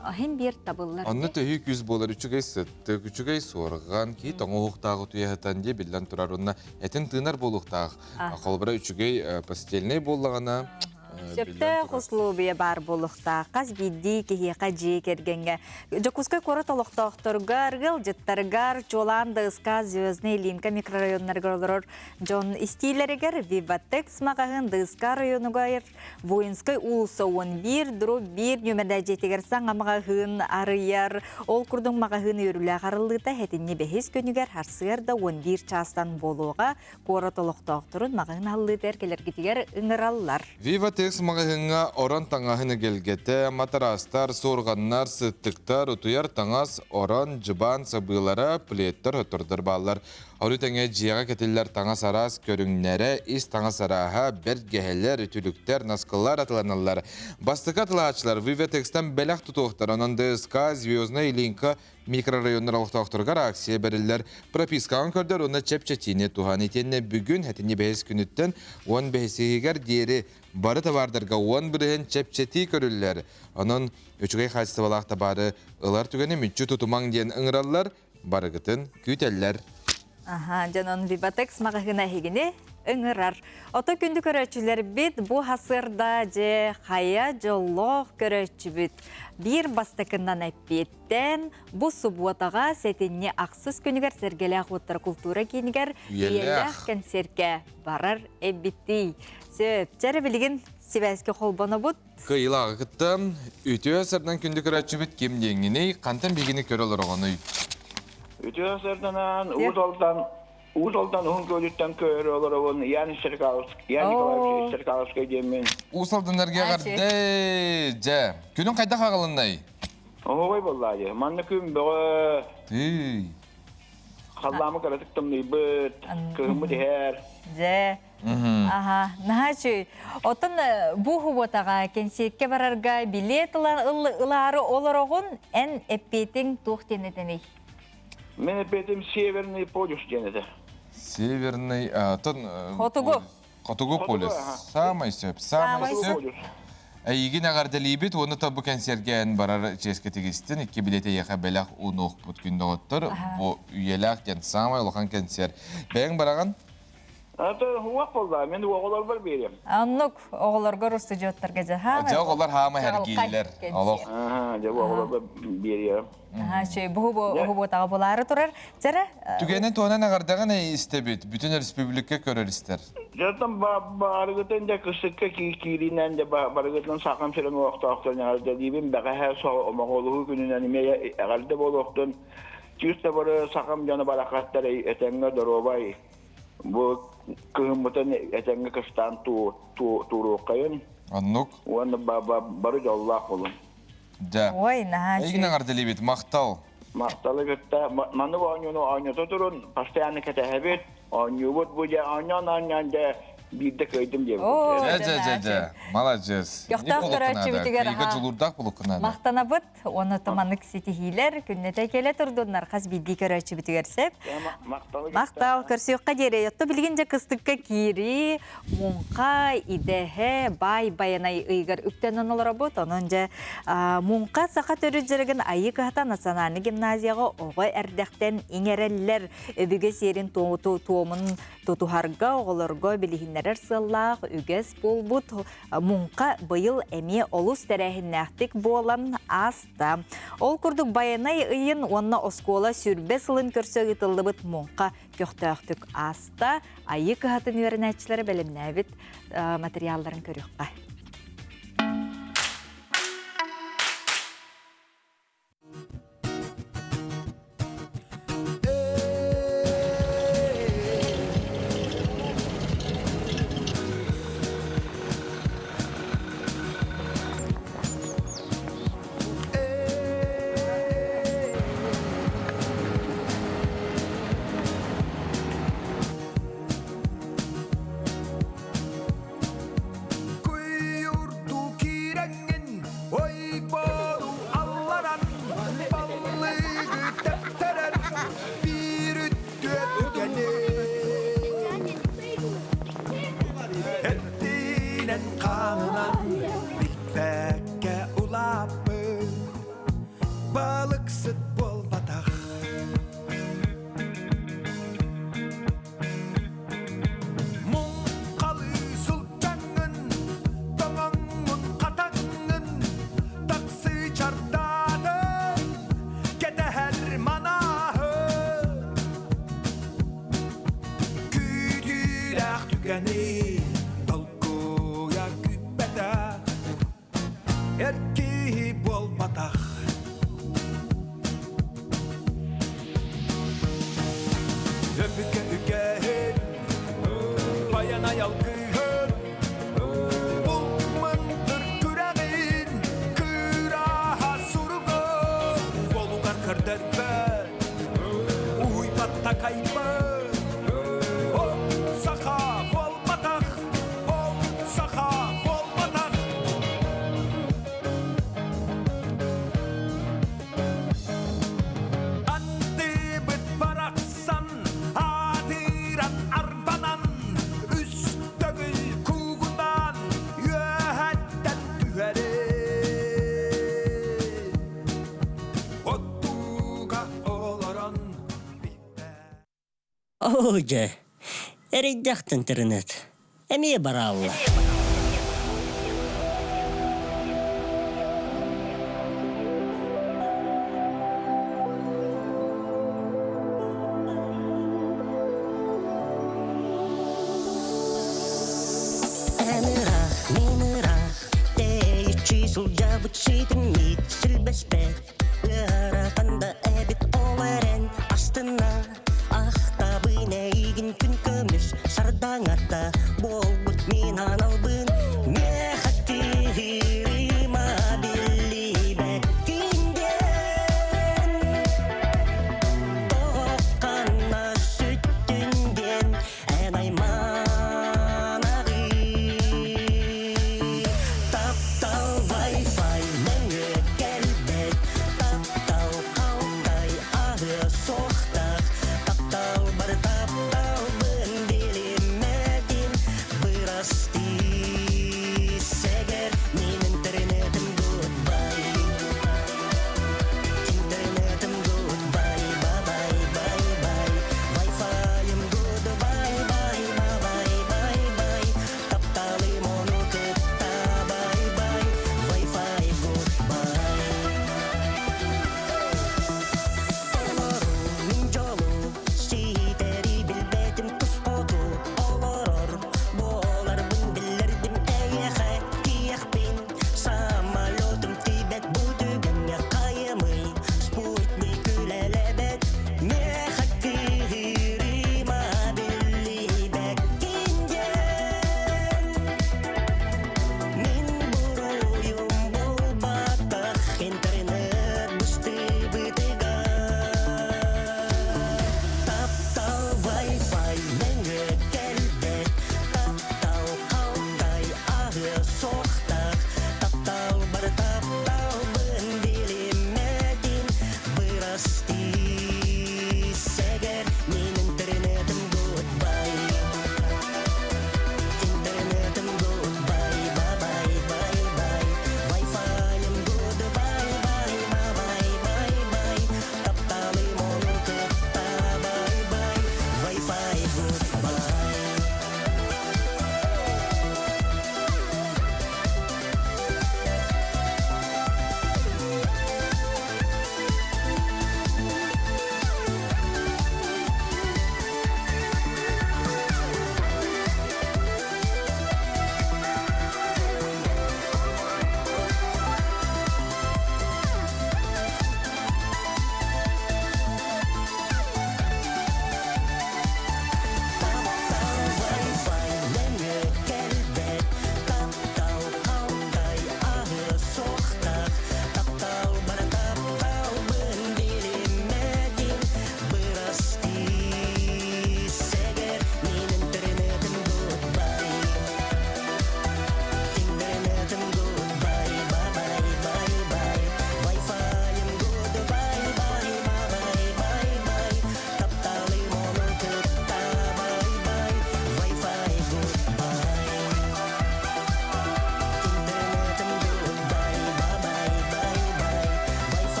аһын биэр табыллар. Онно төһүү күүс буолар үчүгэй сыттык, үчүгэй суорҕан, киһи тоҥуһуктаах утуйаһытан дии биллэн турар. Онно этин тыынар буолуохтаах. Холобура үчүгэй постельнай буоллаҕына Сөптөөх условия баар буолуохтаах. Хас биирдии киһиэхэ дьиэ кэргэҥҥэ. Дьокуускай куорат олохтоохторугар, ыалдьыттарыгар, чуолаан ДСК Звездный Ильинка микрорайоннарыгар олорор дьон истиилэригэр Виватекс маҕаһыын ДСК районугар Воинскай уулусса 11 дробь 1 нүөмэрдээх дьиэтигэр саҥа маҕаһыын арыйар. Ол курдук маҕаһыын үөрүүлээх арыллыыта сэтинньи бэһис күнүгэр сарсыарда 11 чаастан буолуоҕа. Куорат олохтоохторун маҕаһыын аһыллыытыгар кэлэргитигэр ыҥыраллар. Viva Tex маҕаһыыҥҥа орон таҥаһын эгэлгэтэ, матараастар, суорҕаннар, сыттыктар, утуйар таҥас, орон, дьыбаан сабыылара, пледтэр, өтөрдөр бааллар. Ону тэҥэ дьиэҕэ кэтиллэр таҥас араас көрүҥнэрэ, ис таҥас арааһа, бэргэһэлэр, үтүлүктэр, наскылар атыланаллар. Бастакы атылааччылар Viva Tex-тан бэлэх тутуохтар, онон ДСК, Звездная Ильинка Микрорайоннар олохтоохторугар акция бэриллэр. Пропискаҕын көрдөр уонна чэпчэтиини туһан. Итиэннэ бүгүн сэтинньи бэһис күнүттэн 15-иһигэр диэри бары табаардарга 10% чэпчэтии көрүллэр. Онон үчүгэй хаачыстыбалаах табаары ылар түгэни мүччү тутумаҥ диэн ыҥыраллар, барыгытын күүтэллэр. Аха, дьонон Виватекс маҕаһыына эһигини ыҥырар. Ото күндү көрөөччүлэрбит бу хасырда же хайа дьоллоох көрөөччүбүт. Биир бастакынан эппиэт Тэн бу субуотаҕа сэтинньи ахсыс күнүгэр Сэргэлээх уоттара култуура киинигэр үйэлээх кэнсиэркэ барар эбитий. Сөп, чэрэ билигин сибээскэ холбонобут. Кыайыылааҕы кытта үтүө сардан күндү көрөөччүбүт ким диэҥҥиний, хантан биһигини көрө олороҕунуй? Үтүө сарданан Уус Алдан Уус Алдан Уһун Күөлүттэн көһөрө олоробун Ян Стрекаловский, Ян Николаевич Стрекаловский диэммин. Уус Алданнарга эҕэрдэ! Дьэ, күнүн хайдах аҕалыннай? Оһуобай буоллаа дии. Манна күн бөҕө. Тыый. Халлаамы кыратык тымныйбыт, кыһыммыт иһэр. Дьэ. Аха, наһаа үчүгэй. Оттон бу уһуботаҕа кэнсиэркэ барарга билиэт ылаары олороҕун, эн эппиэтиҥ туох диэн этэний? Мин эппиэтим Северный полюс диэн этэ. Северный, оттон Хотугу. Хотугу полюс. Саамай сөп, саамай сөп. Эйигин эҕэрдэлиибит уонна бу кэнсиэргэ эн барар чиэскэ тигистин. Икки билиэти эйиэхэ бэлэх уунуохпут күн доҕоттор. Бу үйэлээх диэн саамай улахан кэнсиэр. Бэйэҥ бараҕын? Ата хуах болла, мен оҕолорбор биэриэм. Оннук оҕолоргор устудьуоттарга дьаһаамай. Дьэ оҕолор хаамай эргииллэр. Олох. Дьэ оҕолорго биэриэм. Чөй бу уһубуотаҕа булаары турар. Чара Түгэнин туһанан эҕэрдэҕин истэбит. Бүтүн республика көрөр истэр. Дьонтон барыгытын да кыстыкка кииринэн да барыгытын сахам сирин олохтоохторун эҕэрдэлиибин. Бэҕэһээ омоҕолуһуу күнүнэн эмиэ эҕэрдэ буолуохтун. Түүс да бары сахам дьоно барахаттар этэҥҥэ доруобай. Бу кыһыммытын этэҥҥэ кыстаан туоруоххайын. Оннук. Уонна бары дьоллоох болун. Дьэ. Ой, наһаа Эйигин эҕэрдэлиибит, махтал. Махталы кытта маннык оонньууну оонньото турун, постоянно кэтэһэбит, оонньуубут бу дьэ оонньоон оонньоон дьэ биирдэ кыайдым диэбит. Дьэ, дьэ, дьэ, дьэ. Маладьыас. Көхтөөх көрөөччүбүтүгэр Кыйга дьулуурдаах булуккунаада. Махтанабыт. Уонна маннык ситиһиилэр күннэтэ кэлэ турдуннар хас биирдии көрөөччүбүтүгэр сөп. Махтал көрсүөххэ диэри. Отто билигин дьэ кыстыкка киирии, муҥха, идэһэ, баай байанай ыйыгар үктэнэн олоробут. Онон дьэ муҥха саха төрүт дьарыгын Айыы кыһата национальнай гимназияҕа оҕо эрдэхтэн иҥэрэллэр. Өбүгэ сиэрин туомун тутуһарга оҕолорго билиһиннэрэр сыаллаах үгэс буолбут муҥха быйыл эмиэ олус тэрээһиннээхтик буолан ааста. Ол курдук Байанай ыйын уонна оскуола сүрбэ сылын көрсө ыытыллыбыт муҥха көхтөөхтүк ааста. Айыы кыһатын үөрэнээччилэрэ бэлэмнээбит материалларын көрүөххэ. түгэни толкуйа күүппэтэх эр киһи буолбатах. Өбүгэ үгэһин, баян айалгыһын, бул мындыр күрэҕин, кыраһа суругун, болугар көрдөрбөт, уйбат такайбыт. Ол саха буолбатах, ол саха буолбатах. Андыбыт барахсан аатыран арбанан үс төгүл куугунан үөһэттэн түһэрин оттууга олорон. Оо дьэ, эрэйдээх интернет. Эмиэ бараалла. Эн ыраах, мин ыраах, тэйиччи сылдьабыт ситиммит силбэспэт. Ыарахан да эбит ол эрэн астына Ахтабын эйигин күн көмүс сардаҥата буолбут мин аналбын миэхэ тиһирима биллибэккин диэн тоҕо ханна сүттүн диэн эн айманаҕый таптал вай-фай нөҥүө кэлбэт.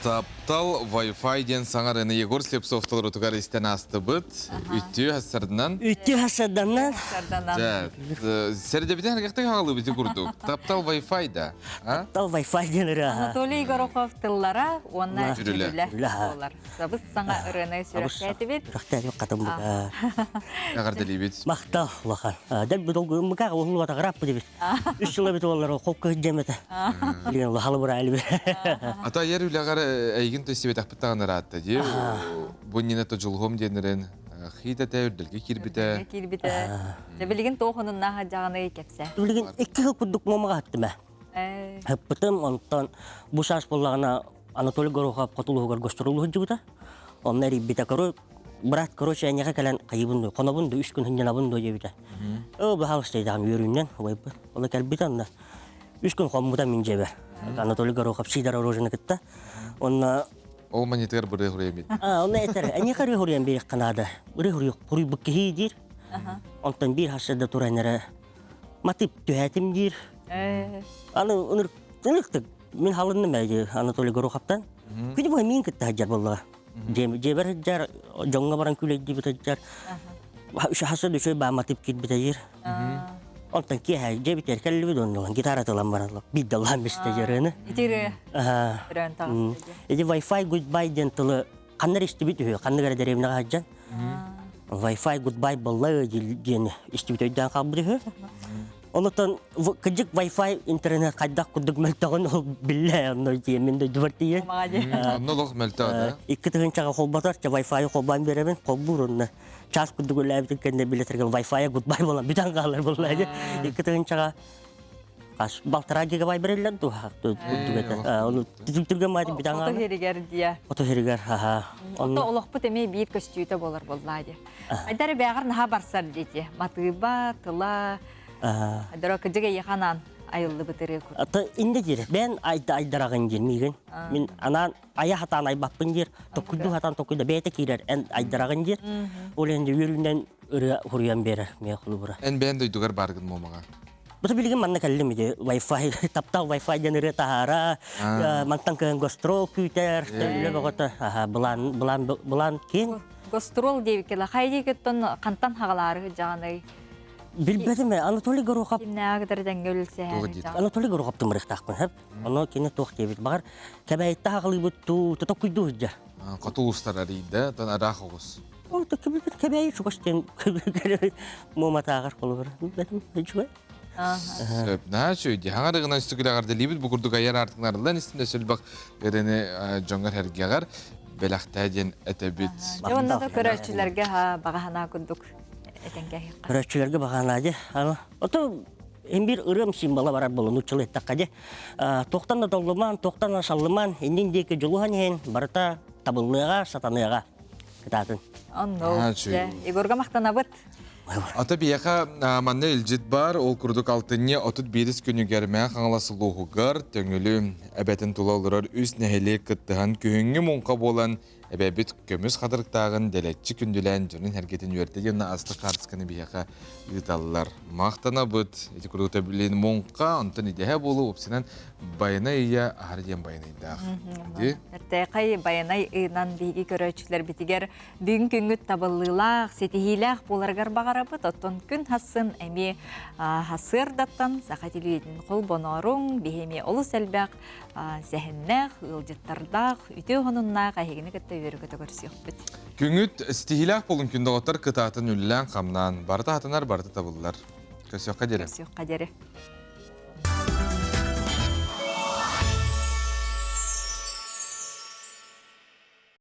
Таптал Wi-Fi диэн саҥа ырыаны Егор Слепцов толорутугар истэн аастыбыт. Үттүү хассарданан. Үттүү хассарданан. Дьэ, сэрдэбитин эргэхтик хаалыбыты курдук. Таптал Wi-Fi да. Таптал Wi-Fi диэн ырыа. Анатолий Горохов тыллара уонна дьүрүлэ буолар. Сабыс саҥа ырыаны сүрэхтээтибит. Сүрэхтээтибит хатыммыта. Эҕэрдэлиибит. Махтал улахан. Дэл будолгуйуммука уллуатагыраппы дебит. Үс жыл эбит олар холку жемете. Билген улахалы бура элби. Ата ер үлэҕэр эйигин төстүбэтэхпит даҕаны ыраатта дии. Бу иннинэ Тодьулуһум диэннэрин хиитэтэ үрдэлгэ киирбитэ. Киирбитэ. Дьэ билигин туох онуннаах дьаҕаны кэпсэ. Билигин икки жыл курдук муомаҕа хаттым ээ. Хыппытым онтон бу саас буоллаҕына Анатолий Горохов хотулуһугар гастролу сылдьыбыта. Онно эрийбитэ брат, короче, эйиэхэ кэлэн хайыбын дуо, хонобун дуо, үс күн сынньанабын дуо диэбитэ. Оо, баһаалыста идэҕим үөрүүннэн убайбын. Ону кэлбитэ онно. Үс күн хоммута мин дьиэбэр. Анатолий Горохов Сидор Рожины кытта. Онно Ол маньытыгар бырыы хуруйан А, онно этэр, эйиэхэ ырыы хуруйан биэриэххэ наада. Ырыы хуруйбут киһи диир. Онтон биир хасыда туран эрэ матып түһээтим диир. Аны ынырыктык мин халынным ээ Анатолий Гороховтан. Күнү быһа миин кытта сылдьар буоллаҕа. Дьиэбэр сылдьар, дьоҥҥо баран күлэйдиибит сылдьар. Хаса да үчүгэй бааматып киирбитэ диир. Онтон киэһэ дьиэбитигэр кэллибит оннулан гитара тылан баран биирдэ ыллаан бистэ дьарыны. Итири өрөөн таҕыста Ити Wi-Fi goodbye диэн тылы ханна эрэ истибит үһү, ханнык эрэ дэриэбинэҕэ сылдьан. Wi-Fi goodbye буолла диэн истибит өйдөөн хаалбыт үһү. Онутан кыдьык Wi-Fi интернет хайдах курдук мөлтөҕүн ол биллэ онно тиэмин дойдубар тиийэн. Онно олох мөлтөх да. Икки тыһыынчаҕа холботор, ча Wi-Fi холбоон биэрэбин, холбуур онно. Час курдук үлээбитин кэннэ билетэргэ Wi-Fi goodbye буолан бүтэн хаалар буолла. Икки тыһыынчаҕа хас балтараа гигабайт бериллэр дуу курдук этэ. Ону түргэн маайдык бүтэн Ото хиригэр дия. Ото хиригэр, аха. Ото олохпут эмиэ биир көстүүтэ буолар буоллаа дии. Айдар бэҕэр наһаа барсар диэти. Матыыба, тыла, Айдара кыдьык эйиэхэ айыллыбыт ырыа курдук. Ата инде диир. Бэйэн айда айдараҕын диир миигин. Мин анаан айа хатаан айбаппын диир. Токкуйду хатаан токкуйда бэйэтэ киирэр эн айдараҕын диир. Ол иһин үөрүүнэн ырыа хуруйан биэрэр миэ холубура. Эн бэйэн дойдугар бааргын муомаҕа. Бу билигин манна кэллим ити Wi-Fi таптал Wi-Fi диэн ырыа таһаара мантан кыһын гастрол күүтэр үлэ бөҕөтө былаан былаан былаан киэҥ Гастрол диэбиккэ хайдикеттон хантан хагалаары дьаҕаный Билбэтим ээ, Анатолий Горохов Кимнээҕи кытары тэҥҥэ үлэлсэһэр Анатолий Горохов тымырыктаахпын хөп. Ону кини туох диэбит. Баҕар кэбээйитте хагалыыбыт туу, токуйдуу сылдьар. Хоту устар арыйда, тон араах оҕус. Ол кэбээйи чугас диэн муоматааҕар холобура. Билбэтим, үчүгэй. Сөп, наһаа үчүгэй дии. Хаҥарыгынан үстүгүлэҕэрдэлиибит бу курдук айар аартыгынарыллан истинэ сөлбөх ырыны дьоҥҥор эргэҕэр бэлэхтээ диэн этэбит. Дьэ онно да көрөөччүлэргэ баҕа санаа курдук этэн кэһиэххэ. Көрөөччүлэргэ баҕа санаа дии. Ото эн биир ырыам символа барар буолан нууччалыы эттэххэ дии. Туохтан да толлумаан, туохтан да саллымаан, иннин диэки дьулуһан иһин барыта табыллыаҕа, сатаныаҕа. Кытаатын. Онно. Егорга махтанабыт. Ата биһиэхэ манна илдьит бар, ол курдук алтынньы 31 күнүгэр Мэҥэ Хаҥалас улууһугар Төҥүлү эбэтин тула олорор үс нэһилиэк кыттыһан күһүҥҥү муҥха буолан эбэбит көмүс хатырыктааҕын дэлэччи күндүлээн дьонун эргэтин үөртэ диэн астык хаартысканы биһиэхэ ыыталлар. Махтанабыт. Ити курдук билин муҥха, онтон идэһэ буолуу упсанан байанай ыйа аһара диэн байанайдаах. Эртээхэй байанай ыйынан биһиги көрөөччүлэрбитигэр Бүгүн күҥҥүт табыллыылаах, ситиһиилээх буоларыгар баҕарабыт. Оттон күн хассын эмиэ хасыардаттан саха телевидениетин холбонооруҥ, биһи эмиэ олус элбэх сэһэннээх, ыалдьыттардаах, үтүө хонуннаах эһигини кытта үөрэ-көтө көрсүөхпүт. Күҥүт ситиһиилээх буолун күн доҕоттор кытаатын үллээн-хамнаан, барыта хатанар, барыта табыллар. Көрсүөххэ диэри. Көрсүөххэ диэри.